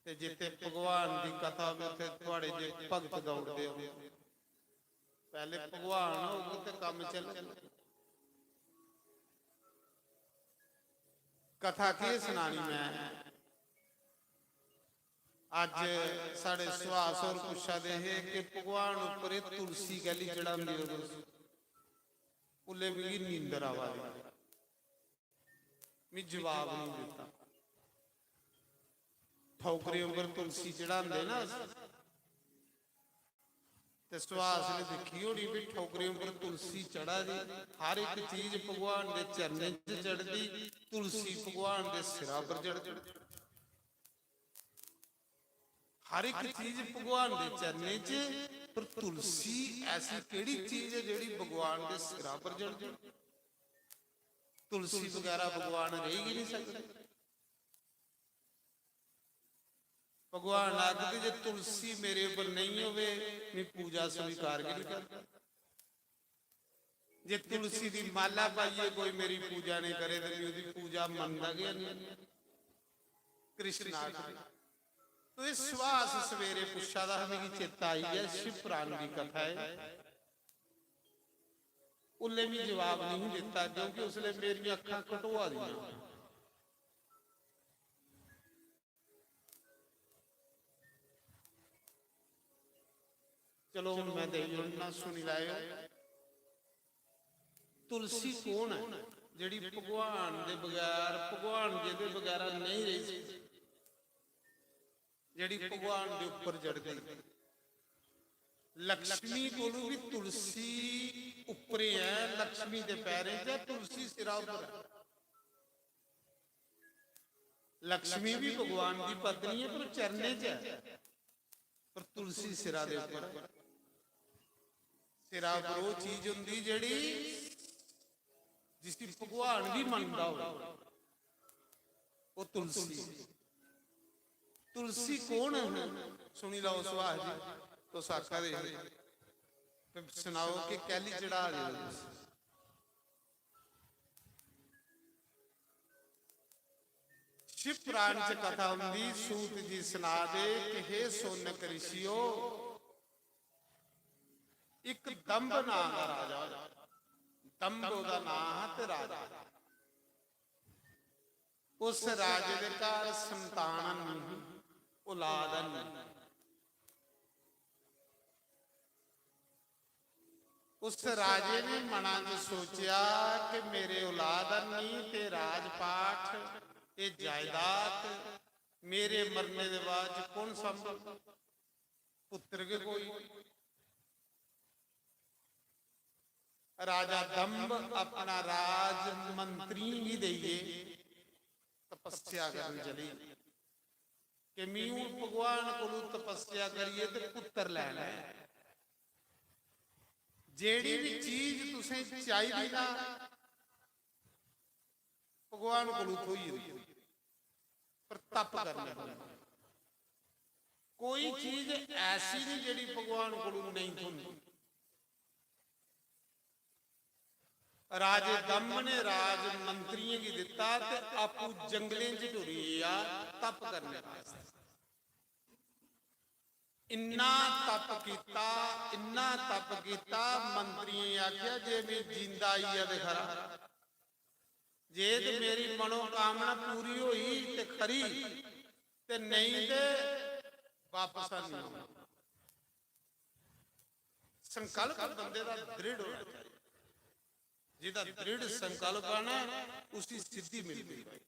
ते जित्थे भगवान दी कथा होवे, उत्थे थुआड़े जे भगत दौड़दे होंदे। पैह्ले भगवान होग ते कम्म चलग। कथा केह् सनानी मैं? अज्ज साढ़े सुहास होर पुच्छा दे हे कि भगवान उप्पर एह् तुलसी कैल्ली चढ़ांदे ओ तुस? उल्ले मिगी नींदर आवा दी, मी जवाब नहीं दित्ता। ठौकरें उप्पर तुलसी चढ़ांदे ना अस, ते सुहास ने दिक्खी होनी भी ठौकरें उप्पर तुलसी चढ़ा दी। हर एक चीज भगवान दे चरणें च चढ़दी, तुलसी भगवान दे सिरा पर चढ़दी। हर एक चीज भगवान दे चरणें च, पर तुलसी ऐसी केड़ी चीज है जेड़ी भगवान दे सिरा पर चढ़दी? तुलसी बगैरा भगवान रेही गै नहीं सकदे। भगवान आखदे, "जे तुलसी मेरे उप्पर नहीं होवे, मैं पूजा स्वीकार गै नहीं करदा। जे तुलसी दी माला पाइयै कोई मेरी पूजा नहीं करे, तो मैं ओदी पूजा मनदा गै नहीं।" कृष्ण आखदे। तो ये सुहास सवेरे पुच्छा दा हा, मिगी चेता आई गेआ, शिव पुराण दी कथा है। उल्ले मैं जवाब नहीं दित्ता, क्योंकि उसले मेरियां अक्खां घटोआ दियां। चलो, हुन मैं देई ओड़ना, सुनी लैओ। तुलसी कौन है? जेह्ड़ी भगवान दे बगैर, भगवान जेह्दे बगैरा नेईं रेही सकदी, जेह्ड़ी भगवान दे उप्पर चढ़ गई। लक्ष्मी कोलू भी तुलसी उप्परे ऐ, लक्ष्मी दे पैरें च ऐ, तुलसी सिरा उप्पर ऐ। लक्ष्मी भी भगवान दी पत्नी ऐ, पर चरणें च ऐ, पर तुलसी सिरा दे उप्पर ऐ। सिरा उप्पर ओह् चीज होंदी जेह्ड़ी, जिसी भगवान भी मनदा होवे, ओह् तुलसी। तुलसी कौन है? सुनी लैओ सुभाष जी, तुस आखा दे हे, ते सनाओ कि कैली चढ़ा दे ओ तुस? शिव पुराण च कथा होंदी, सूत जी सना दे कि हे सोनक ऋषियो, इक दंभ नां दा राजा होया। दंभ ओह्दा नां हा ते राजा। उस राजे दे घर संतान नहीं ही, औलाद नहीं। उस राजे ने मना च सोचेआ कि मेरे औलाद नहीं ते राजपाठ, एह् जायदाद, मेरे मरने दे बाद च कौन संभल? पुत्र गै कोई। राजा दंभ अपना राज मंत्रियें गी देइयै तपस्या करन चली कि मी हून भगवान कोलू तपस्या करियै ते पुत्र लैना ऐ। जेह्ड़ी भी चीज तुसें चाहिदी ना, भगवान कोलू थ्होई जंदी, पर तप करने पौंदे। कोई चीज ऐसी नहीं जेह्ड़ी भगवान कोलू नहीं थ्होंदी। राजे दंभ ने राज मंत्रियें गी दित्ता ते आपूं जंगलें च टुरी गेआ तप करने वास्तै। इन्ना तप कीता, इन्ना तप कीता, मंत्रियें आखेआ, "जे में जींदा आई गेआ ते खरा, जे ते मेरी मनोकामना पूरी होई ते खरी, ते नेईं ते वापस आनी आऊं।" संकल्प बंदे दा दृढ़ होना चाहिए। जेह्दा दृढ़ संकल्प है ना, उसी सिद्धि मिलदी है।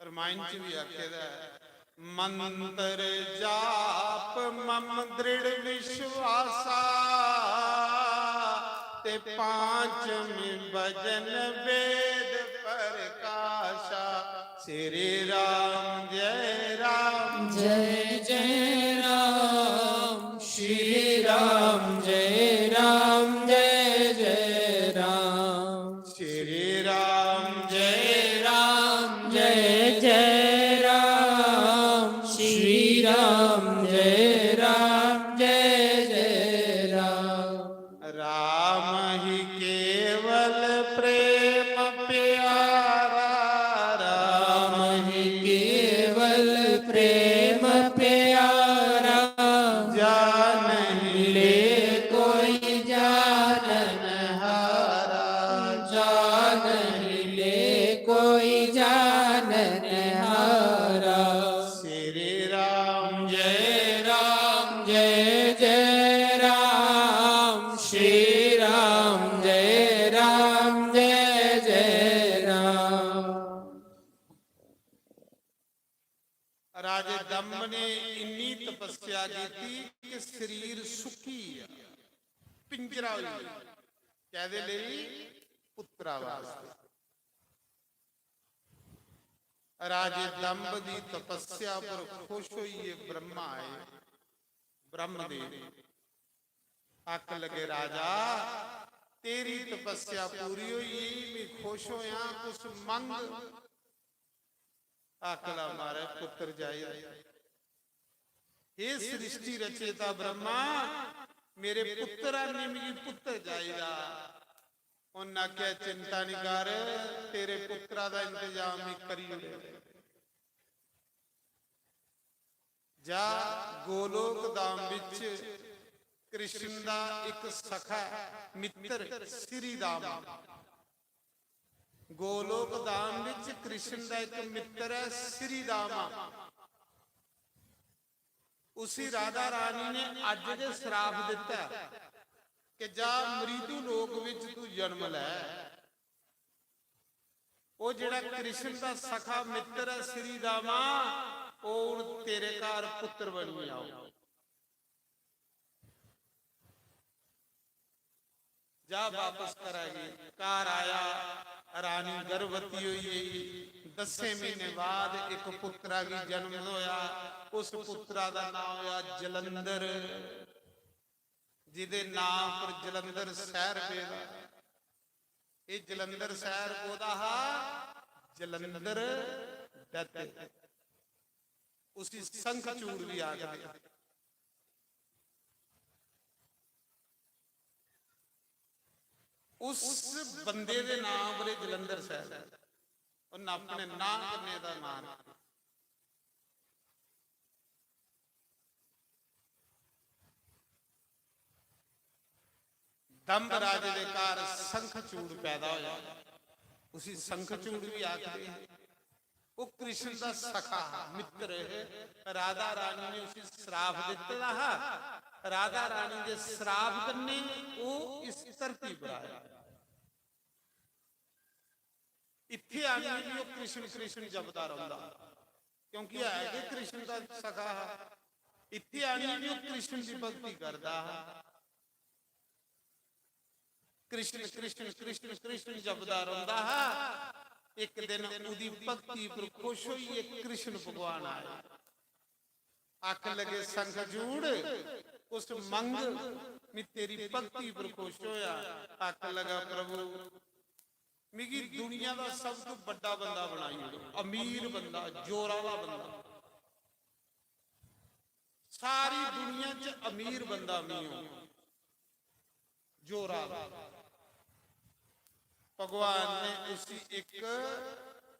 रामायण च भी आखे दा है, "मंत्र जाप मम दृढ़ विश्वासा, ते पांचम भजन वेद प्रकाशा।" श्री राम जय राम, जय जय राम, श्री राम जय राम, जय जय राम। श्री राम जय राम, जय जय राम, श्री राम जय राम, जय जय राम। राम ही केवल प्रेम प्यारा, राम ही केवल प्रेम प्यारा, जा नहीं ले कोई जानन हारा, जा नहीं ले कोई जानन हारा। श्री राम जय राम, जय जय राम, श्री राम जय राम, जय जय राम। राजे दंभ ने इन्नी तपस्या कीती कि शरीर सुक्की गेआ, पिंजरा होई गेआ। कैदे लेई? पुत्तरा वास्तै। राजे दंभ दी तपस्या पर खुश होइयै ब्रह्मा आए। ब्रह्मदेव आखन लगे, "राजा, तेरी तपस्या पूरी होई गेई, मैं खुश होया, कुछ मंग।" आखदा, "महाराज, पुत्र चाहिदा।" "हे सृष्टि रचेता ब्रह्मा, मेरे पुत्र आनी, मिगी पुत्र चाहिदा।" उन्न आखेआ, "चिंता निं कर, तेरे पुत्तरा दा इंतजाम में करी ओड़ेआ। जा, गोलोक धाम बिच कृष्ण दा इक सखा ऐ, मित्तर, श्री दामा। गोलोक धाम बिच कृष्ण दा इक मित्तर ऐ, श्री दामा। उसी राधा रानी ने अज्ज गै श्राप दित्ता ऐ कि जा, मृत्यु लोक बिच तू जन्म लै।" ਉਹ ਜਿਹੜਾ ਕ੍ਰਿਸ਼ਨ ਦਾ ਸਖਾ ਮਿੱਤਰ ਹੈ ਸ੍ਰੀ ਰਾਮਾ, ਉਹ ਹੁਣ ਤੇਰੇ ਘਰ ਪੁੱਤਰ ਬਣੀ ਆਓ। जा वापस करा गई। घर आया, रानी गर्भवती हुई गई। दसें महीने बाद एक पुत्रा गी जन्म होया। उस पुत्रा दा नाम होया जलंधर, जिदे नाम पर जलंधर शहर पेदा। ये जलंधर शहर कोदा हा? जलंधर दैत्य। उसी शंखचूड़ भी आखदे। उस बंदे दे नाम पर जलंधर शहर है। उन्हें अपने नाम कन्नै दा नाम रखेआ। दंभ राजे दे घर शंखचूड़ पैदा होया। उसी शंखचूड़ भी आखदे हे। वो कृष्ण दा सखा हा, मित्र है। राधा रानी ने उसी श्राप दित्ते दा हा। राधा रानी दे श्राप कन्नै वो इस धरती पर आया। इत्थे आनियै भी वो कृष्ण कृष्ण जपदा रौंह्दा, क्योंकि है गै कृष्ण दा सखा हा। इत्थे आनियै भी वो कृष्ण दी भक्ति करदा हा। कृष्ण कृष्ण कृष्ण कृष्ण जपदा रौंह्दा हा। इक दिन ओह्दी भक्ति पर खुश होइयै कृष्ण भगवान आए। आख लगे शंखचूड़, कुछ मंग, मैं तेरी भक्ति पर खुश होया। आख लगा, प्रभु, मिगी दुनिया दा सब तू बड्डा बंदा बनाई ओड़ो, अमीर बंदा, जोर आह्ला बंदा। सारी दुनिया च अमीर बंदा मी हो, जोर आह्ला। भगवान ने उसी एक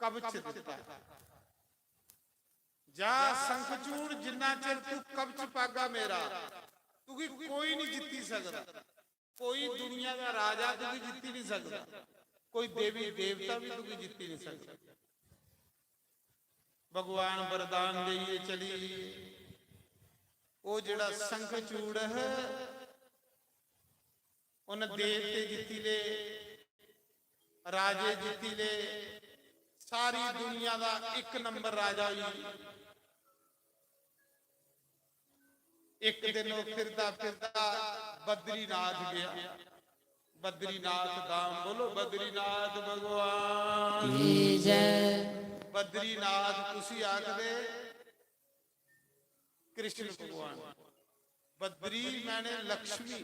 कवच दिता। जा शंखचूड़, जिन्ना चिर तू कवच पागा मेरा, तुगी कोई नहीं जित्ती सकदा। कोई दुनिया का राजा तुगी जित्ती नहीं सकदा, कोई देवी देवता भी तुगी जित्ती नहीं सकदा। भगवान वरदान देइयै चली गे। ओह् जेह्ड़ा शंखचूड़ है, उन देवते जित्ती ले, राजे जित्ती ले, सारी दुनिया दा इक नंबर राजा होई। एक दिन वो फिरदा फिरदा बद्रीनाथ गया। बद्रीनाथ धाम, बोलो बद्रीनाथ भगवान की जय। बद्रीनाथ कुसी आखदे? कृष्ण भगवान। बद्री माने लक्ष्मी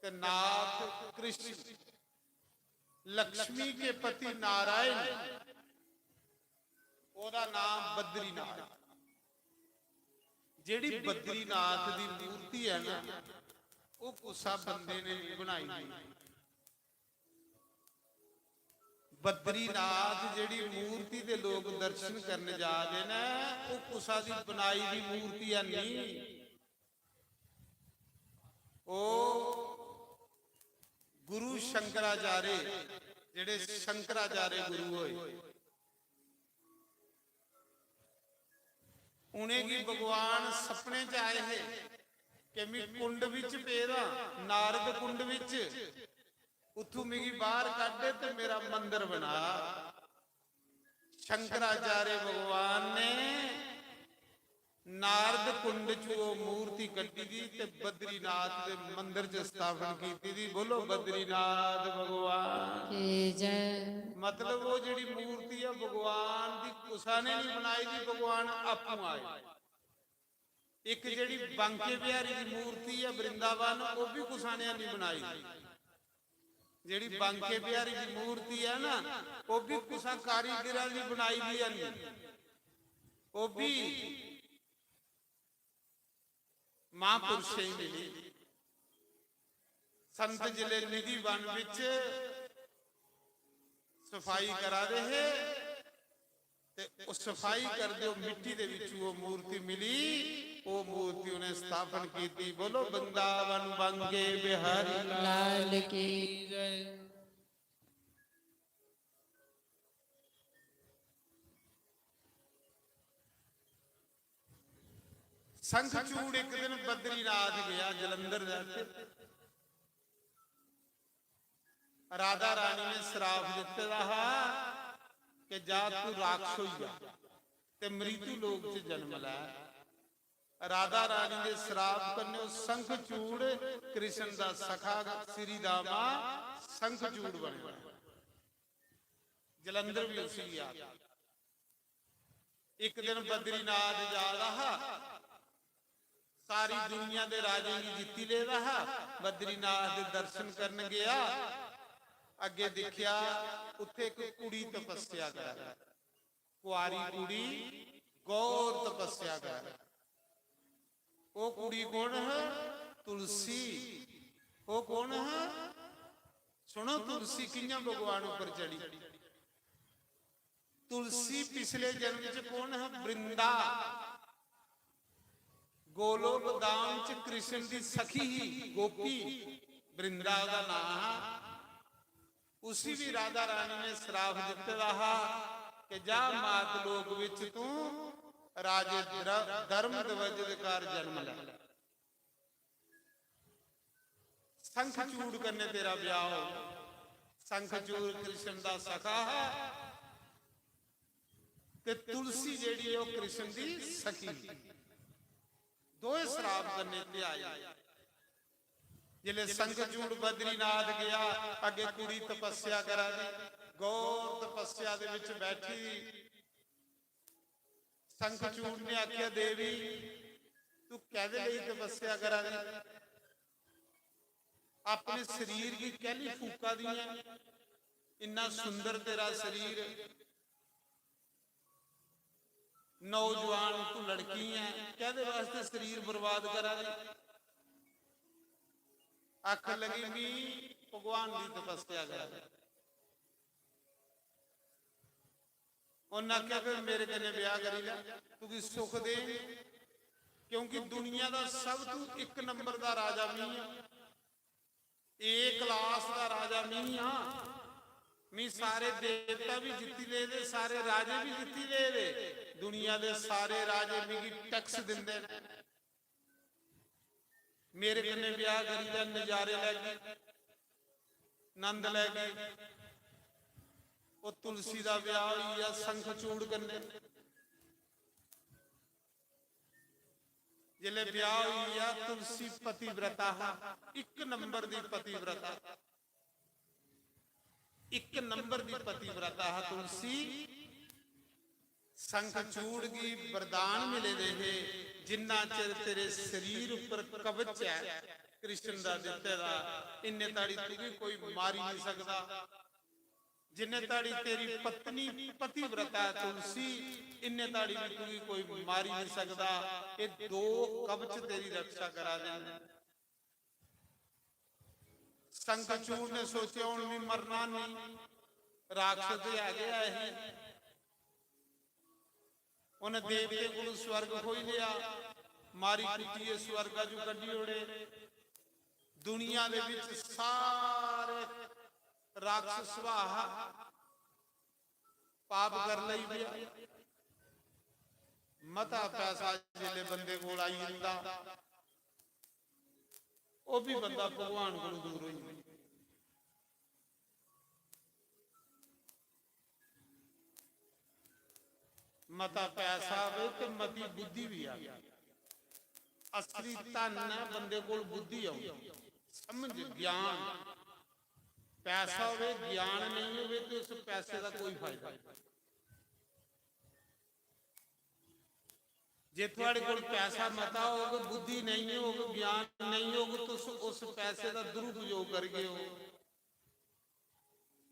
ते नाथ कृष्ण। लक्ष्मी के पति नारायण, ओदा नाम बद्रीनाथ। जेड़ी बद्रीनाथ दी मूर्ति है ना, वो कुसा बंदे ने नहीं बनाई दी। बद्रीनाथ जेड़ी मूर्ति दे लोग दर्शन करने जा रहे ने, वो कुसा दी बनाई दी मूर्ति है नहीं। ओ गुरु शंकराचार्य, जेड़े शंकराचार्य गुरु होए, उनेंगी भगवान सपने च आए हे कि मैं कुंड विच पेदा, नारद कुंड विच, उत्थू मिगी बाहर कड्ढ ते मेरा मंदिर बना। शंकराचार्य भगवान ने नारद कुंड च वो मूर्ति कड्ढी दी ते बद्रीनाथ दे मंदिर च स्थापन कीती दी। बोलो बद्रीनाथ भगवान की जय। मतलब वो जेड़ी मूर्ति है भगवान दी कुसा ने नहीं बनाई दी, भगवान आपूं आए। एक जेड़ी बांके बिहारी दी मूर्ति है वृंदावन, वो भी कुसा ने नहीं बनाई दी। जेड़ी बांके बिहारी दी मूर्ति है ना, वो भी कुसा कारीगर दी बनाई दी है नहीं। वो भी महापुरुषें गी मिली। संत जिले निधि वन विच सफाई करा दे हे ते उस सफाई करदे ओह् मिट्टी दे विच वो मूर्ति मिली, वो मूर्ति उन्हें स्थापन कीती। बोलो वृंदावन बांके बिहारी लाल की जय। शंखचूड़ एक दिन बद्रीनाथ गया, जलंधर जाके। राधा रानी ने श्राप दित्ते दा हा कि जा तू राक्षस होई जा ते मृत्यु लोक च जन्म लै। राधा रानी दे श्राप कन्नै ओह् शंखचूड़, कृष्ण दा सखा श्री दामा शंखचूड़ बनेआ। जलंधर भी उसी याद। इक दिन बद्रीनाथ जा दा हा, सारी दुनिया दे राजें गी जित्ती लेदा हा। बद्रीनाथ दे दर्शन करन गेआ, अग्गे दिक्खेआ, उत्थे इक कुड़ी तपस्या करा दी। कुआरी कुड़ी घोर तपस्या करै। ओह् कुड़ी कौन है? तुलसी। ओह् कौन है? सुनो, तुलसी कि'यां भगवान उप्पर चढ़ी। तुलसी पिछले जन्म च कौन है? वृंदा। गोलोक धाम च कृष्ण दी सखी ही गोपी, वृंदा ओह्दा नां हा। उसी भी राधा रानी ने श्राप दित्ते दा हा कि जा मात लोक विच तू राजे द्र-, धर्म ध्वज दे घर जन्म लै। शंखचूड़ कन्नै तेरा ब्याह हो। शंखचूड़ कृष्ण दा सखा हा ते तुलसी जेह्ड़ी ओह् कृष्ण दी सखी। दोए श्राप कन्नै ध्याए। जिसलै शंखचूड़ बद्रीनाथ गया, अग्गे कुड़ी तपस्या करा दी, घोर तपस्या दे विच बैठी दी। शंखचूड़ ने आख्या, "देवी, तू कैदे लेई तपस्या करा दी? अपने शरीर गी कैली फूका दी ऐ? इन्ना सुंदर तेरा शरीर, नौजवान तू लड़की ऐ, कैदे वास्ते शरीर बर्बाद करा दी?" आखन लगी, "मी भगवान दी तपस्या करा दी।" उन्नै आखेआ, "फिर मेरे कन्नै ब्याह करी लै, तुगी सुख दे, क्योंकि दुनिया दा सब तू इक नंबर दा राजा मी आं, ए क्लास दा राजा मी आं। मी सारे देवता भी जित्ती ले दे, सारे राजे भी जित्ती ले दे, दुनिया दे सारे राजे मिगी टैक्स दिंदे न।" मेरे कन्नै ब्याह करियै नजारे लैगी, नंद लैगी। ओह् तुलसी दा ब्याह होई गेआ शंखचूड़ कन्नै। जिसलै ब्याह होई गेआ, तुलसी पतिव्रता हा, इक नंबर दी पतिव्रता। इक नंबर दी पतिव्रता हा तुलसी। शंखचूड़ गी वरदान मिले दे हे, "जिन्ना चिर तेरे शरीर उप्पर कवच ऐ कृष्ण दा दित्ते दा, इन्ने ताड़ी तुगी कोई मारी नहीं सकदा। जिन्ने ताड़ी तेरी पत्नी पतिव्रता ऐ तुलसी, इन्ने ताड़ी भी तुगी कोई मारी नहीं सकदा। ये दो कवच तेरी रक्षा करा दे न।" शंखचूड़ ने सोचेआ, "हुन मैं मरना नहीं।" राक्षस ते है गै ऐ ही। उन्हें देवतें कोल स्वर्ग खोई लिया, मारी कुट्टियै स्वर्गा चू कड्ढी ओड़े। दुनिया दे विच सारे राक्षस सुभाऽ हा, पाप कर लेई पेआ। मता पैसा जिसले बंदे कोल आई जंदा, ओह् भी बंदा भगवान कोल दूर होई जंदा। मता पैसा होवे ते मती बुद्धि भी आवे। असली धन ऐ बंदे कोल बुद्धि आवे, समझ, ज्ञान। पैसा होवे, ज्ञान नहीं होवे तो उस पैसे का कोई फायदा नहीं। जे थुआड़े कोल पैसा मता होग, बुद्धि नहीं होग, ज्ञान नहीं होग, तुस उस पैसे दा दुरुपयोग करगे ओ।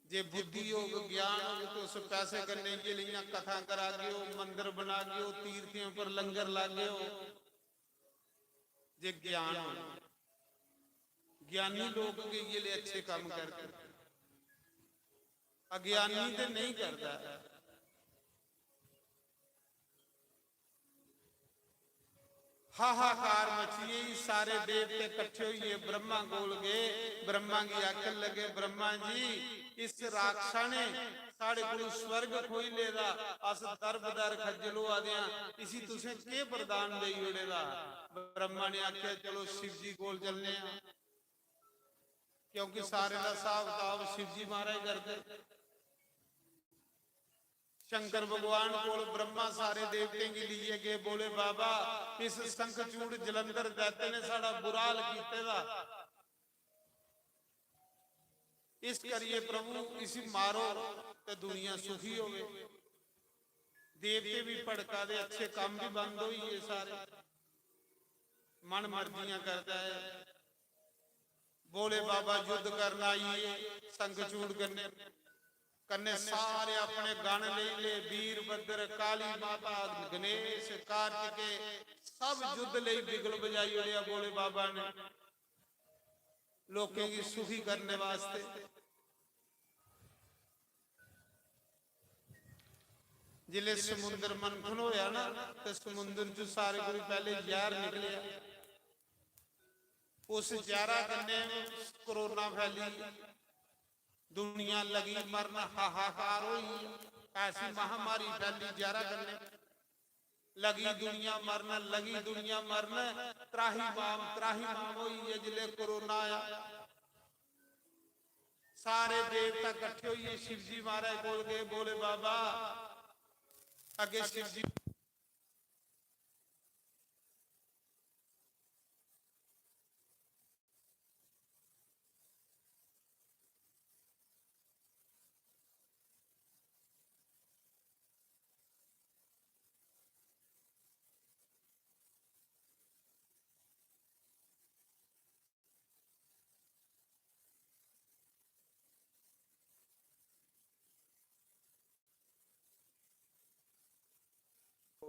जे बुद्धि होग, ज्ञान होग, तुस पैसे कन्नै इ'यै लेइयां कथां करागे ओ, मंदर बनागे ओ, तीर्थें पर लंगर लागे ओ। जे ज्ञान होग, ज्ञानी लोग गै इ'यै ले अच्छे कम्म करदे, अज्ञानी ते नहीं करदा। हाहाकार मची गेई, सारे देवते कट्ठे होइयै ब्रह्मा कोल गए। ब्रह्मा गी आखन लगे, "ब्रह्मा जी, इस राक्षा ने साढ़े कोल स्वर्ग खोई लेदा, अस दर बदर खज्जल होआ दे आं, इसी तुसें केह् वरदान देई ओड़े दा?" ब्रह्मा ने आखेआ, "चलो शिव जी कोल चलने आं।" क्योंकि सारे दा हिसाब कताब शिव जी महाराज करदे। शंकर भगवान कोल ब्रह्मा सारे देवतें गी लेइयै गे, बोले, "बाबा, इस शंखचूड़ जलंधर दैत्य ने साढ़ा बुरा हाल कीते दा, इस करियै प्रभु इसी मारो ते दुनिया सुखी होवे।" देवते भी भड़का दे, अच्छे काम भी बंद होई गे सारे, मन मर्जियां करदा है। भोले बाबा युद्ध करन आई गे शंखचूड़ कन्नै, कन्नै सारे अपने गण लेई ले, वीरभद्र, काली माता, गणेश, कार्तिकेय, सब युद्ध लेई बिगल बजाई ओड़ेआ भोले बाबा ने, लोकें गी सुखी करने वास्ते। जिसले समुंदर मंथन होया ना, ते समुंदर चों सारे कोला पैहले जहर निकलेआ। उस जहरा कन्नै कोरोना फैली, दुनिया लगी मरन, हाहाकार होई, ऐसी महामारी फैली जहरा कन्नै। लगी दुनिया मरन, लगी दुनिया मरन, त्राही माम, त्राही माम होई गे जिसले कोरोना आया। सारे देवता कट्ठे होइयै शिव जी महाराज कोल गए, बोले, "बाबा," अगे शिव जी ओ,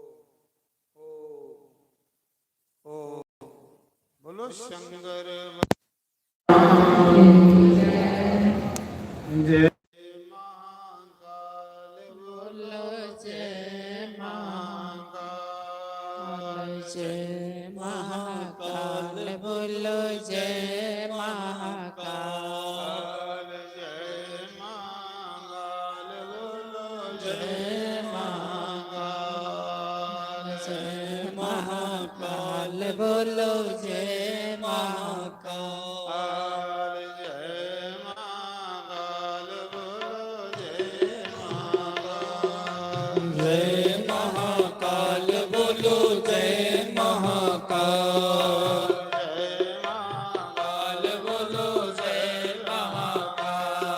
ओ, बोलो शंकर जय महाकाल, बोलो जय महाकाल, जय महाकाल, बोलो जय महाकाल, जय महाकाल, बोलो जय महाकाल, जय महाकाल, बोलो जय महाकाल। काल, जय महाकाल, बोलो जय महाकाल। जय महाकाल, बोलो जय महाकाल। जय महाकाल, बोलो जय महाकाल।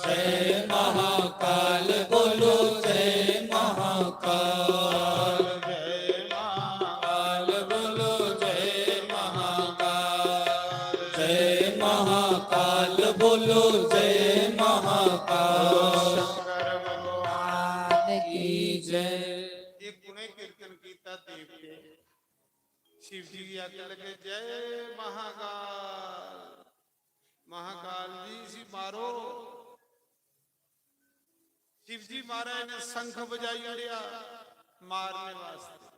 जय महाकाल, बोलो जय महाकाल। जय महाकाल, बोलो जय महाकाल। जय महाकाल, बोलो जय महाकाल। शंकर भगवान की जय। एक गुणे कीर्तन कीता देव के। शिव जी की आके लगे, "जय महाकाल।" महाकाल जी इसी मारो। शिव जी महाराज ने शंख बजाई ओड़ेआ मारने वास्ते।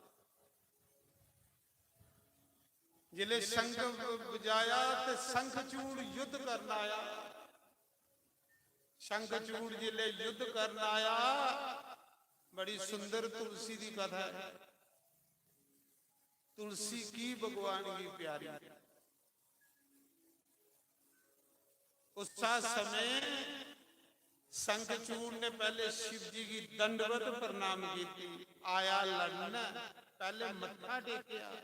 जिसले शंख बजाया ते शंखचूड़ युद्ध करन आया। शंखचूड़ जिसले युद्ध करन आया, बड़ी सुंदर तुलसी दी कथा है। तुलसी की भगवान की प्यारी। उस समय शंखचूड़ ने पहले शिव जी की दंडवत प्रणाम की, आया लड़न, पहले मत्था टेकिया,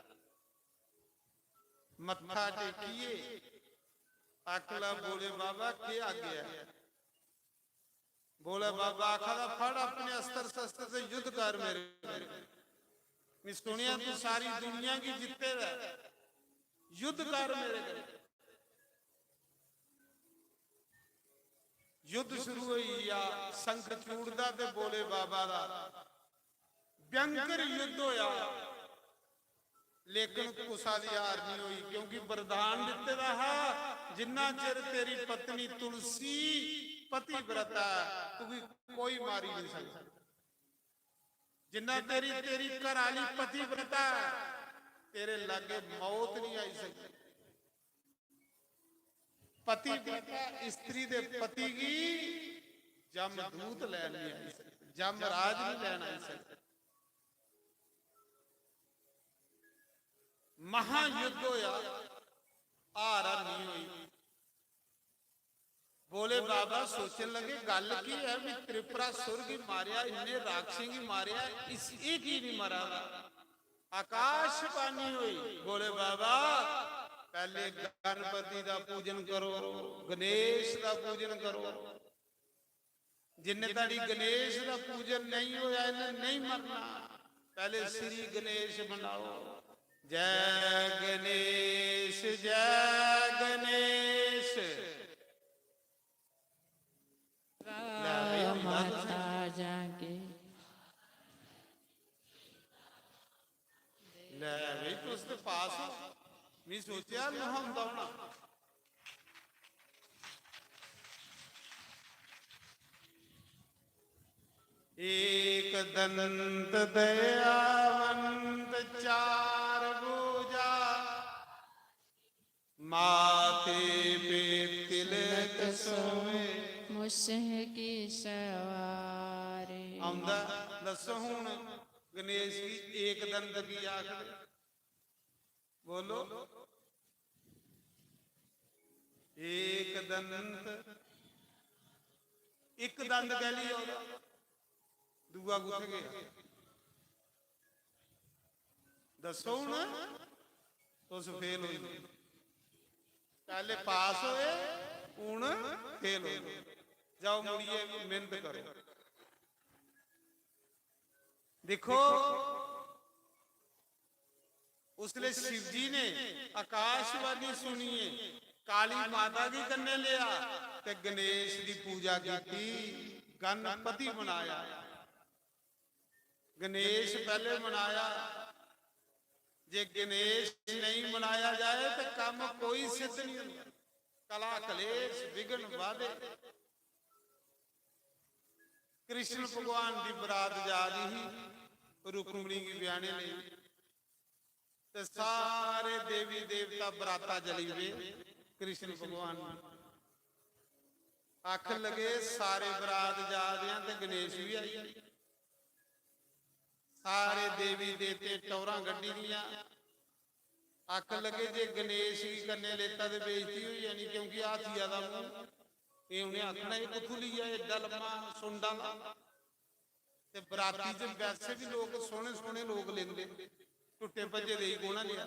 मत्था टेकिए आखला, "बोले बाबा, के आज्ञा है?" बोले बाबा आखा दा, "फड़ अपने अस्त्र शस्त्र से युद्ध कर मेरे कन्नै। मैं सुनिया तू सारी दुनिया की जित्ते दा है, युद्ध कर मेरे कन्नै।" युद्ध शुरू होई गया, शंखचूड़ दा ते भोले बाबा दा भयंकर युद्ध होया, लेकिन कुसा दी हार नहीं हुई, क्योंकि वरदान दिते दा हा, "जिन्ना चिर तेरी पत्नी तुलसी पतिव्रता है, तुगी कोई मारी नहीं सकता। जिन्ना तेरी, तेरी घर आली पतिव्रता है, तेरे लागे मौत नहीं आई सकती।" पतिव्रता स्त्री दे पति गी जमदूत लैन नहीं आई सकदे, जमराज नहीं लैन आई सकदे। महायुद्ध होया, हार नहीं हुई। बाबा सोचन लगे, गल्ल की है भी त्रिपुरासुर गी मारेआ, इन्ने राक्षसें गी मारेआ, इस, एह् की नहीं मरा दा? आकाशवाणी हुई, बोले बाबा, पहले गणपति का पूजन करो, गणेश का पूजन करो। जिन्ने धड़ी गणेश का पूजन नहीं होया, इन्हें नहीं मरना। पहले श्री गणेश बनाओ। जय गणेश, जय गणेश। लै भाई, माता जागे। लै भाई, तुस ते पास हो। मैं सोचेआ नहांदा होना। एक दंत दयावंत चार भुजा, माथे पे तिलक सोए। मुसह की सवारी। आंदा, दस्सो हुन गणेश गी एक दंत की आखदे? बोलो। एक दंत, एक दंत कह लिया, दूआ कुत्थे गया? दसो हुन, तुस फेल होई गए। पहले पास होए, हुन फेल होई गए। जाओ, मुड़िए मेहनत करो। देखो, उसले शिव जी ने आकाशवाणी सुनिए, काली माता गी कन्ने लिया ते गणेश दी पूजा कीती, गणपति बनाया। गणेश पहले मनाया, जे गणेश नहीं मनाया जाए तो काम कोई सिद्ध नहीं होंदा। कला कलेश विघ्न बाधे। कृष्ण भगवान दी बरात जा दी ही रुक्मणी गी ब्याहने लेई, ते सारे देवी देवता बराता चली पे कृष्ण भगवान दी। आखन लगे, सारे बरात जा दे हैं ते गणेश भी आई। सारे देवी देवते टौरां कड्ढी दियां। आखन लगे, जे गणेश गी कन्ने लेता ते बेइज्जती होई जानी, क्योंकि हाथिया दा मूंह, एह् उ'नें आखना, "एह् कुत्थूं लेई आए एड्डा लम्मा सुंड आह्ला?" ते बराती च वैसे भी लोक सोहने सोहने लोक लेंदे, टुट्टे भज्जे दे ही कौन लेआ?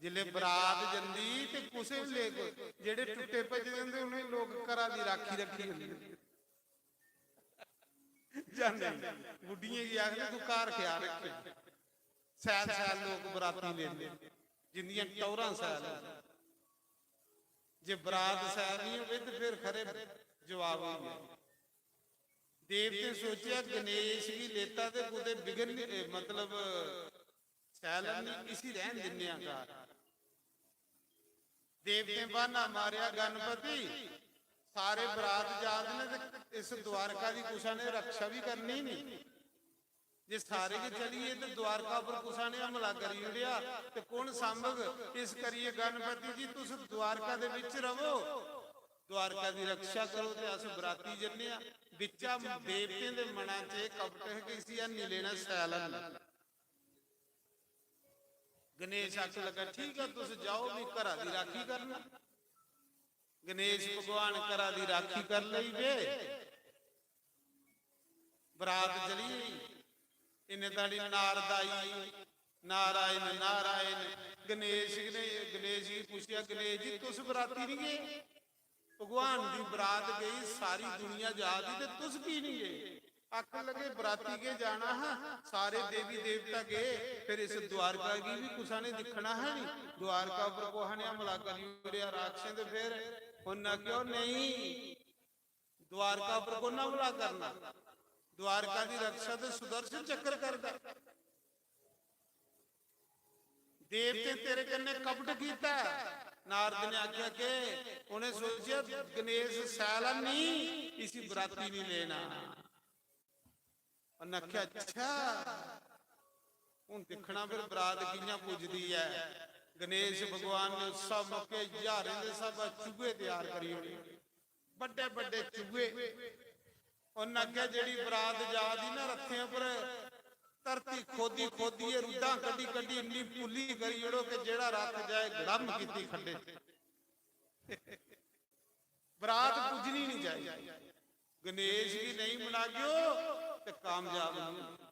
जिसले बरात जंदी ते कुसै बी लेख, जेह्ड़े टुट्टे भज्जे दे होंदे, उ'नें लोक घरा दी राखी रक्खी होंदी। जां नेईं, बुड्ढियें गी आखदे, "तूं घर ख्याल रक्खेआं।" सैल सैल लोक बराती लेंदे, जिंदियां टौहरां सैल होन। जे बरात सैल नहीं होवे ते फिर खरे जवाब होई गया। देवतें सोचेआ, गणेश गी लेता ते कुतै बिघन, ए, मतलब, सैलन नहीं, इसी रहन दिन्ने आं घर। देवतें बहाना मारेआ, गणपति, सारे बरात जा दे ने ते इस द्वारका दी कुसै ने रक्षा भी करनी नहीं। जे सारे गै चली गे ते द्वारका पर कुसै ने हमला करी ओड़ेआ ते कौन सांभग? इस करियै गणपति जी, तुस द्वारका दे बिच रवो, द्वारका दी रक्षा करो ते अस बराती जन्ने आं। बिच्चा देवतें दे मना च एह् कपट है कि इसी हन्नी लेना, सैल हन्नी। गणेश आखन लगा, "ठीक है, तुस जाओ, मैं घरा दी राखी करना।" गणेश भगवान घरा दी राखी कर लेई पे। बरात चली गई। इन्ने धड़ी नारद आई, "नारायण, नारायण।" गणेश ने, गणेश गी पुच्छेआ, "गणेश जी, तुस बराती नहीं गए? भगवान दी बरात गई, सारी दुनिया जा दी, ते तुस की नहीं गए?" आखन लगे, "बराती के जाना हा, सारे देवी देवता गए, फिर इस द्वारका गी भी कुसा ने दिक्खना है नहीं, द्वारका पर कुसा ने हमला करी ओड़ेआ राक्षसें, ते फिर?" उन्नै आखेआ, "नहीं, द्वारका पर कु'न हमला करना? द्वारका दी रक्षा ते सुदर्शन चक्र करदा। देवतें तेरे कन्नै कपट कीता है।" नारद ने आखेआ, "के?" उ'नें सोचेआ, "गणेश सैला नहीं, इसी बराती नहीं लेना।" उ'नें आखेआ, "अच्छा, हून दिक्खना फिर बरात कि'यां पुजदी ऐ।" गणेश भगवान ने उस मौके ज्हारें दे स्हाबै चूहे त्यार करी ओड़े, बड्डे बड्डे चूहे। उ'नें आखेआ, "जेह्ड़ी बरात जा दी ना रथें पर, धरती खोदी खोदियै, रुद्धां कड्ढी कड्ढी इन्नी पुल्ली करी ओड़ो कि जेह्ड़ा रथ जाए गड़म कीती खड्डे च।" बरात पुज्जनी नहीं चाहिए। गणेश गी नहीं मनागेओ ते कामयाब नहीं।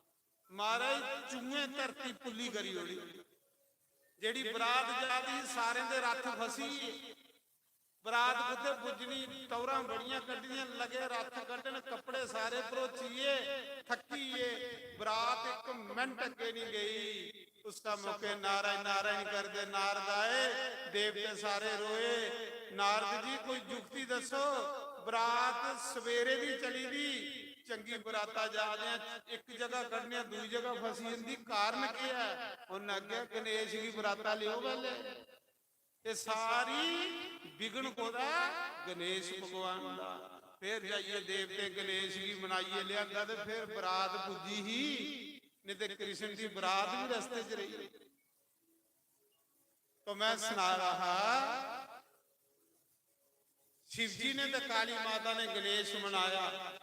महाराज, चूहें धरती पुल्ली करी ओड़ी। जेड़ी बरात जा दी ही, सारें दे रथ फसी गे। बरात कुत्थै पुज्जनी? टौरां बड़ियां कड्ढियां, लगे रथ कड्ढन, कपड़े सारे भरोचिये, थक्की गे। बरात इक मिंट अग्गे नहीं गई। उस मौके नारायण नारायण करदे नारद आए, देवते सारे रोए। नारद जी, कोई जुक्ति दस्सो, बरात सवेरे दी चली दी, चंगी बराता जा दे, इक जगह कड्ढने, दूई जगह फसी जंदी, कारण केह् ऐ? उन्नै आखेआ, गणेश गी बराता लेओ पैह्ले। एह् सारी बिघ्न कोह्दा? गणेश भगवान दा। फिर जाइयै देवते गणेश गी मनाइयै लेआंदा ते फिर बरात पुज्जी ही, नहीं ते कृष्ण दी बरात भी रस्ते च रेही। तो मैं सना रहा हा, शिव जी ने ते काली माता ने गणेश मनाया।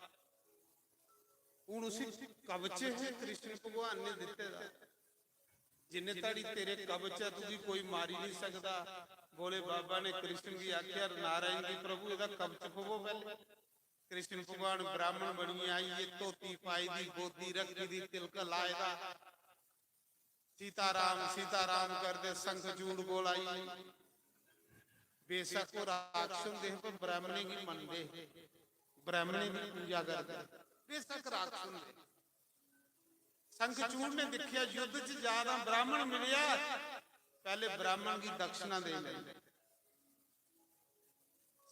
हुन उसी कवच है कृष्ण भगवान ने दिते दा, जिन्ने धड़ी तेरे कवच है, तुगी कोई मारी नहीं सकदा। भोले बाबा ने कृष्ण गी आख्या, नारायण जी, प्रभु, एदा कवच पवो पैह्ले। कृष्ण भगवान ब्राह्मण बनियै आई, ये धोती पाई दी, गोदी रखी दी, तिलक लाए दा। सीताराम, सीताराम करदे संखचूड़ कोल आई। बेशक ओह् राक्षस होंदे हे, पर ब्राह्मणें गी मनदे हे, ब्राह्मणें दी पूजा करदे हे। बेशक राक्षस होंदे। संखचूड़ ने दिक्खेआ, युद्ध च जा तां ब्राह्मण मिलेआ, पैह्ले ब्राह्मण गी दक्षिणा देई लैंदे।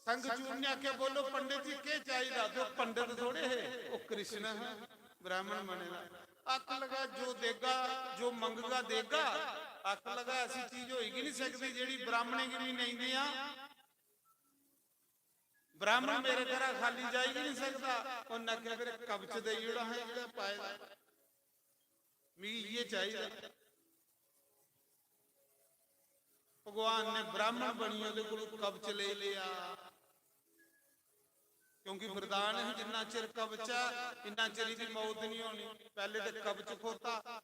संखचूड़ ने आखेआ, "बोलो पंडित जी, केह् चाहिदा?" ते ओह् पंडित थोड़े हे, ओह् कृष्ण हे, ब्राह्मण बने दा। आखन लगा, "जो देगा, जो मंगगा देगा।" आखन लगा, "ऐसी चीज होई गै नहीं सकदी जेह्ड़ी ब्राह्मणें गी भी नहीं देआं। ब्राह्मण मेरे घरा खाली जाई गै नहीं सकदा।" उन्नै आखेआ, "फिर कवच देई ओड़ा हां जेह्ड़ा पाए दा, मिगी इ'यै चाहिदा।" भगवान ने ब्राह्मण बनियै ओह्दे कोलों कवच लेई लेआ, क्योंकि वरदान ही, जिन्ना चिर कवच ऐ, इन्ना चिर एह्दी मौत नहीं होनी। पैह्ले ते कवच खोता।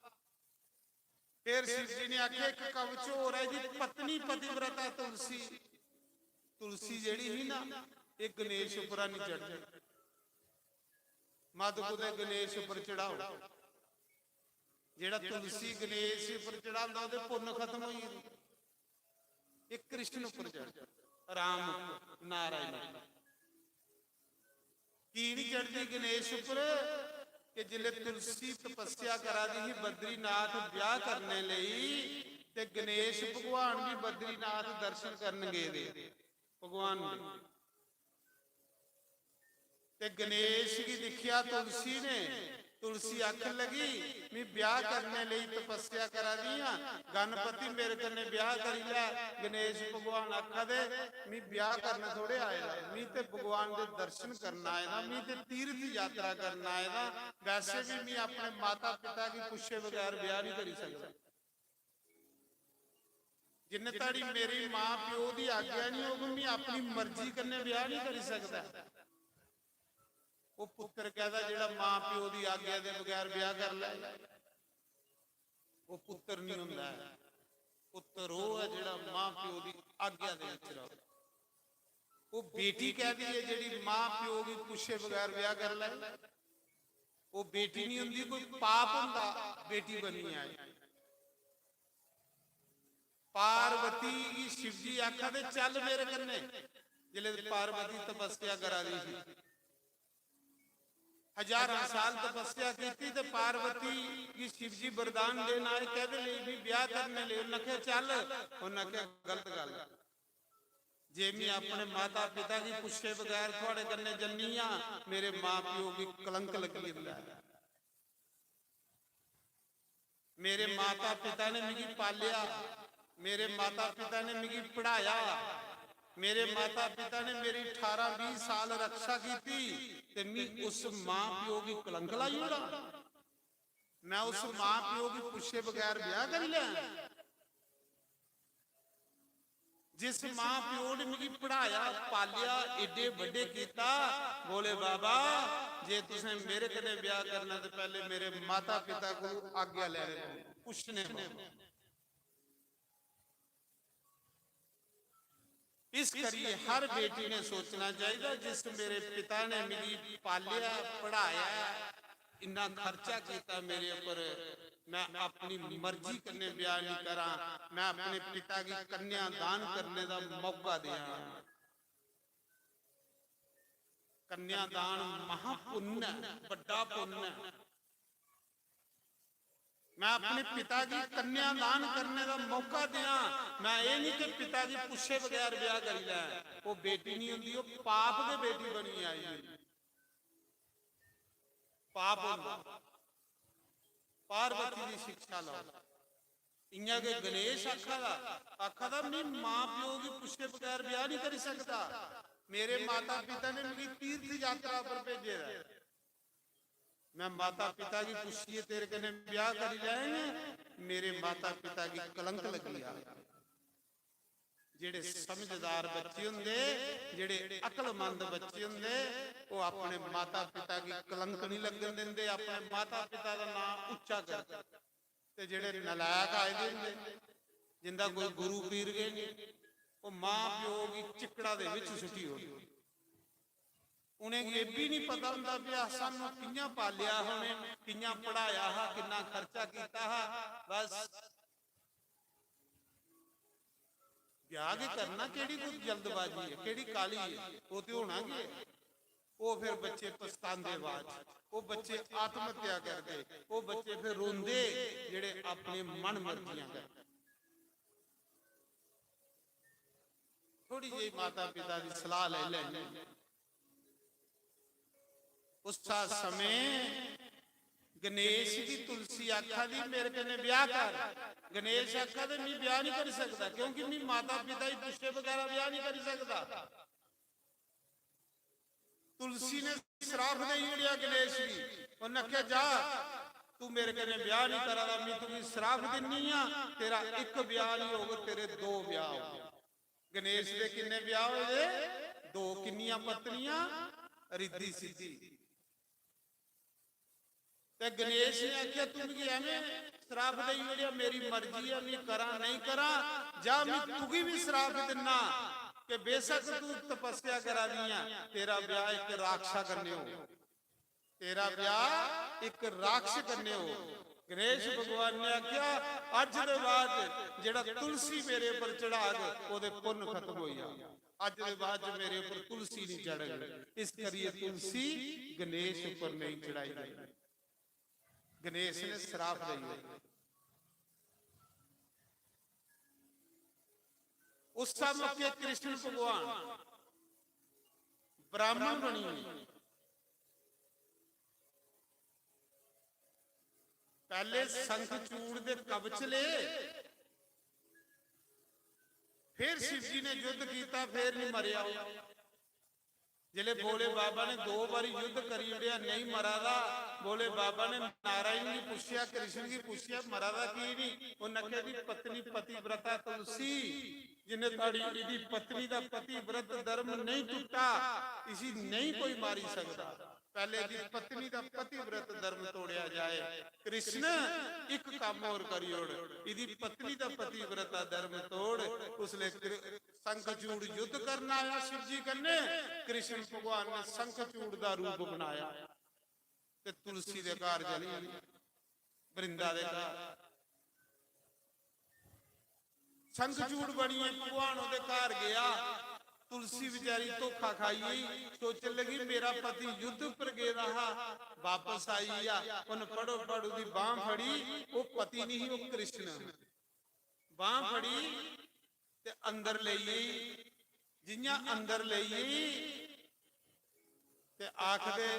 फिर शिव जी ने आखेआ, "इक कवच होर ऐ जी, पत्नी पतिव्रता तुलसी।" तुलसी जेह्ड़ी ही ना, एह् गणेश उप्परा नहीं चढ़दी। मत कुतै गणेश उप्पर चढ़ाओ। जेह्ड़ा तुलसी गणेश उप्पर चढ़ांदा, ओह्दे पुन्न खत्म होई गेदे। एह् कृष्ण उप्पर चढ़, राम उप्पर, नारायण उप्पर। की निं चढ़दी गणेश उप्पर? कि जिसलै तुलसी तपस्या करा दी ही बद्रीनाथ ब्याह करने लेई, ते गणेश भगवान भी बद्रीनाथ दर्शन करन गेदे भगवान दे। ते गणेश गी दिक्खेआ तुलसी ने, तुलसी आखन लगी, "मैं ब्याह करने लेई तपस्या करा दी आं, गणपति मेरे कन्नै ब्याह करी लै।" गणेश भगवान आखा दे, "मैं ब्याह करन थोड़े आए दा, मैं ते भगवान दे दर्शन करन आए दा, मैं ते तीर्थ यात्रा करन आए दा। वैसे भी मैं अपने माता पिता गी पुच्छे बगैर ब्याह नहीं करी सकदा।" जिन्ने धड़ी मेरी मां प्यो दी आज्ञा निं होग, में अपनी मर्जी कन्नै ब्याह निं करी सकदा। ओह् पुत्तर कैह्दा जेह्ड़ा मां प्यो दी आज्ञा दे बगैर ब्याह करी लै? ओह् पुत्तर निं होंदा ऐ। पुत्तर ओह् ऐ जेह्ड़ा मां प्यो दी आज्ञा दे विच र'वै। ओह् बेटी कैह्दी ऐ जेह्ड़ी मां प्यो गी पुच्छे बगैर ब्याह करी लै? ओह् बेटी निं होंदी, कोई पाप होंदा बेटी बनियै आई। पार्वती गी शिव जी आखा दे, "चल मेरे कन्नै।" जिसलै पार्वती तपस्या करा दी ही, हजारां साल तपस्या कीती ते पार्वती गी शिव जी वरदान देन आए, कैह्दे लेई? भी ब्याह करने लेई। उन्नै आखेआ, "चल।" उन्नै आखेआ, "गलत गल्ल। जे में अपने माता पिता गी पुच्छे बगैर थुआड़े कन्नै जन्नी आं, मेरे मां प्यो गी कलंक लग्गी जंदा ऐ।" मेरे माता पिता ने मिगी पालेआ, मेरे माता पिता ने मिगी पढ़ाया, मेरे माता पिता ने मेरी अठारां बीह साल रक्षा कीती, ते मी उस मां प्यो गी कलंक लाई ओड़ा? मैं उस मां प्यो गी पुच्छे बगैर ब्याह करी लैं? जिस मां प्यो ने मिगी पढ़ाया, पालेआ, एड्डे बड्डे कीता, बोले, "बाबा, जे तुसें मेरे कन्नै ब्याह करना ते पैह्ले मेरे माता पिता कोलू आज्ञा लैने पौनी, पुच्छने पौनी।" इस करियै हर बेटी ने सोचना चाहिदा, जिस मेरे पिता ने मिगी पालेआ, पढ़ाया, इन्ना खर्चा कीता मेरे उप्पर, मैं अपनी मर्जी कन्नै ब्याह नहीं करां, मैं अपने पिता गी कन्यादान करने दा मौका देआं। कन्यादान महापुण्य ऐ, बड्डा पुण्य ऐ। मैं अपने पिता गी कन्यादान करने दा मौका देआं। मैं एह् नहीं कि पिता गी पुच्छे बगैर ब्याह करी लैं। ओह् बेटी नहीं होंदी, ओह् पाप गै बेटी बनियै आई होंदी। पाप होंदा। पार्वती दी शिक्षा लैओ। इयां गै गणेश आखा दा, आखा दा, "मैं मां प्यो गी पुच्छे बगैर ब्याह नहीं करी सकदा। मेरे माता पिता ने मिगी तीर्थ यात्रा पर भेजे दा ऐ। मैं माता पिता गी पुच्छियै तेरे कन्नै ब्याह करी लैंग, मेरे माता पिता गी कलंक लगी जा।" जेड़े समझदार बच्चे होंदे, जेड़े अकलमंद बच्चे होंदे, ओह् अपने माता पिता गी कलंक नहीं लगन दिंदे, अपने माता पिता दा नां उच्चा करदे। ते जेड़े नलायक आए दे होंदे, जिंदा कोई गुरु पीर गै नहीं, ओह् मां प्यो गी चिक्कड़ा दे विच सुट्टी ओड़दे। उ'नेंगी एह् बी नहीं पता होंदा कि अस सानू कि'यां पालेआ हा उ'नें, कि'यां पढ़ाया हा, किन्ना खर्चा कीता हा। बस ब्याह गै करना, केह्ड़ी कोई जल्दबाजी ऐ, केह्ड़ी काह्ली ऐ, ओह् ते होना गै ऐ। ओह् फिर बच्चे पछतांदे बाद च, ओह् बच्चे आत्महत्या करदे, ओह् बच्चे फिर रोंदे जेह्ड़े अपने मन मर्जियां करदे। थोड़ी जेही माता पिता दी सलाह लेई लैनी। उस्सा समें गणेश गी तुलसी आखा दी, "मेरे कन्नै ब्याह कर।" गणेश आखा दे, "मी ब्याह नहीं करी सकदा, क्योंकि मी माता पिता ही पुच्छे बगैरा ब्याह नहीं करी सकदा।" तुलसी ने श्राप देई ओड़ेआ गणेश गी। उन्नै आखेआ, "जा, तू मेरे कन्नै ब्याह नहीं करा दा, मी तुगी श्राप दिन्नी आं, तेरा इक ब्याह नहीं होग, तेरे दो ब्याह होग।" गणेश दे किन्ने ब्याह होए दे? दो। किन्नियां पत्नियां? रिद्धि सिद्धि। ते गणेश ने आखेआ, "तू मिगी एवें श्राप देई ओड़ेआ, मेरी मर्जी ऐ, मी करां नेईं करां, जा, मी तुगी भी श्राप दिन्ना कि बेशक तू तपस्या करा दी ऐ, तेरा ब्याह इक राक्षसा कन्नै हो, तेरा ब्याह इक राक्षस कन्नै हो।" गणेश भगवान ने आखेआ, "अज्ज दे बाद जेड़ा तुलसी मेरे पर चढ़ाग, ओह्दे पुन्न खत्म होई जाग। अज्ज दे बाद च मेरे पर तुलसी नहीं चढ़ग।" इस करियै तुलसी गणेश पर नहीं चढ़ाई गई। गणेश ने श्राप देई ओड़ेआ। उस मौके कृष्ण भगवान ब्राह्मण बनी गए। पहले शंखचूड़ दे कवच ले, फिर शिव जी ने युद्ध किया, फिर नहीं मरेआ। जिसले भोले बाबा ने दो बारी युद्ध करी ओड़ेआ, नहीं मरा दा। भोले बाबा ने नारायण गी पुच्छेआ, कृष्ण गी पुच्छेआ, "मरा दा की नहीं?" उन्नै आखेआ, "जी, पत्नी पतिव्रता तुलसी, जिन्ने थुआड़ी, इदी पत्नी दा पतिव्रत धर्म नहीं टुट्टा, इसी नहीं कोई मारी सकदा।" पहले इदी पत्नी दा पतिव्रत धर्म तोड़िया जाए। कृष्ण, इक काम और करी ओड़, इदी पत्नी दा पतिव्रता धर्म तोड़। उसले कृ-, शंखचूड़ युद्ध करन आया शिव जी कन्नै। कृष्ण भगवान ने शंखचूड़ दा रूप बनाया ते तुलसी दे घर चली गई, वृंदा दे घर। शंखचूड़ बनियै भगवान ओदे घर गया। तुलसी बेचारी धोखा खाई गई, सोचन लगी, "मेरा पति युद्ध पर गेदा हा, वापस आई गया।" उन फड़ो फड़ ओदी बांह फड़ी, वो पति नहीं, वो कृष्ण। बांह फड़ी ते अंदर लेई गई। जियां अंदर लेई गई ते आखदे,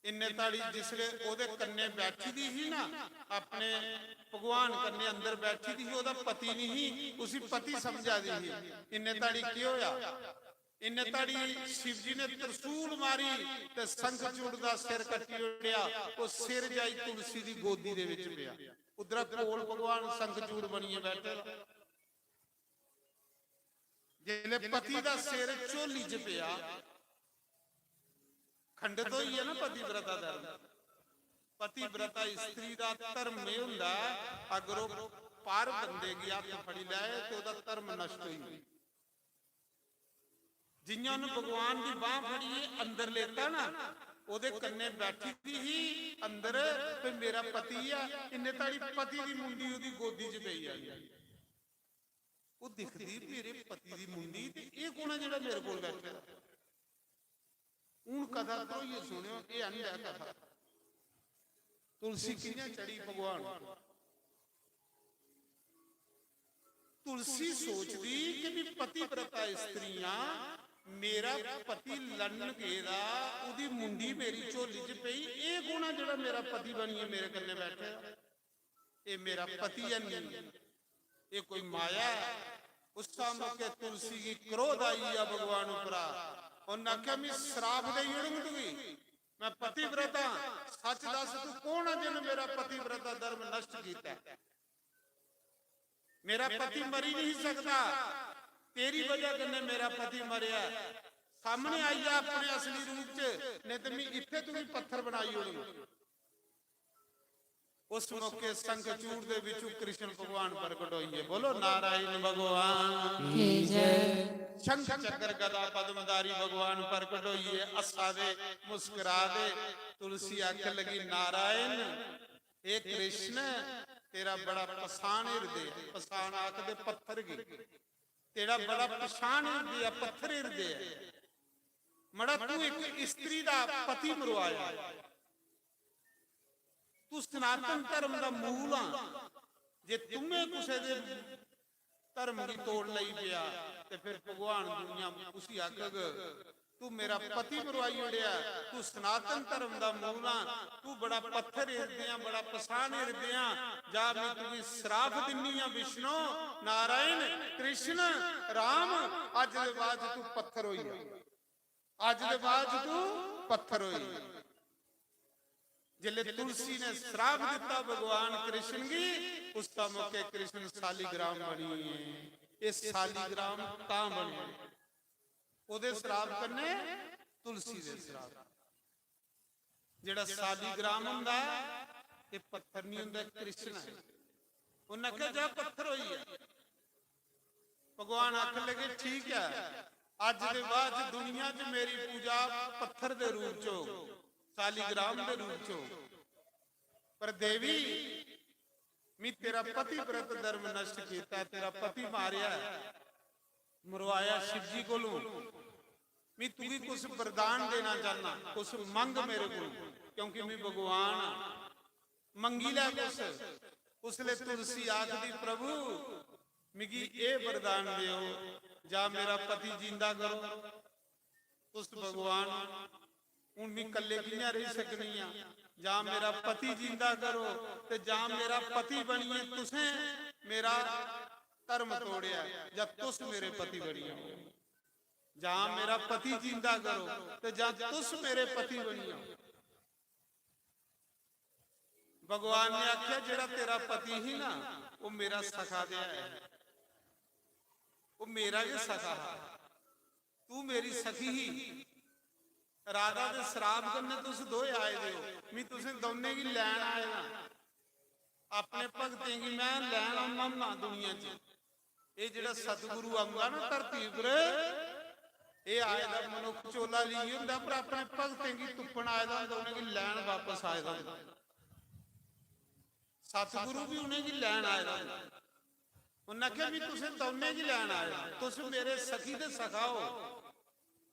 इन्ने ताड़ी जिसले ओदे कन्ने बैठी दी ही ना, अपने भगवान कन्ने अंदर बैठी दी ही, ओदा पति नहीं ही, उसी पति समझा दी ही। इन्ने ताड़ी केह् होया? इन्ने ताड़ी शिव जी ने त्रिशूल मारी ते शंखचूड़ दा सिर कट्टी ओड़ेआ। ओह् सिर जाई तुलसी दी गोदी दे विच पेआ। उद्धरा कोल भगवान शंखचूड़ बनियै बैठे दा। जिसले पति दा सिर झोली च पेआ, खंडित होई गेआ ना पतिव्रता धर्म। पतिव्रता स्त्री दा धर्म एह् हुंदा ऐ, अगर ओह् पर बंदे गी हत्थ फड़ी लै ते ओह्दा धर्म नष्ट होई जंदा। जियां उन्नै भगवान दी बांह फड़ियै अंदर लेता ना, ओह्दे कन्नै बैठी दी ही अंदर, ते मेरा पति ऐ, इन्ने धोड़ी पति दी मुंडी ओह्दी गोदी च पेई जानी। ओह् दिखदी, मेरे पति दी मुंडी, ते एह् कौन ऐ जेह्ड़ा मेरे कोल बैठे दा? हून कथा ध्रोइयै सुनेओ, एह् हंड ऐ कथा। तुलसी कि'यां चढ़ी भगवान? तुलसी सोचदी कि मैं पतिव्रता स्त्री आं, मेरा पति लड़न गेदा, ओह्दी मुंडी मेरी झोली च पेई, एह् कौन ऐ जेह्ड़ा मेरा पति बनियै मेरे कन्नै बैठे दा? एह् मेरा पति है नहीं, एह् कोई माया ऐ। उस्सा मौके तुलसी गी क्रोध आई गेआ भगवान उप्परा। उन्नै आखेआ, "मैं श्राप देई ओड़ङ तुगी, मैं पतिव्रता, सच दस, तू कौन है जिन्नै मेरा पतिव्रता धर्म नष्ट कीता है? मेरा पति मरी नहीं सकदा, तेरी वजह कन्नै मेरा पति मरेआ। सामने आई जा अपने असली रूप च, नहीं ते मैं इत्थे तुगी पत्थर बनाई ओड़ङ।" उस मौके शंखचूड़ दे विचों कृष्ण भगवान प्रकट होइए। बोलो नारायण भगवान की जय। शंख चक्र गदा पद्मधारी भगवान प्रकट होइए, हस्सा दे, मुस्कुरा दे। तुलसी आखन लगी, "नारायण, हे कृष्ण, तेरा बड़ा पसान हिरदे है।" पसान आखदे पत्थर गी। "तेरा बड़ा पसान हिरदे है, पत्थर हिरदे है। मड़ा, तू एक स्त्री दा पति मरवाया, तू सनातन धर्म दा मूल हां, जे तुम्हें कुसै दे धर्म गी तोड़ लई पेआ, ते फिर भगवान दुनिया उसी आखग, 'तू मेरा पति मरवाई ओड़ेआ, तू सनातन धर्म दा मूल हां, तू बड़ा पत्थर हिरदे आं, बड़ा पसान हिरदे आं, जा मैं तुगी श्राप दिन्नी आं विष्णु, नारायण, कृष्ण, राम, अज्ज दे बाद तू पत्थर होई जा।'" अज्ज दे बाद तू पत्थर होई। जिसले तुलसी ने श्राप दिता भगवान कृष्ण गी, उस मौके कृष्ण शालीग्राम बनी। ये शालीग्राम तां बने, ओदे श्राप कन्ने, तुलसी दे श्राप। जेड़ा शालीग्राम हुंदा, ये पत्थर नहीं हुंदा, कृष्ण है। उन्हें आखेआ, "जा पत्थर होई जा।" भगवान आखन लगे, "ठीक है, अज दे बाद दुनिया च मेरी पूजा पत्थर दे रूप च हो, शालीग्राम दे रूप च हो, पर देवी, मी तेरा पतिव्रत धर्म नष्ट किया, तेरा पति मारया है, मरवाया शिव जी कोलों, मी तुगी कुछ वरदान देना चाहना, कुछ मंग मेरे कोलों, क्योंकि मैं भगवान हां।" मंगी लै कुछ। उसले तुलसी आखदी, "प्रभु, मिगी एह वरदान देओ, जा मेरा पति जींदा करो।" तुस भगवान, हुन मी कल्ले कि'यां रेही सकनी आं? जा मेरा पति जींदा करो, ते जा मेरा पति बनियै तुसें मेरा धर्म तोड़ेआ, जा तुस मेरे पति बनी जाओ। जा मेरा पति जींदा करो, ते जा तुस मेरे पति बनी जाओ। भगवान ने आख्या, "जेड़ा तेरा पति ही ना, वो मेरा सखा ते है, वो मेरा गै सखा हा। तू मेरी सखी ही। राधा दे श्राप कन्नै तुस दोए आए दे हो। मैं तुसें दौनें गी लैन आए दा। अपने भगतें गी मैं लैन औना होन्ना दुनिया च।" एह् जेह्ड़ा सतगुरु औंदा ना धरती उप्पर, एह् आए दा मनुक्ख चोला लेइयै होंदा, पर अपने भगतें गी तुप्पन आए दा होंदा, उ'नेंगी लैन बापस आए दा होंदा। सतगुरु बी उ'नेंगी लैन आए दा होंदा। उन्नै आखेआ, "मैं तुसें दौनें गी लैन आए दा, तुस मेरे सखी ते सखा हो,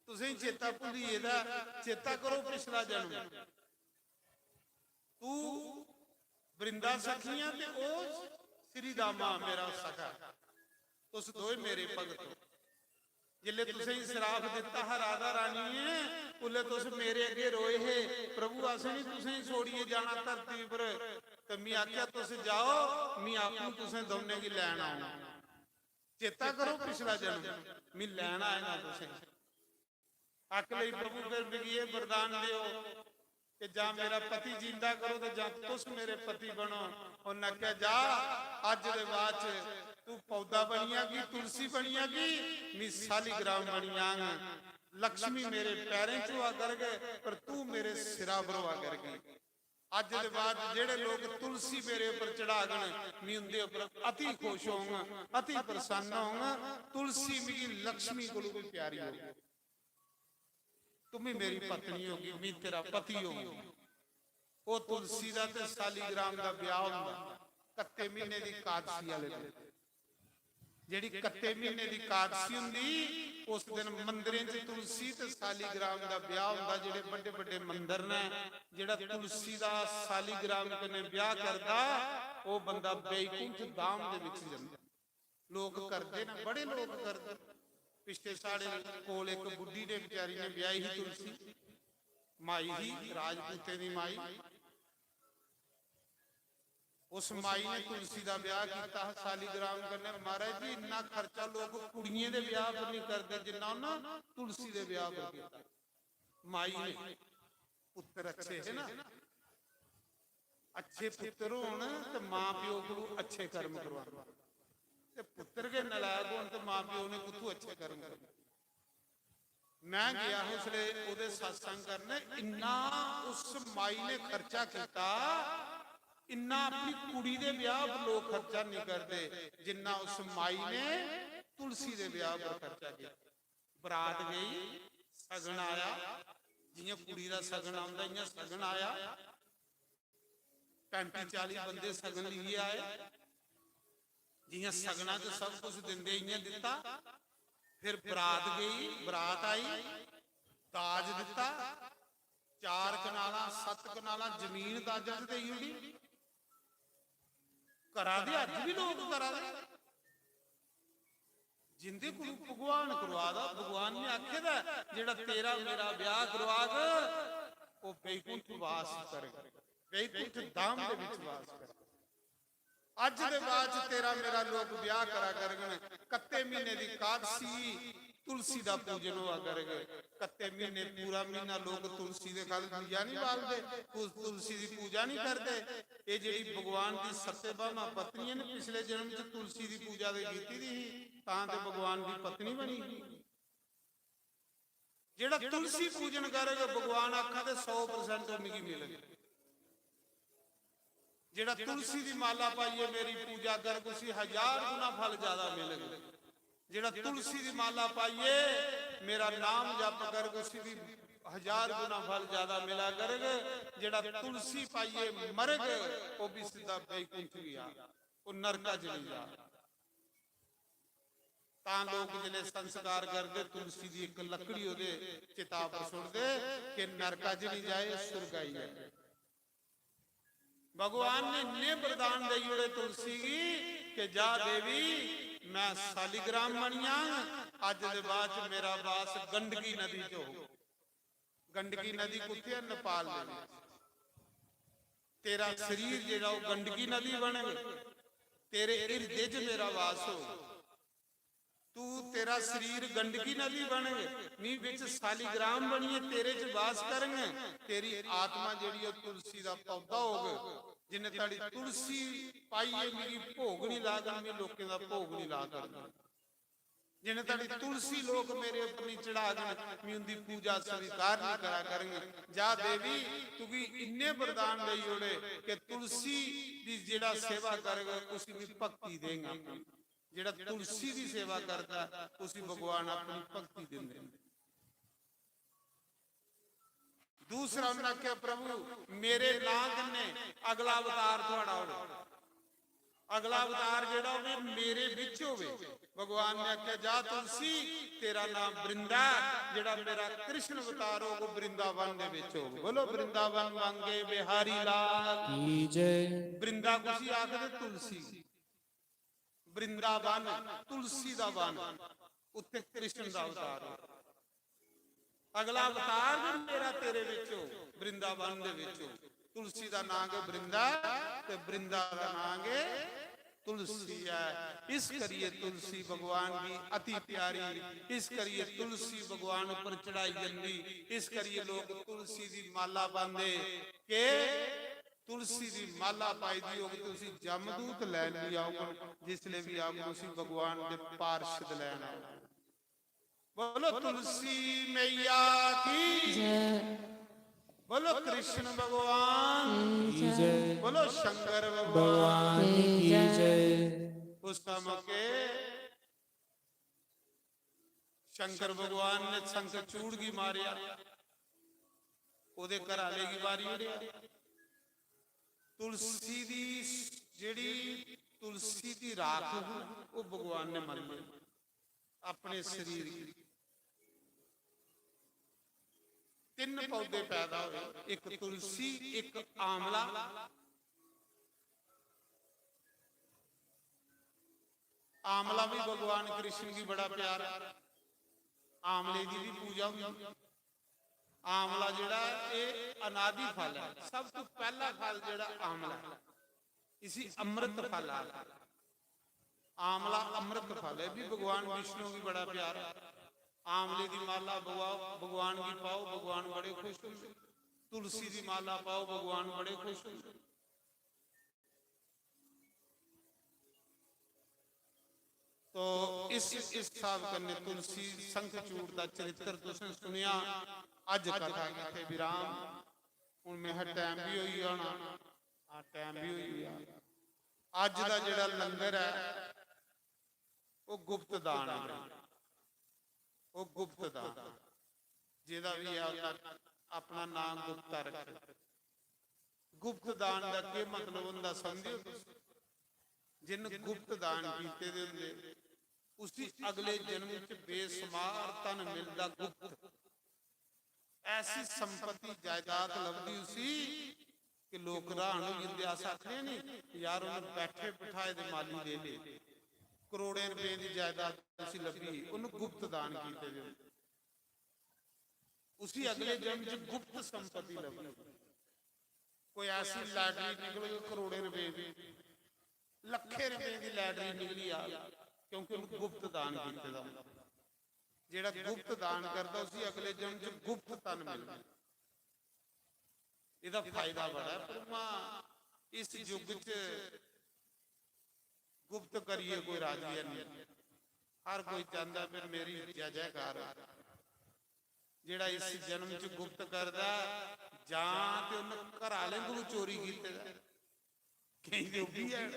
तुसें चेता भुल्ली गेदा, चेता करो पिछला जन्म।" तू वृंदा सखियां ते ओ श्री दामा मेरा सखा। तुस दोए मेरे भगत हो। जिसले तुसें श्राप दिता हा राधा रानी ने, उसले तुस मेरे अगे रोए हे, "प्रभु, अस नहीं तुसें छोड़िए जाना धरती पर।" ते मैं आख्या, "तुस जाओ, मैं आपू तुसें दोनों गी लैन आऊंगा।" चेता करो पिछला जन्म, मैं लैन आया तुसें। आख लई, "प्रभु, फिर मिगी एह वरदान देओ कि जां मेरा पति जींदा करो ते जां तुस मेरे पति बनो।" उन्नै आखेआ, "जा, अज्ज दे बाद च तू पौधा बनी जागी, तुलसी बनी जागी, मी शालीग्राम बनी जांग। लक्ष्मी मेरे पैरें च होआ करग, पर तू मेरे सिरा पर होआ करगी। अज्ज दे बाद जेड़े लोग तुलसी मेरे उपर चढ़ागन, मी उंदे उपर अति खुश होंग, अति प्रसन्न होंग। तुलसी मिगी लक्ष्मी कोलू भी प्यारी होगी।" तुम ही मेरी पत्नी होगी, मैं तेरा पति होऊंगा। ओह् तुलसी दा ते सालीग्राम दा ब्याह होंदा कत्ते म्हीने दी कादसी आह्ले दिन। जेह्ड़ी कत्ते म्हीने दी कादसी होंदी, उस दिन मंदरें च तुलसी ते सालीग्राम दा ब्याह होंदा। जेह्ड़े बड्डे बड्डे मंदर न, जेह्ड़ा तुलसी दा सालीग्राम कन्नै ब्याह करदा, ओह् बंदा बैकुंठ धाम दे विच जंदा। लोक करदे न, बड़े लोक करदे। पिछले साढ़े कोल इक बुड्ढी ने, बेचारी ने ब्याही ही तुलसी, माई ही, राजपूतें दी माई। उस माई ने तुलसी दा ब्याह कीता हा सालीग्राम कन्नै। महाराज जी, इन्ना खर्चा लोक कुड़ियें दे ब्याह पर नहीं करदे जिन्ना उन्ना तुलसी दे ब्याह पर कीता। माई ने, पुत्तर अच्छे है ना, अच्छे पुत्तर होन ते मां प्यो कोलू अच्छे कर्म करवांदे, ते पुत्तर गै नलायक होन ते मां प्यो ने कुत्थू अच्छे कर्म करवांदे? मैं गया हा उसले ओदे सत्संग करने, इन्ना उस माई ने खर्चा किया, इन्ना अपनी कुड़ी दे ब्याह पर लोग खर्चा नहीं करते जिन्ना उस माई ने तुलसी दे ब्याह पर खर्चा किया। बरात गई, सगन आया, जियां कुड़ी दा सगन आंदा इयां सगन आया। पैंती चाली बंदे सगन लेइयै आए। जियां सगना च सब कुछ दिंदे इयां दित्ता। फिर बरात गई, बरात आई, दाज दित्ता। चार कनालां, सत्त कनालां जमीन दाजा च देई ओड़ी। करा दे, अज्ज भी लोग करा दे। जिंदे कोलू भगवान करवा दा, भगवान ने आखे दा, "जेड़ा तेरा मेरा ब्याह करवाग, ओह बैकुंठ वास करग, बैकुंठ धाम दे विच वास करग।" अज दे बाद च तेरा मेरा लोग ब्याह करा करगन। कत्ते महीने दी कादसी तुलसी दा पूजन होआ करग। कत्ते महीने, पूरा महीना लोग तुलसी दे खल दिया नहीं बालदे, तुल-, तुलसी दी पूजा नहीं करदे। ये जेड़ी भगवान दी सत्यभामा पत्नी है ना, पिछले जन्म च तुलसी दी पूजा दे कीती दी ही, तां ते भगवान दी पत्नी बनी। जेड़ा तुलसी पूजन करग, भगवान आखा ते सौ percent मिगी मिलग। जेड़ा तुलसी दी माला पाइए मेरी पूजा करग, उसी हजार गुना फल ज्यादा मिलग। जेड़ा तुलसी दी माला पाइए मेरा नाम जप करग, उसी भी हजार गुना फल ज्यादा मिला करग। जेड़ा तुलसी पाइए मरग, वो भी सीधा बैकुंठ गया, वो नरका च नहीं जा। तां लोक जिसलै संस्कार करदे, तुलसी दी इक लकड़ी ओह्दे चिता पर सुट्टदे कि नरका च निं जाए, सुरग आई जाए। भगवान ने इन्ने वरदान देई ओड़े तुलसी गी कि जा देवी, मैं सालिग्राम बनी जांग, अज्ज दे बाद च मेरा वास गंडकी नदी च होग। गंडकी नदी कुत्थै ऐ? नेपाल दे विच। तेरा शरीर जेह्ड़ा ओह् गंडकी नदी बनग, तेरे हिरदे च मेरा वास होग। तू, तेरा शरीर गंडकी नदी बनग, मी बिच सालिग्राम बनिए तेरे च वास करंग। तेरी आत्मा जेह्ड़ी ओह् तुलसी दा पौधा होग, जिन्ने धड़ी तुलसी पाइयै मिगी भोग नहीं ला करन, मी लोकें दा भोग नहीं ला करन। जिन्ने धड़ी तुलसी लोक मेरे उप्पर नहीं चढ़ागन, मी उंदी पूजा स्वीकार नहीं करा करंग। जा देवी, तुगी इन्ने वरदान देई ओड़े कि तुलसी दी जेड़ा सेवा करग, उसी मी भक्ति देंग अपनी। जेड़ा तुलसी दी सेवा करदा, उसी भगवान अपनी भक्ति दिंदे न। दूसरा उन्हें आख्या, "प्रभु, मेरे नां कन्नै अगला अवतार थुआड़ा होवे, अगला अवतार जेड़ा होवे, मेरे बिच होवे।" भगवान ने आख्या, "जा तुलसी, तेरा नाम वृंदा, जेड़ा मेरा कृष्ण अवतार होग, वृंदावन दे विच होग।" बोलो, "वृंदावन वांगे बिहारी लाल की जय।" वृंदा कुसी आखदे? तुलसी। वृंदावन तुलसी दा वन, उत्थे कृष्ण दा अवतार हो। अगला अवतार भी मेरा तेरे विच हो, वृंदावन दे विच हो। तुलसी दा नां गै वृंदा ते वृंदा दा नां गै तुलसी है। इस करिए तुलसी भगवान की अति प्यारी, इस करिए तुलसी भगवान पर चढ़ाई जंदी, इस करिए लोग तुलसी दी माला पांदे। के तुलसी दी माला पाई दी होग, तुसी जमदूत लैन भी आओगे, जिसले भी आओगे, उसी भगवान दे पार्षद लैन आओगे। बोलो तुलसी मैया की जय। बोलो कृष्ण भगवान की जय। बोलो शंकर भगवान की जय। उस मौके शंकर भगवान ने शंखचूड़ गी मारेआ। ओह्दे घर आह्ले गी मारी ओड़ेआ। तुलसी दी, जेह्ड़ी तुलसी दी राख ही, ओह् भगवान ने मल्ली अपने शरीर गी। तिन्न पौधे पैदा होए, इक तुलसी, इक आमला। आमला भी भगवान कृष्ण गी बड़ा प्यारा, आमले दी भी पूजा होंदी। आमला जेह्ड़ा ऐ, एह् अनादि फल ऐ। सब तो पैह्ला फल जेह्ड़ा आमला ऐ, इसी अमृत फल आखदे। आमला अमृत फल ऐ, भी भगवान विष्णु गी बड़ा प्यारा। आमले दी माला भगवा-, भगवान गी पाओ, भगवान बड़े खुश होंदे। तुलसी दी माला पाओ, भगवान बड़े खुश होंदे। तो इस, इस स्हाब कन्नै तुलसी संखचूड़ दा चरित्र तुसें सुनेआ। अज्ज कथा इत्थै विराम। हुन मेरा टैम भी होई जाना, हां, टैम भी होई गेआ। अज्ज दा जेह्ड़ा लंगर ऐ, ओह् गुप्त दान ऐ, ओह् गुप्त दान। जेह्दा बी ऐ, ओह्दा अपना नांऽ गुप्ता रक्खे। गुप्त दान दा केह् मतलब होंदा, समझेओ तुस? जिन्न गुप्त दान कीते दे होंदे, उसी अगले जन्म च बेशुमार धन मिलदा गुप्त। ऐसी संपत्ति जायदाद लभदी उसी कि लोक हैरान होई जंदे। अस आखने नी, "यार, उन्हें बैठे बठाए दे माली ले ले, करोड़ें रपें दी जायदाद उसी लब्भी, उन्हें गुप्त दान कीते दे होंदे।" उसी अगले जन्म च गुप्त संपत्ति लभदी। कोई ऐसी लैटरी निकलग करोड़ें रपें दी, लक्खें रपें दी लैटरी निकली आ, क्योंकि उन्हें गुप्त दान कीते दा होंदा। जेह्ड़ा गुप्त दान करदा, उसी अगले जन्म च गुप्त धन मिलदा। एह्दा फायदा बड़ा ऐ। पर उ'आं इस युग च गुप्त करियै कोई राजी है नहीं। हर कोई चांह्दा भी मेरी जय जयकार हो। जेह्ड़ा इस जन्म च गुप्त करदा, जां ते उन्न घर आह्लें कोलू चोरी कीते दा। केईं ते ओह् बी हैन।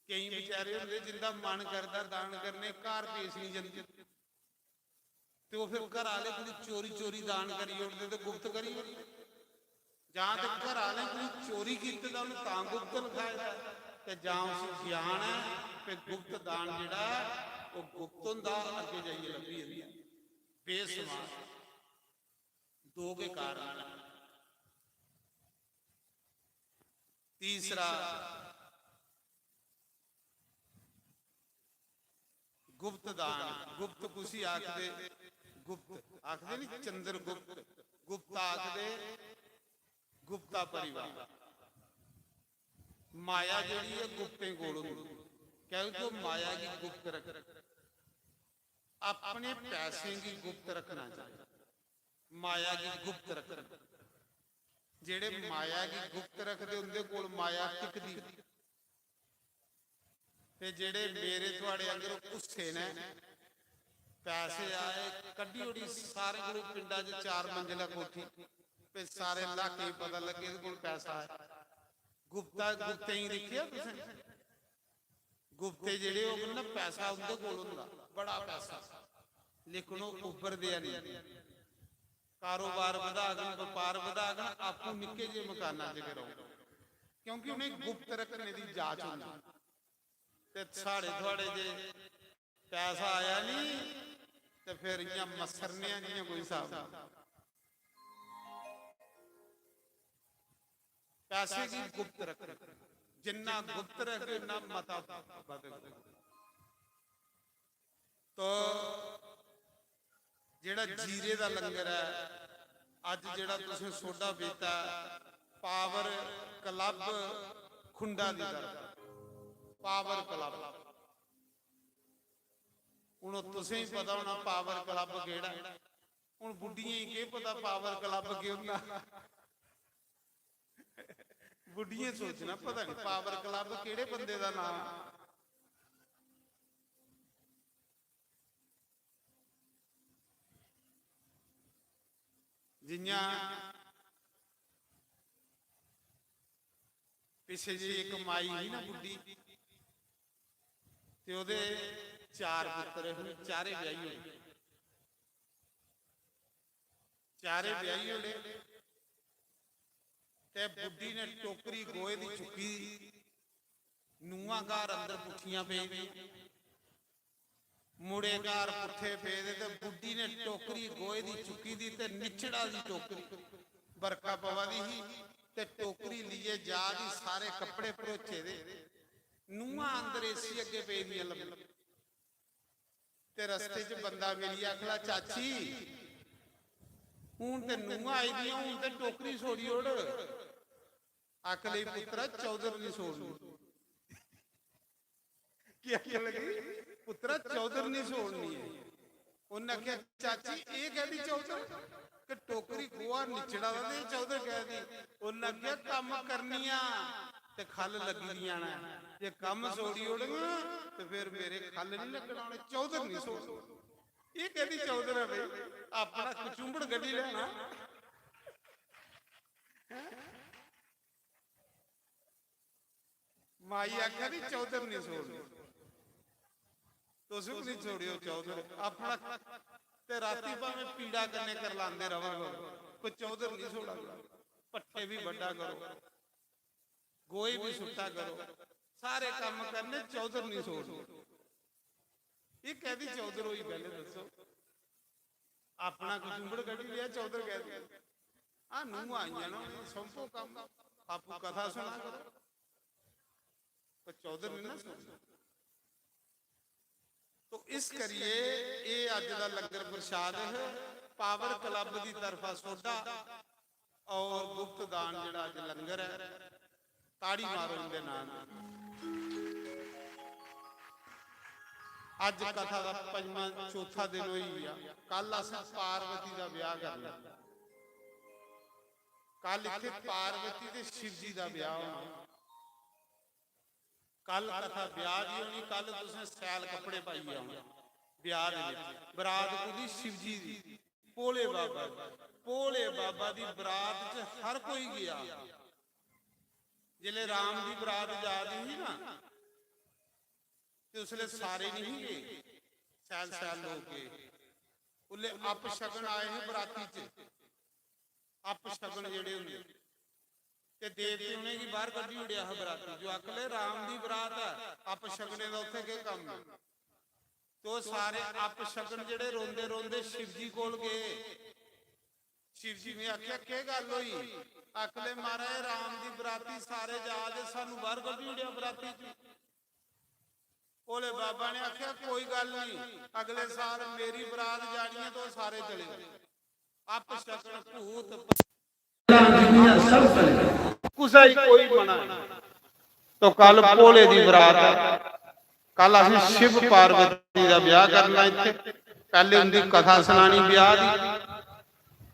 केईं बेचारे होंदे जिंदा मन करदा दान करने, घर पेश नहीं जंदे। ते ओह् फिर घर आह्ले कोलू चोरी चोरी दान करी ओड़दे ते गुप्त करी ओड़दे। जां ते घर आह्ले कोलू चोरी कीते दा उ'नें तां गुप्त लखाए दा ऐ, ते जां उसी ज्ञान ऐ कि गुप्त दान जेह्ड़ा ऐ, ओह् गुप्त होंदा, अग्गें जाइयै लब्भी जंदा। बेशुमार दो गै कारण न। तीसरा, गुप्त दान। गुप्त कुसी आखदे? गुप्त आखदे नी, चंद्रगुप्त। गुप्ता आखदे गुप्ता परिवार। माया जेह्ड़ी ऐ गुप्तें कोल होंदी, क्योंकि ओह् माया गी गुप्त रखदी। अपने पैसें गी गुप्त रखना चाहिए, माया गी गुप्त रखना। जेह्ड़े माया गी गुप्त रखदे, उं'दे कोल माया टिकदी। ते जेह्ड़े मेरे थुआड़े आंगर घुस्से ने, पैसे आए, कड्ढी ओड़ी सारें कोल, पिंडा च चार मंजिला कोठी, ते सारे लाके गी पता लग्गे एह्दे कोल पैसा ऐ। गुप्ता, गुप्तें गी दिक्खेआ तुसें? गुप्ते जेह्ड़े होङन ना, पैसा उं'दे कोल होंदा, बड़ा पैसा, लेकिन ओह् उब्भरदे हैनी। कारोबार बधाङन, बपार बधाङन, आपूं निक्के जेह् मकाना च गै रौह्ङन, क्योंकि उ'नें गुप्त रक्खने दी जाच होंदी। ते साढ़े थुआड़े जे पैसा आया नी, ते फिर इ'यां मसरने आं जि'यां कोई स्हाब नी। पैसे गी गुप्त रखो, जिन्ना गुप्त रखगे, उन्ना मता बधग। तो जेह्ड़ा जीरे दा लंगर ऐ, अज्ज जेह्ड़ा तुसें सोडा पीता ऐ, पावर क्लब खुंडा दी तरफ, पावर क्लब। हुन तुसें ही पता होना पावर क्लब केह्ड़ा ऐ। हुन बुड्ढियें गी केह् पता पावर क्लब केह् होंदा। बुड्ढियें सोचना, "पता नहीं पावर क्लब केह्ड़े बंदे दा नाम।" जि'यां पिच्छे जेही इक माई ही ना बुड्ढी, ते ओह्दे चार पुत्तर हे, चारे ब्याही होए। चारे ब्याही होए। ते बुड्ढी ने टोकरी गोहे दी चुक्की दी। नूंहां घर अंदर पुट्ठियां पेदियां, मुड़े घर पुट्ठे पेदे, ते बुड्ढी ने टोकरी गोहे दी चुक्की दी ते निच्चड़ा दी टोकरी, बरखा पवा दी ही, ते टोकरी लेइयै जा दी, सारे कपड़े भरोचे दे, नूंहां अंदर एसी अग्गें पेदियां लम्मी। ते रस्ते च बंदा मिली, आखला, "चाची, हून ते नूंहां आई दियां, हून ते टोकरी छोड़ी ओड़।" आखले, "पुत्तरा, चौधर नहीं छोड़नी।" की आखन लगी, "पुत्तरा, चौधर नहीं छोड़नी है।" उन्नै आखेआ, "चाची, एह् कैह्दी चौधर? कि टोकरी गोहा निचड़ा दा ते एह् चौधर कैह्दी?" उन्नै आखेआ, "कम्म करनियां ते खल लग्गी दियां न, जे कम्म छोड़ी ओड़ङ ते फिर मेरे खल नहीं लग्गना, उ'नें चौधर नहीं छोड़ना।" एह् कैह्दी चौधर ऐ भाई? अपना कचुंबड़ कड्ढी लैना। माई आखा दी, "चौधर नहीं छोड़नी, तुस भी नहीं छोड़ियो चौधर अपना।" ते राती भावें पीड़ा कन्नै करलांदे रवा करो, पर चौधर नहीं छोड़ा करो। पट्ठे भी बड्ढा करो, गोई भी सुट्टा करो, सारे काम करने, चौधर नहीं छोड़नी। ये कैदी चौधर होई, पहले दसो? अपना कचुंबड़ कड्ढी लिया, चौधर कह दिया। आ नूंहां आइयां ना, उ'नें सौंपो कम्म, आपूं कथा सुना करो, पर चौधर नहीं ना सुनना। तो इस करिए एह् अज्ज दा लंगर प्रसाद है, पावर क्लब दी तरफा सोडा और गुप्त दान जेह्ड़ा अज्ज लंगर है, ताड़ी मारो इंदे नाम दी। अज्ज कथा दा पंजवां, चौथा दिन होई गया। कल अस पार्वती दा ब्याह करना। कल इत्थे पार्वती ते शिव जी दा ब्याह होना। कल कथा ब्याह दी होनी, कल तुसें सैल कपड़े पाइयै औना ब्याह दे विच। बरात कुदी? शिव जी दी, भोले बाबा दी। भोले बाबा दी बरात च हर कोई गया। जिसले राम दी बरात जा दी ही ना, ते उसले सारे नहीं गए, सैल सैल लोग गए। उसले अपशगन आए हे बराती च, अपशगन जेड़े होंदे, ते देवते उ'नेंगी बाहर कड्ढी ओड़ेआ हा बराती। जो आखले राम दी बरात ऐ, अपशगने दा उत्थे केह् कम्म ऐ? तो सारे अपशगन जेड़े रोंदे रोंदे शिव जी कोल गए। शिव जी ने आख्या, "केह् गल्ल होई?" आखले, "महाराज, राम दी बराती सारे जा दे, सानू बाहर कड्ढी ओड़ेआ बराती च।" भोले बाबा ने आख्या, "कोई गल्ल नहीं, अगले साल मेरी बरात जानी है, तो सारे चले जाओ।" अपशगन भूत सब चले, कुसै गी कोई मना नहीं। तो कल भोले दी बरात है, कल असें शिव पार्वती दा ब्याह करना इत्थे। पैह्ले उंदी कथा सनानी ब्याह दी,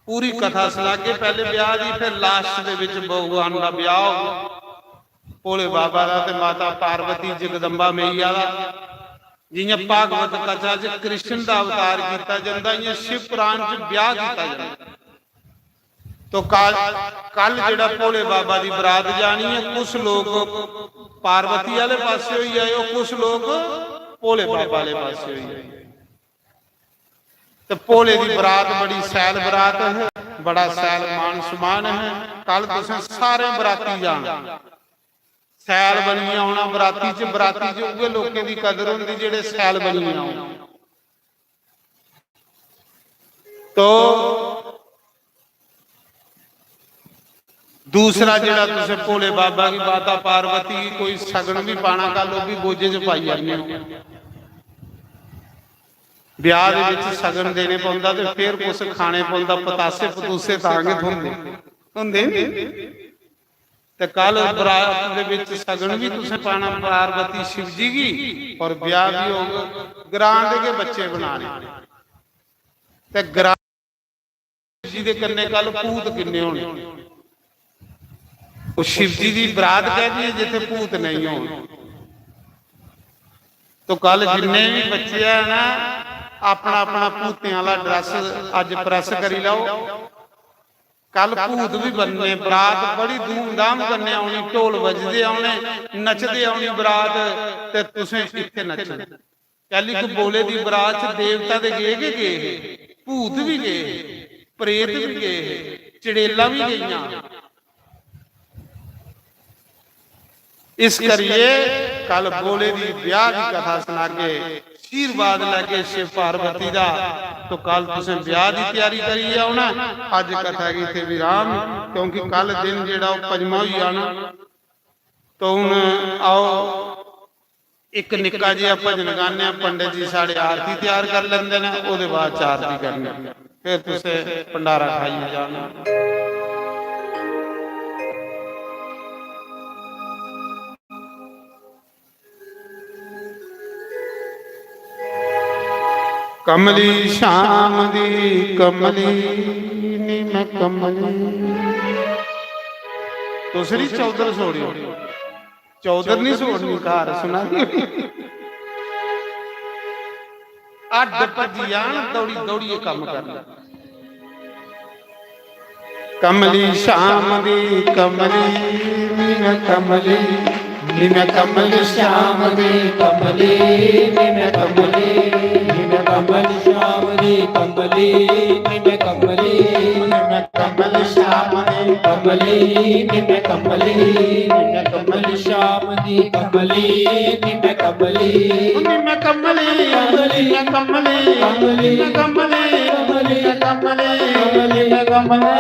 पूरी कथा सनागे पैह्ले ब्याह दी, फिर लास्ट दे विच भगवान दा ब्याह होग। भोले बाबा दा ते माता पार्वती जगदम्बा मैया दा। जियां भागवत कथा च कृष्ण दा अवतार कीता जंदा, इयां शिव पुराण च ब्याह कीता जंदा। तो कल, कल जेड़ा भोले बाबा दी बरात जानी है, कुछ लोग पार्वती वाले पासे होई आए हो, कुछ लोग भोले बाबा वाले पासे होई आए। तो भोले दी बरात बड़ी सैल बरात है, बड़ा सैल मान सम्मान है। कल तुसें सारे बराती जाना, सैल बनियै औना बराती च। बराती च उ'ऐ लोकें दी कदर होंदी जेड़े सैल बनियै औन। तो दूसरा जेड़ा तुसें भोले बाबा गी, माता पार्वती गी कोई सगन भी पाना, कल ओह् भी बोझे च पाई आने हो। ब्याह दे विच सगन देने पौंदा ते फिर कुछ खाने पौंदा, पतासे पतूसे तां गै थ्होंदे, होंदे नी। ते कल बरात दे विच सगन भी तुसें पाना पार्वती शिव जी गी, और ब्याह भी होग। ग्रां दे गै बच्चे बनाने ते ग्रां जी दे कन्नै कल भूत किन्ने होने। ओह् शिव जी दी बरात कैह्दी ऐ जित्थै भूत नेईं होन। तो कल जिन्ने भी बच्चे है ना, अपना अपना भूतें आह्ला ड्रैस अज्ज प्रैस करी लैओ। कल भूत भी बनने, बरात बड़ी धूमधाम कन्नै औनी, ढोल बजदे औने, नचदे औनी बरात, ते तुसें इत्थै नच्चना। कैली कि भोले दी बरात च देवता दे गे गै गे हे, भूत भी गे हे, प्रेत भी गे हे, चड़ेलां भी गेइयां। इस करियै कल भोले दी ब्याह दी कथा सनागे, आशीर्वाद लैगे शिव पार्वती दा। तो कल तुसें ब्याह दी त्यारी करियै औना। अज्ज कथा गी इत्थै विराम, क्योंकि कल दिन जेह्ड़ा ओह् पंजमा होई जाना। तो हून आओ, इक निक्का जेहा भजन गाने आं, पंडित जी साढ़े आरती त्यार कर लेंदे न, ओह्दे बाद च आरती करने, फिर तुसें भंडारा खाइयै जाना। कमली श्याम दी कमली, नी मैं कमली। तुसरी चौधर सोड़ियो, चौधर नहीं सोड़नी, कार सुना दी। अड्ड भज्जी जान, दौड़ी दौड़िए कम्म करना। कमली श्याम दी कमली, नी मैं कमली, नी मैं कमली श्याम दी कमली, नी मैं कमली, नी मैं कमली श्याम दी कमली, नी मैं कमली, नी मैं कमली श्याम दी कमली, नी मैं कमली, नी मैं कमली श्याम दी कमली, नी मैं कमली, नी मैं कमली, नी मैं कमली, नी मैं कमली, नी मैं कमली, नी मैं कमली,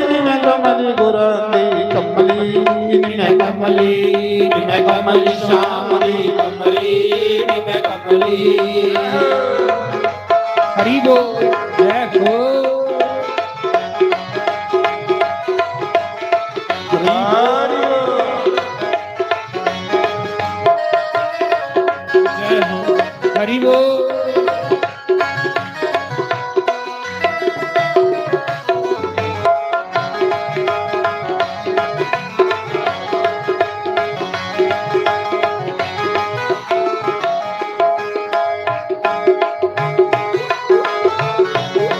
नी मैं कमली, गुरां दी कमली, नी मैं कमली, नी मैं कमली, श्याम दी कमली, नी मैं कमली। हरि बोल, जय हो। हरि बोल। जय हो। हरि बोल।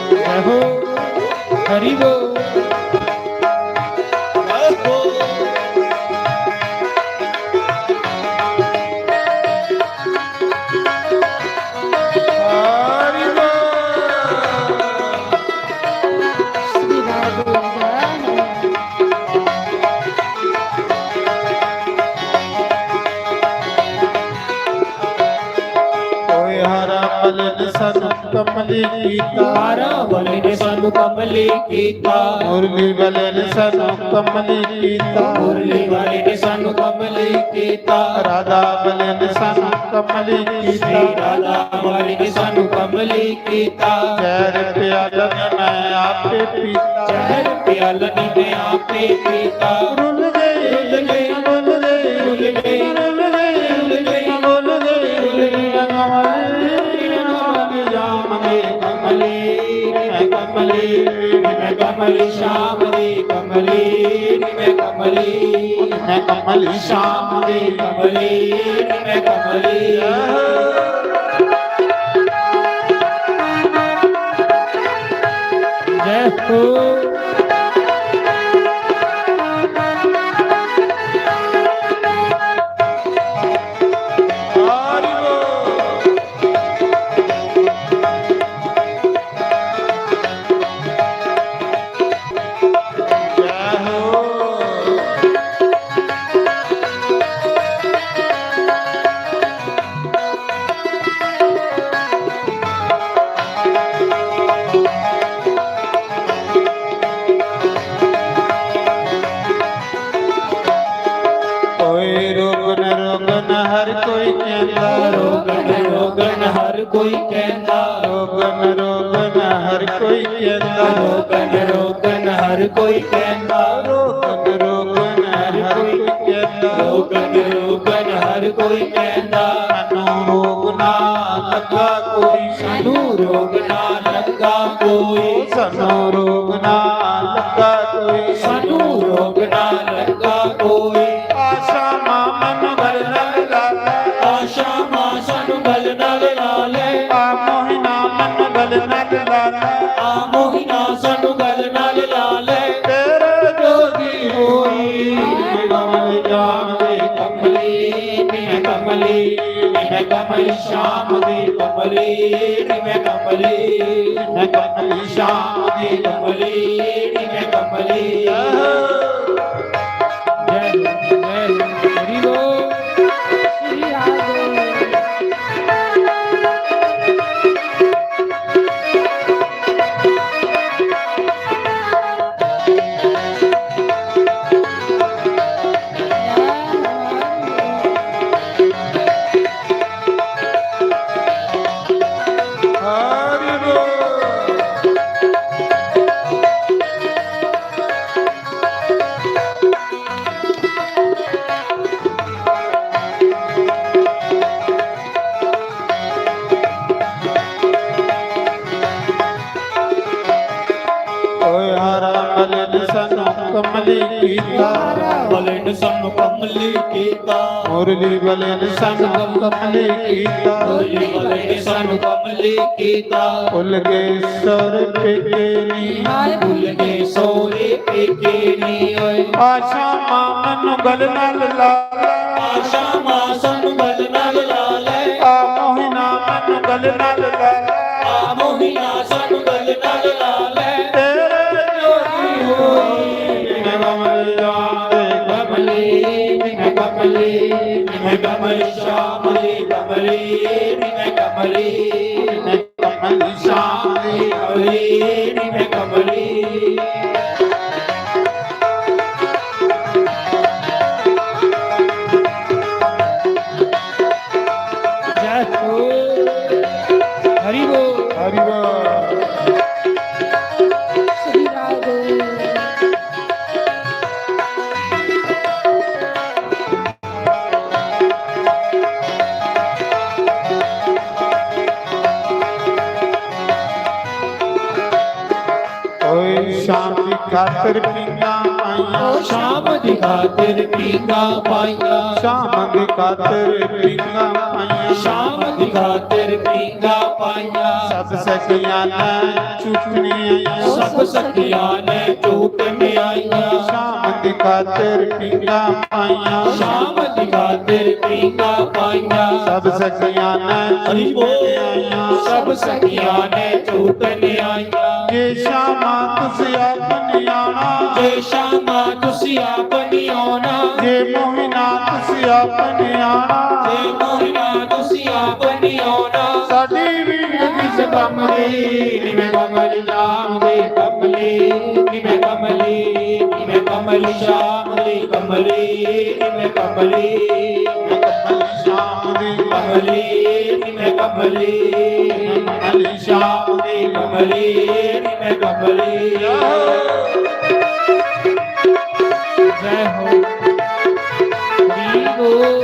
जय हो। हरि बोल। ओए हरा बलन सानू कमली कीता। हरा बलन सानू कमली कीता। मुरली बलन सानू कमली कीता। मुरली बलन सानू कमली कीता। राधा बलन सानू कमली कीता। राधा बलन सानू कमली कीता। जहर प्याला नी मैं आपे पीता। जहर प्याला नी मैं आपे पीता। रुल गए, रुल गए, रुल गए, रुल गए, रुल गए, रुल गए, रुल गए, रुल गए। कमली, कमली, कमली, कमली, श्याम दी कमली, कमली, कमली, श्याम दी कमली, कमली। जय हो। ओए रोगन रोगन हर कोई कहंदा। रोगन रोगन हर कोई कहंदा। रोगन रोगन हर कोई कहंदा। रोगन रोगन हर कोई कहंदा। रोगन रोगन हर कोई कहंदा। रोगन रोगन हर कोई कहंदा। सानू रोग ना लगा कोई। सानू रोग ना लगा कोई। सानू रोग ना लगा कोई। सानू रोग ना लगा कोई। आशा मां मन गल ना लगा ले। आशा मां सानू गल ना लगा ले। आ मोहिना मन गल ना लगा ले। आ मोहिना सानू गल ना लगा ले। तेरे जोगी होई। कमली जान दे कमली, मैं कमली, मैं कमली श्याम दे कमली, मैं कमली, मैं कमली श्याम दे कमली, मैं कमली। जय हो, जय हो, हरि बोल। ਵਾਲੇ ਨੇ ਸਾਨੂੰ ਕਮਲੀ ਕੀਤਾ। ਵਾਲੇ ਨੇ ਸਾਨੂੰ ਕਮਲੀ ਕੀਤਾ। ਮੁਰਲੀ ਵਾਲੇ ਨੇ ਸਾਨੂੰ ਕਮਲੀ ਕੀਤਾ। ਮੁਰਲੀ ਵਾਲੇ ਨੇ ਸਾਨੂੰ ਕਮਲੀ ਕੀਤਾ। ਭੁੱਲ ਗਏ ਸਹੁਰੇ ਪੇਕੇ ਨੀ। ਹਾਏ ਭੁੱਲ ਗਏ ਸਹੁਰੇ ਪੇਕੇ ਨੀ ਓਏ। ਆਸ਼ਾ ਮਾਂ ਮੈਨੂੰ ਗਲ ਨਾਲ ਲਾ ਲੈ। ਆਸ਼ਾ ਮਾਂ ਸਾਨੂੰ ਗਲ ਨਾਲ ਲਾ ਲੈ। ਆ ਮੋਹਿਨਾ ਮੈਨੂੰ ਗਲ ਨਾਲ ਲਾ ਲੈ। ਆ ਮੋਹਿਨਾ ਸਾਨੂੰ ਗਲ ਨਾਲ ਲਾ ਲੈ। ਤੇਰੇ ਜੋਗੀ ਹੋਈ ਨੀ ਮੈਂ ਕਮਲੀ, ਕਮਲੀ, ਨੀ ਮੈਂ ਕਮਲੀ, ਨੀ ਮੈਂ ਕਮਲੀ, ਸ਼ਾਮ ਦੀ ਕਮਲੀ, ਨੀ ਮੈਂ ਕਮਲੀ, ਨੀ ਮੈਂ ਕਮਲੀ, ਸ਼ਾਮ ਦੀ ਕਮਲੀ, ਨੀ ਮੈਂ ਕਮਲੀ। जय हो। हरि बोल। हरि बोल। श्री राधे। ਓਏ ਸ਼ਾਮ ਦੀ ਖਾਤਰ ਪੀਂਘਾਂ ਪਾਈਆਂ। ਓ ਸ਼ਾਮ ਦੀ ਖਾਤਰ ਪੀਂਘਾਂ ਪਾਈਆਂ। ਸ਼ਾਮ ਦੀ ਖਾਤਰ ਪੀਂਘਾਂ ਪਾਈਆਂ। ਸ਼ਾਮ ਦੀ ਖਾਤਰ ਪੀਂਘਾਂ ਪਾਈਆਂ। ਸਭ ਸਖੀਆਂ ਨੇ ਝੂਟਣੇ ਆਈਆਂ। ਸਭ ਸਖੀਆਂ ਨੇ ਝੂਟਣੇ ਆਈਆਂ। ਸ਼ਾਮ ਦੀ ਖਾਤਰ ਪੀਂਘਾਂ ਪਾਈਆਂ। ਸ਼ਾਮ ਦੀ ਖਾਤਰ ਪੀਂਘਾਂ ਪਾਈਆਂ। ਸਭ ਸਖੀਆਂ ਨੇ ਹਰੀ ਬੋਲ। ਝੂਟਣੇ ਆਈਆਂ। ਸਭ ਸਖੀਆਂ ਨੇ ਝੂਟਣੇ ਆਈਆਂ। ਜੇ ਸ਼ਾਮਾਂ ਤੁਸੀਂ ਆਪ ਨਹੀਂ ਆਉਣਾ। ਜੇ ਸ਼ਾਮਾਂ ਤੁਸੀਂ ਆਪ ਨਹੀਂ ਆਉਣਾ। ਜੇ ਮੋਹਿਨਾ ਤੁਸੀਂ ਆਪ ਨਹੀਂ ਆਉਣਾ। ਜੇ ਮੋਹਿਨਾ ਤੁਸੀਂ ਆਪ ਨਹੀਂ ਆਉਣਾ। ਸਾਡੀ ਵੀ ਕਿਸ ਕੰਮ ਦੀ, ਨੀ ਮੈਂ ਕਮਲੀ, ਸ਼ਾਮ ਦੀ ਕਮਲੀ, ਨੀ ਮੈਂ ਕਮਲੀ, ਨੀ ਮੈਂ ਕਮਲੀ, ਸ਼ਾਮ ਦੀ ਕਮਲੀ, ਨੀ ਮੈਂ ਕਮਲੀ, ਨੀ ਮੈਂ ਕਮਲੀ, ਸ਼ਾਮ ਦੀ ਕਮਲੀ, ਨੀ ਮੈਂ ਕਮਲੀ, ਨੀ ਮੈਂ ਕਮਲੀ, ਸ਼ਾਮ ਦੀ ਕਮਲੀ, ਨੀ ਮੈਂ ਕਮਲੀ। जय हो। हरि बोल।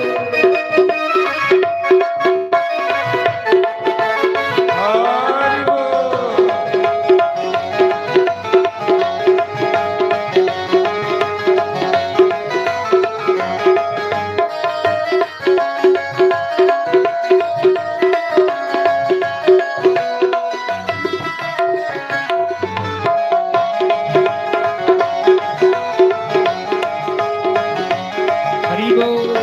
हरि बोल।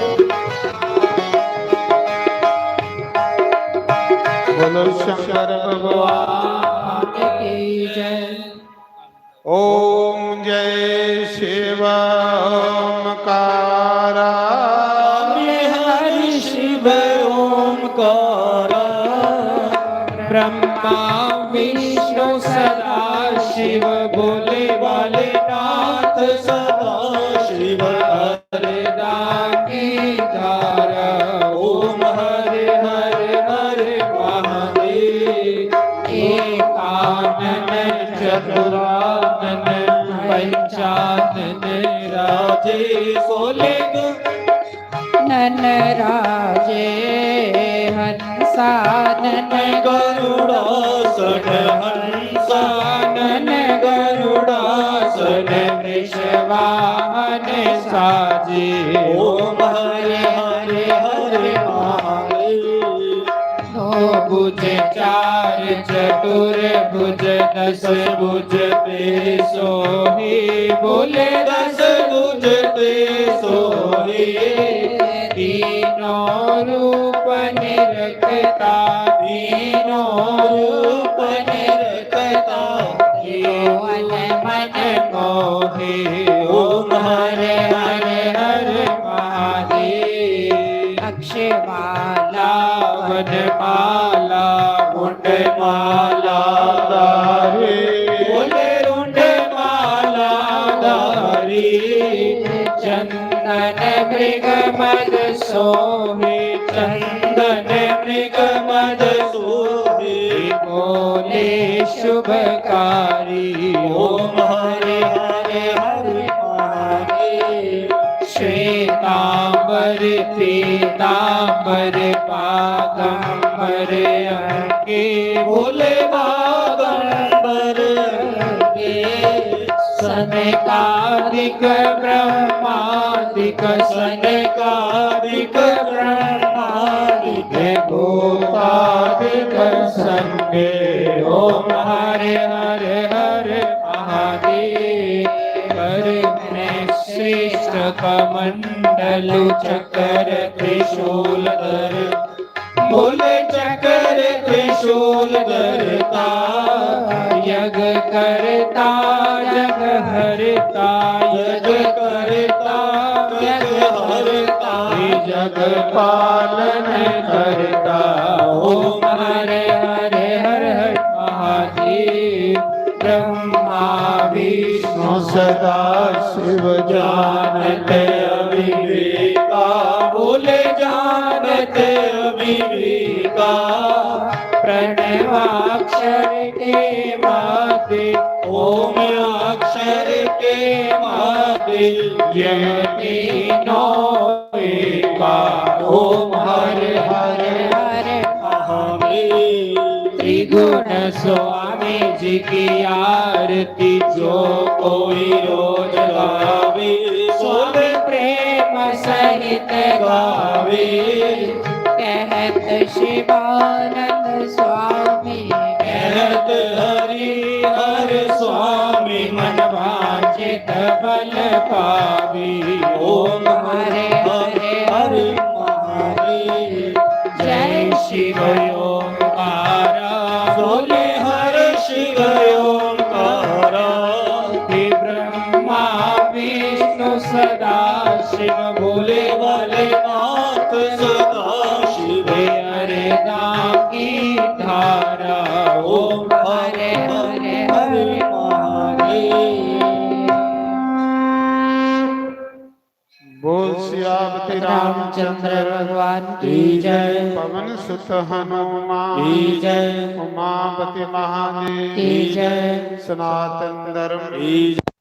बोलो शंकर भगवान की जय। ओम जय शिव ओमकारा। हरि हरि शिव ओमकारा। ब्रह्मा विष्णु सदा शिव, भोले वाले नाथ सदा शिव। हर दानी धारा। ओम हर हर हर महादेव। एकानन चतुरानन पंचानन राजे सोले नन राजे हंसानन गरुड़ासन हंसानन गरुड़ासन वृषवाहन साजे। ओम हरे हरे हरे महादेव। नौ भुज चार चतुर्भुज दस भुज पे सोहे। बोले दस भुज पे सोहे। तीनों रूप निरखता तीनों रूप निरखता। जीवन मन मोहे। ओम हरे हरे हरे महादेव। अक्षमाला वनमाला मुंडमाला धारी। बोले रुंडमाला धारी। चंदन मृग मद सोहे। चंदन मृग मद सोहे। बोले शुभकारी। ओम हरे हरे हरे महादेव। श्वेतांबर पीतांबर बागंबर अंगे। बोले बागंबर अंगे। सत सनकादिक ब्रह्मादिक सनकादिक ब्रह्मादिक भूतादिक संगे। ओम हरे हरे हरे महादेव। हरे श्रेष्ठ कमंडलु चक्र त्रिशूल धर, मूल चक्र त्रिशूल धरता, यज्ञ करता, यज्ञ हरता, यज्ञ करता, यज्ञ हरता, जग पालन करता। ओम हरे हरे हर हर महादेव। ब्रह्मा विष्णु सदा शिव जानते अविवेका, बोले जानते अविवेका। प्रणवाक्षर के माते, ओम अक्षर के माते, यह तीनों एका। ओम हरे हरे हरे महावीर। त्रिगुण स्वामी जी की आरती जो कोई रोज गावे, स्वामी प्रेम सहित गावे। कहत शिवानंद स्वामी, कहत हरि हर स्वामी, मन वांछित फल पावे। ओम हरे हरे हरे महादेव। जय शिव ओंकारा, बोले हर शिव ओंकारा। हे ब्रह्मा विष्णु सदा शिव, बोले वाले नाथ सदा शिव। हे हरे नाम की धारा, ओम हरे हरे हरे महादेव। बोल सियापति रामचंद्र भगवान की जय। पवन सुत हनुमान की जय। उमापति महादेव की जय। सनातन धर्म की जय।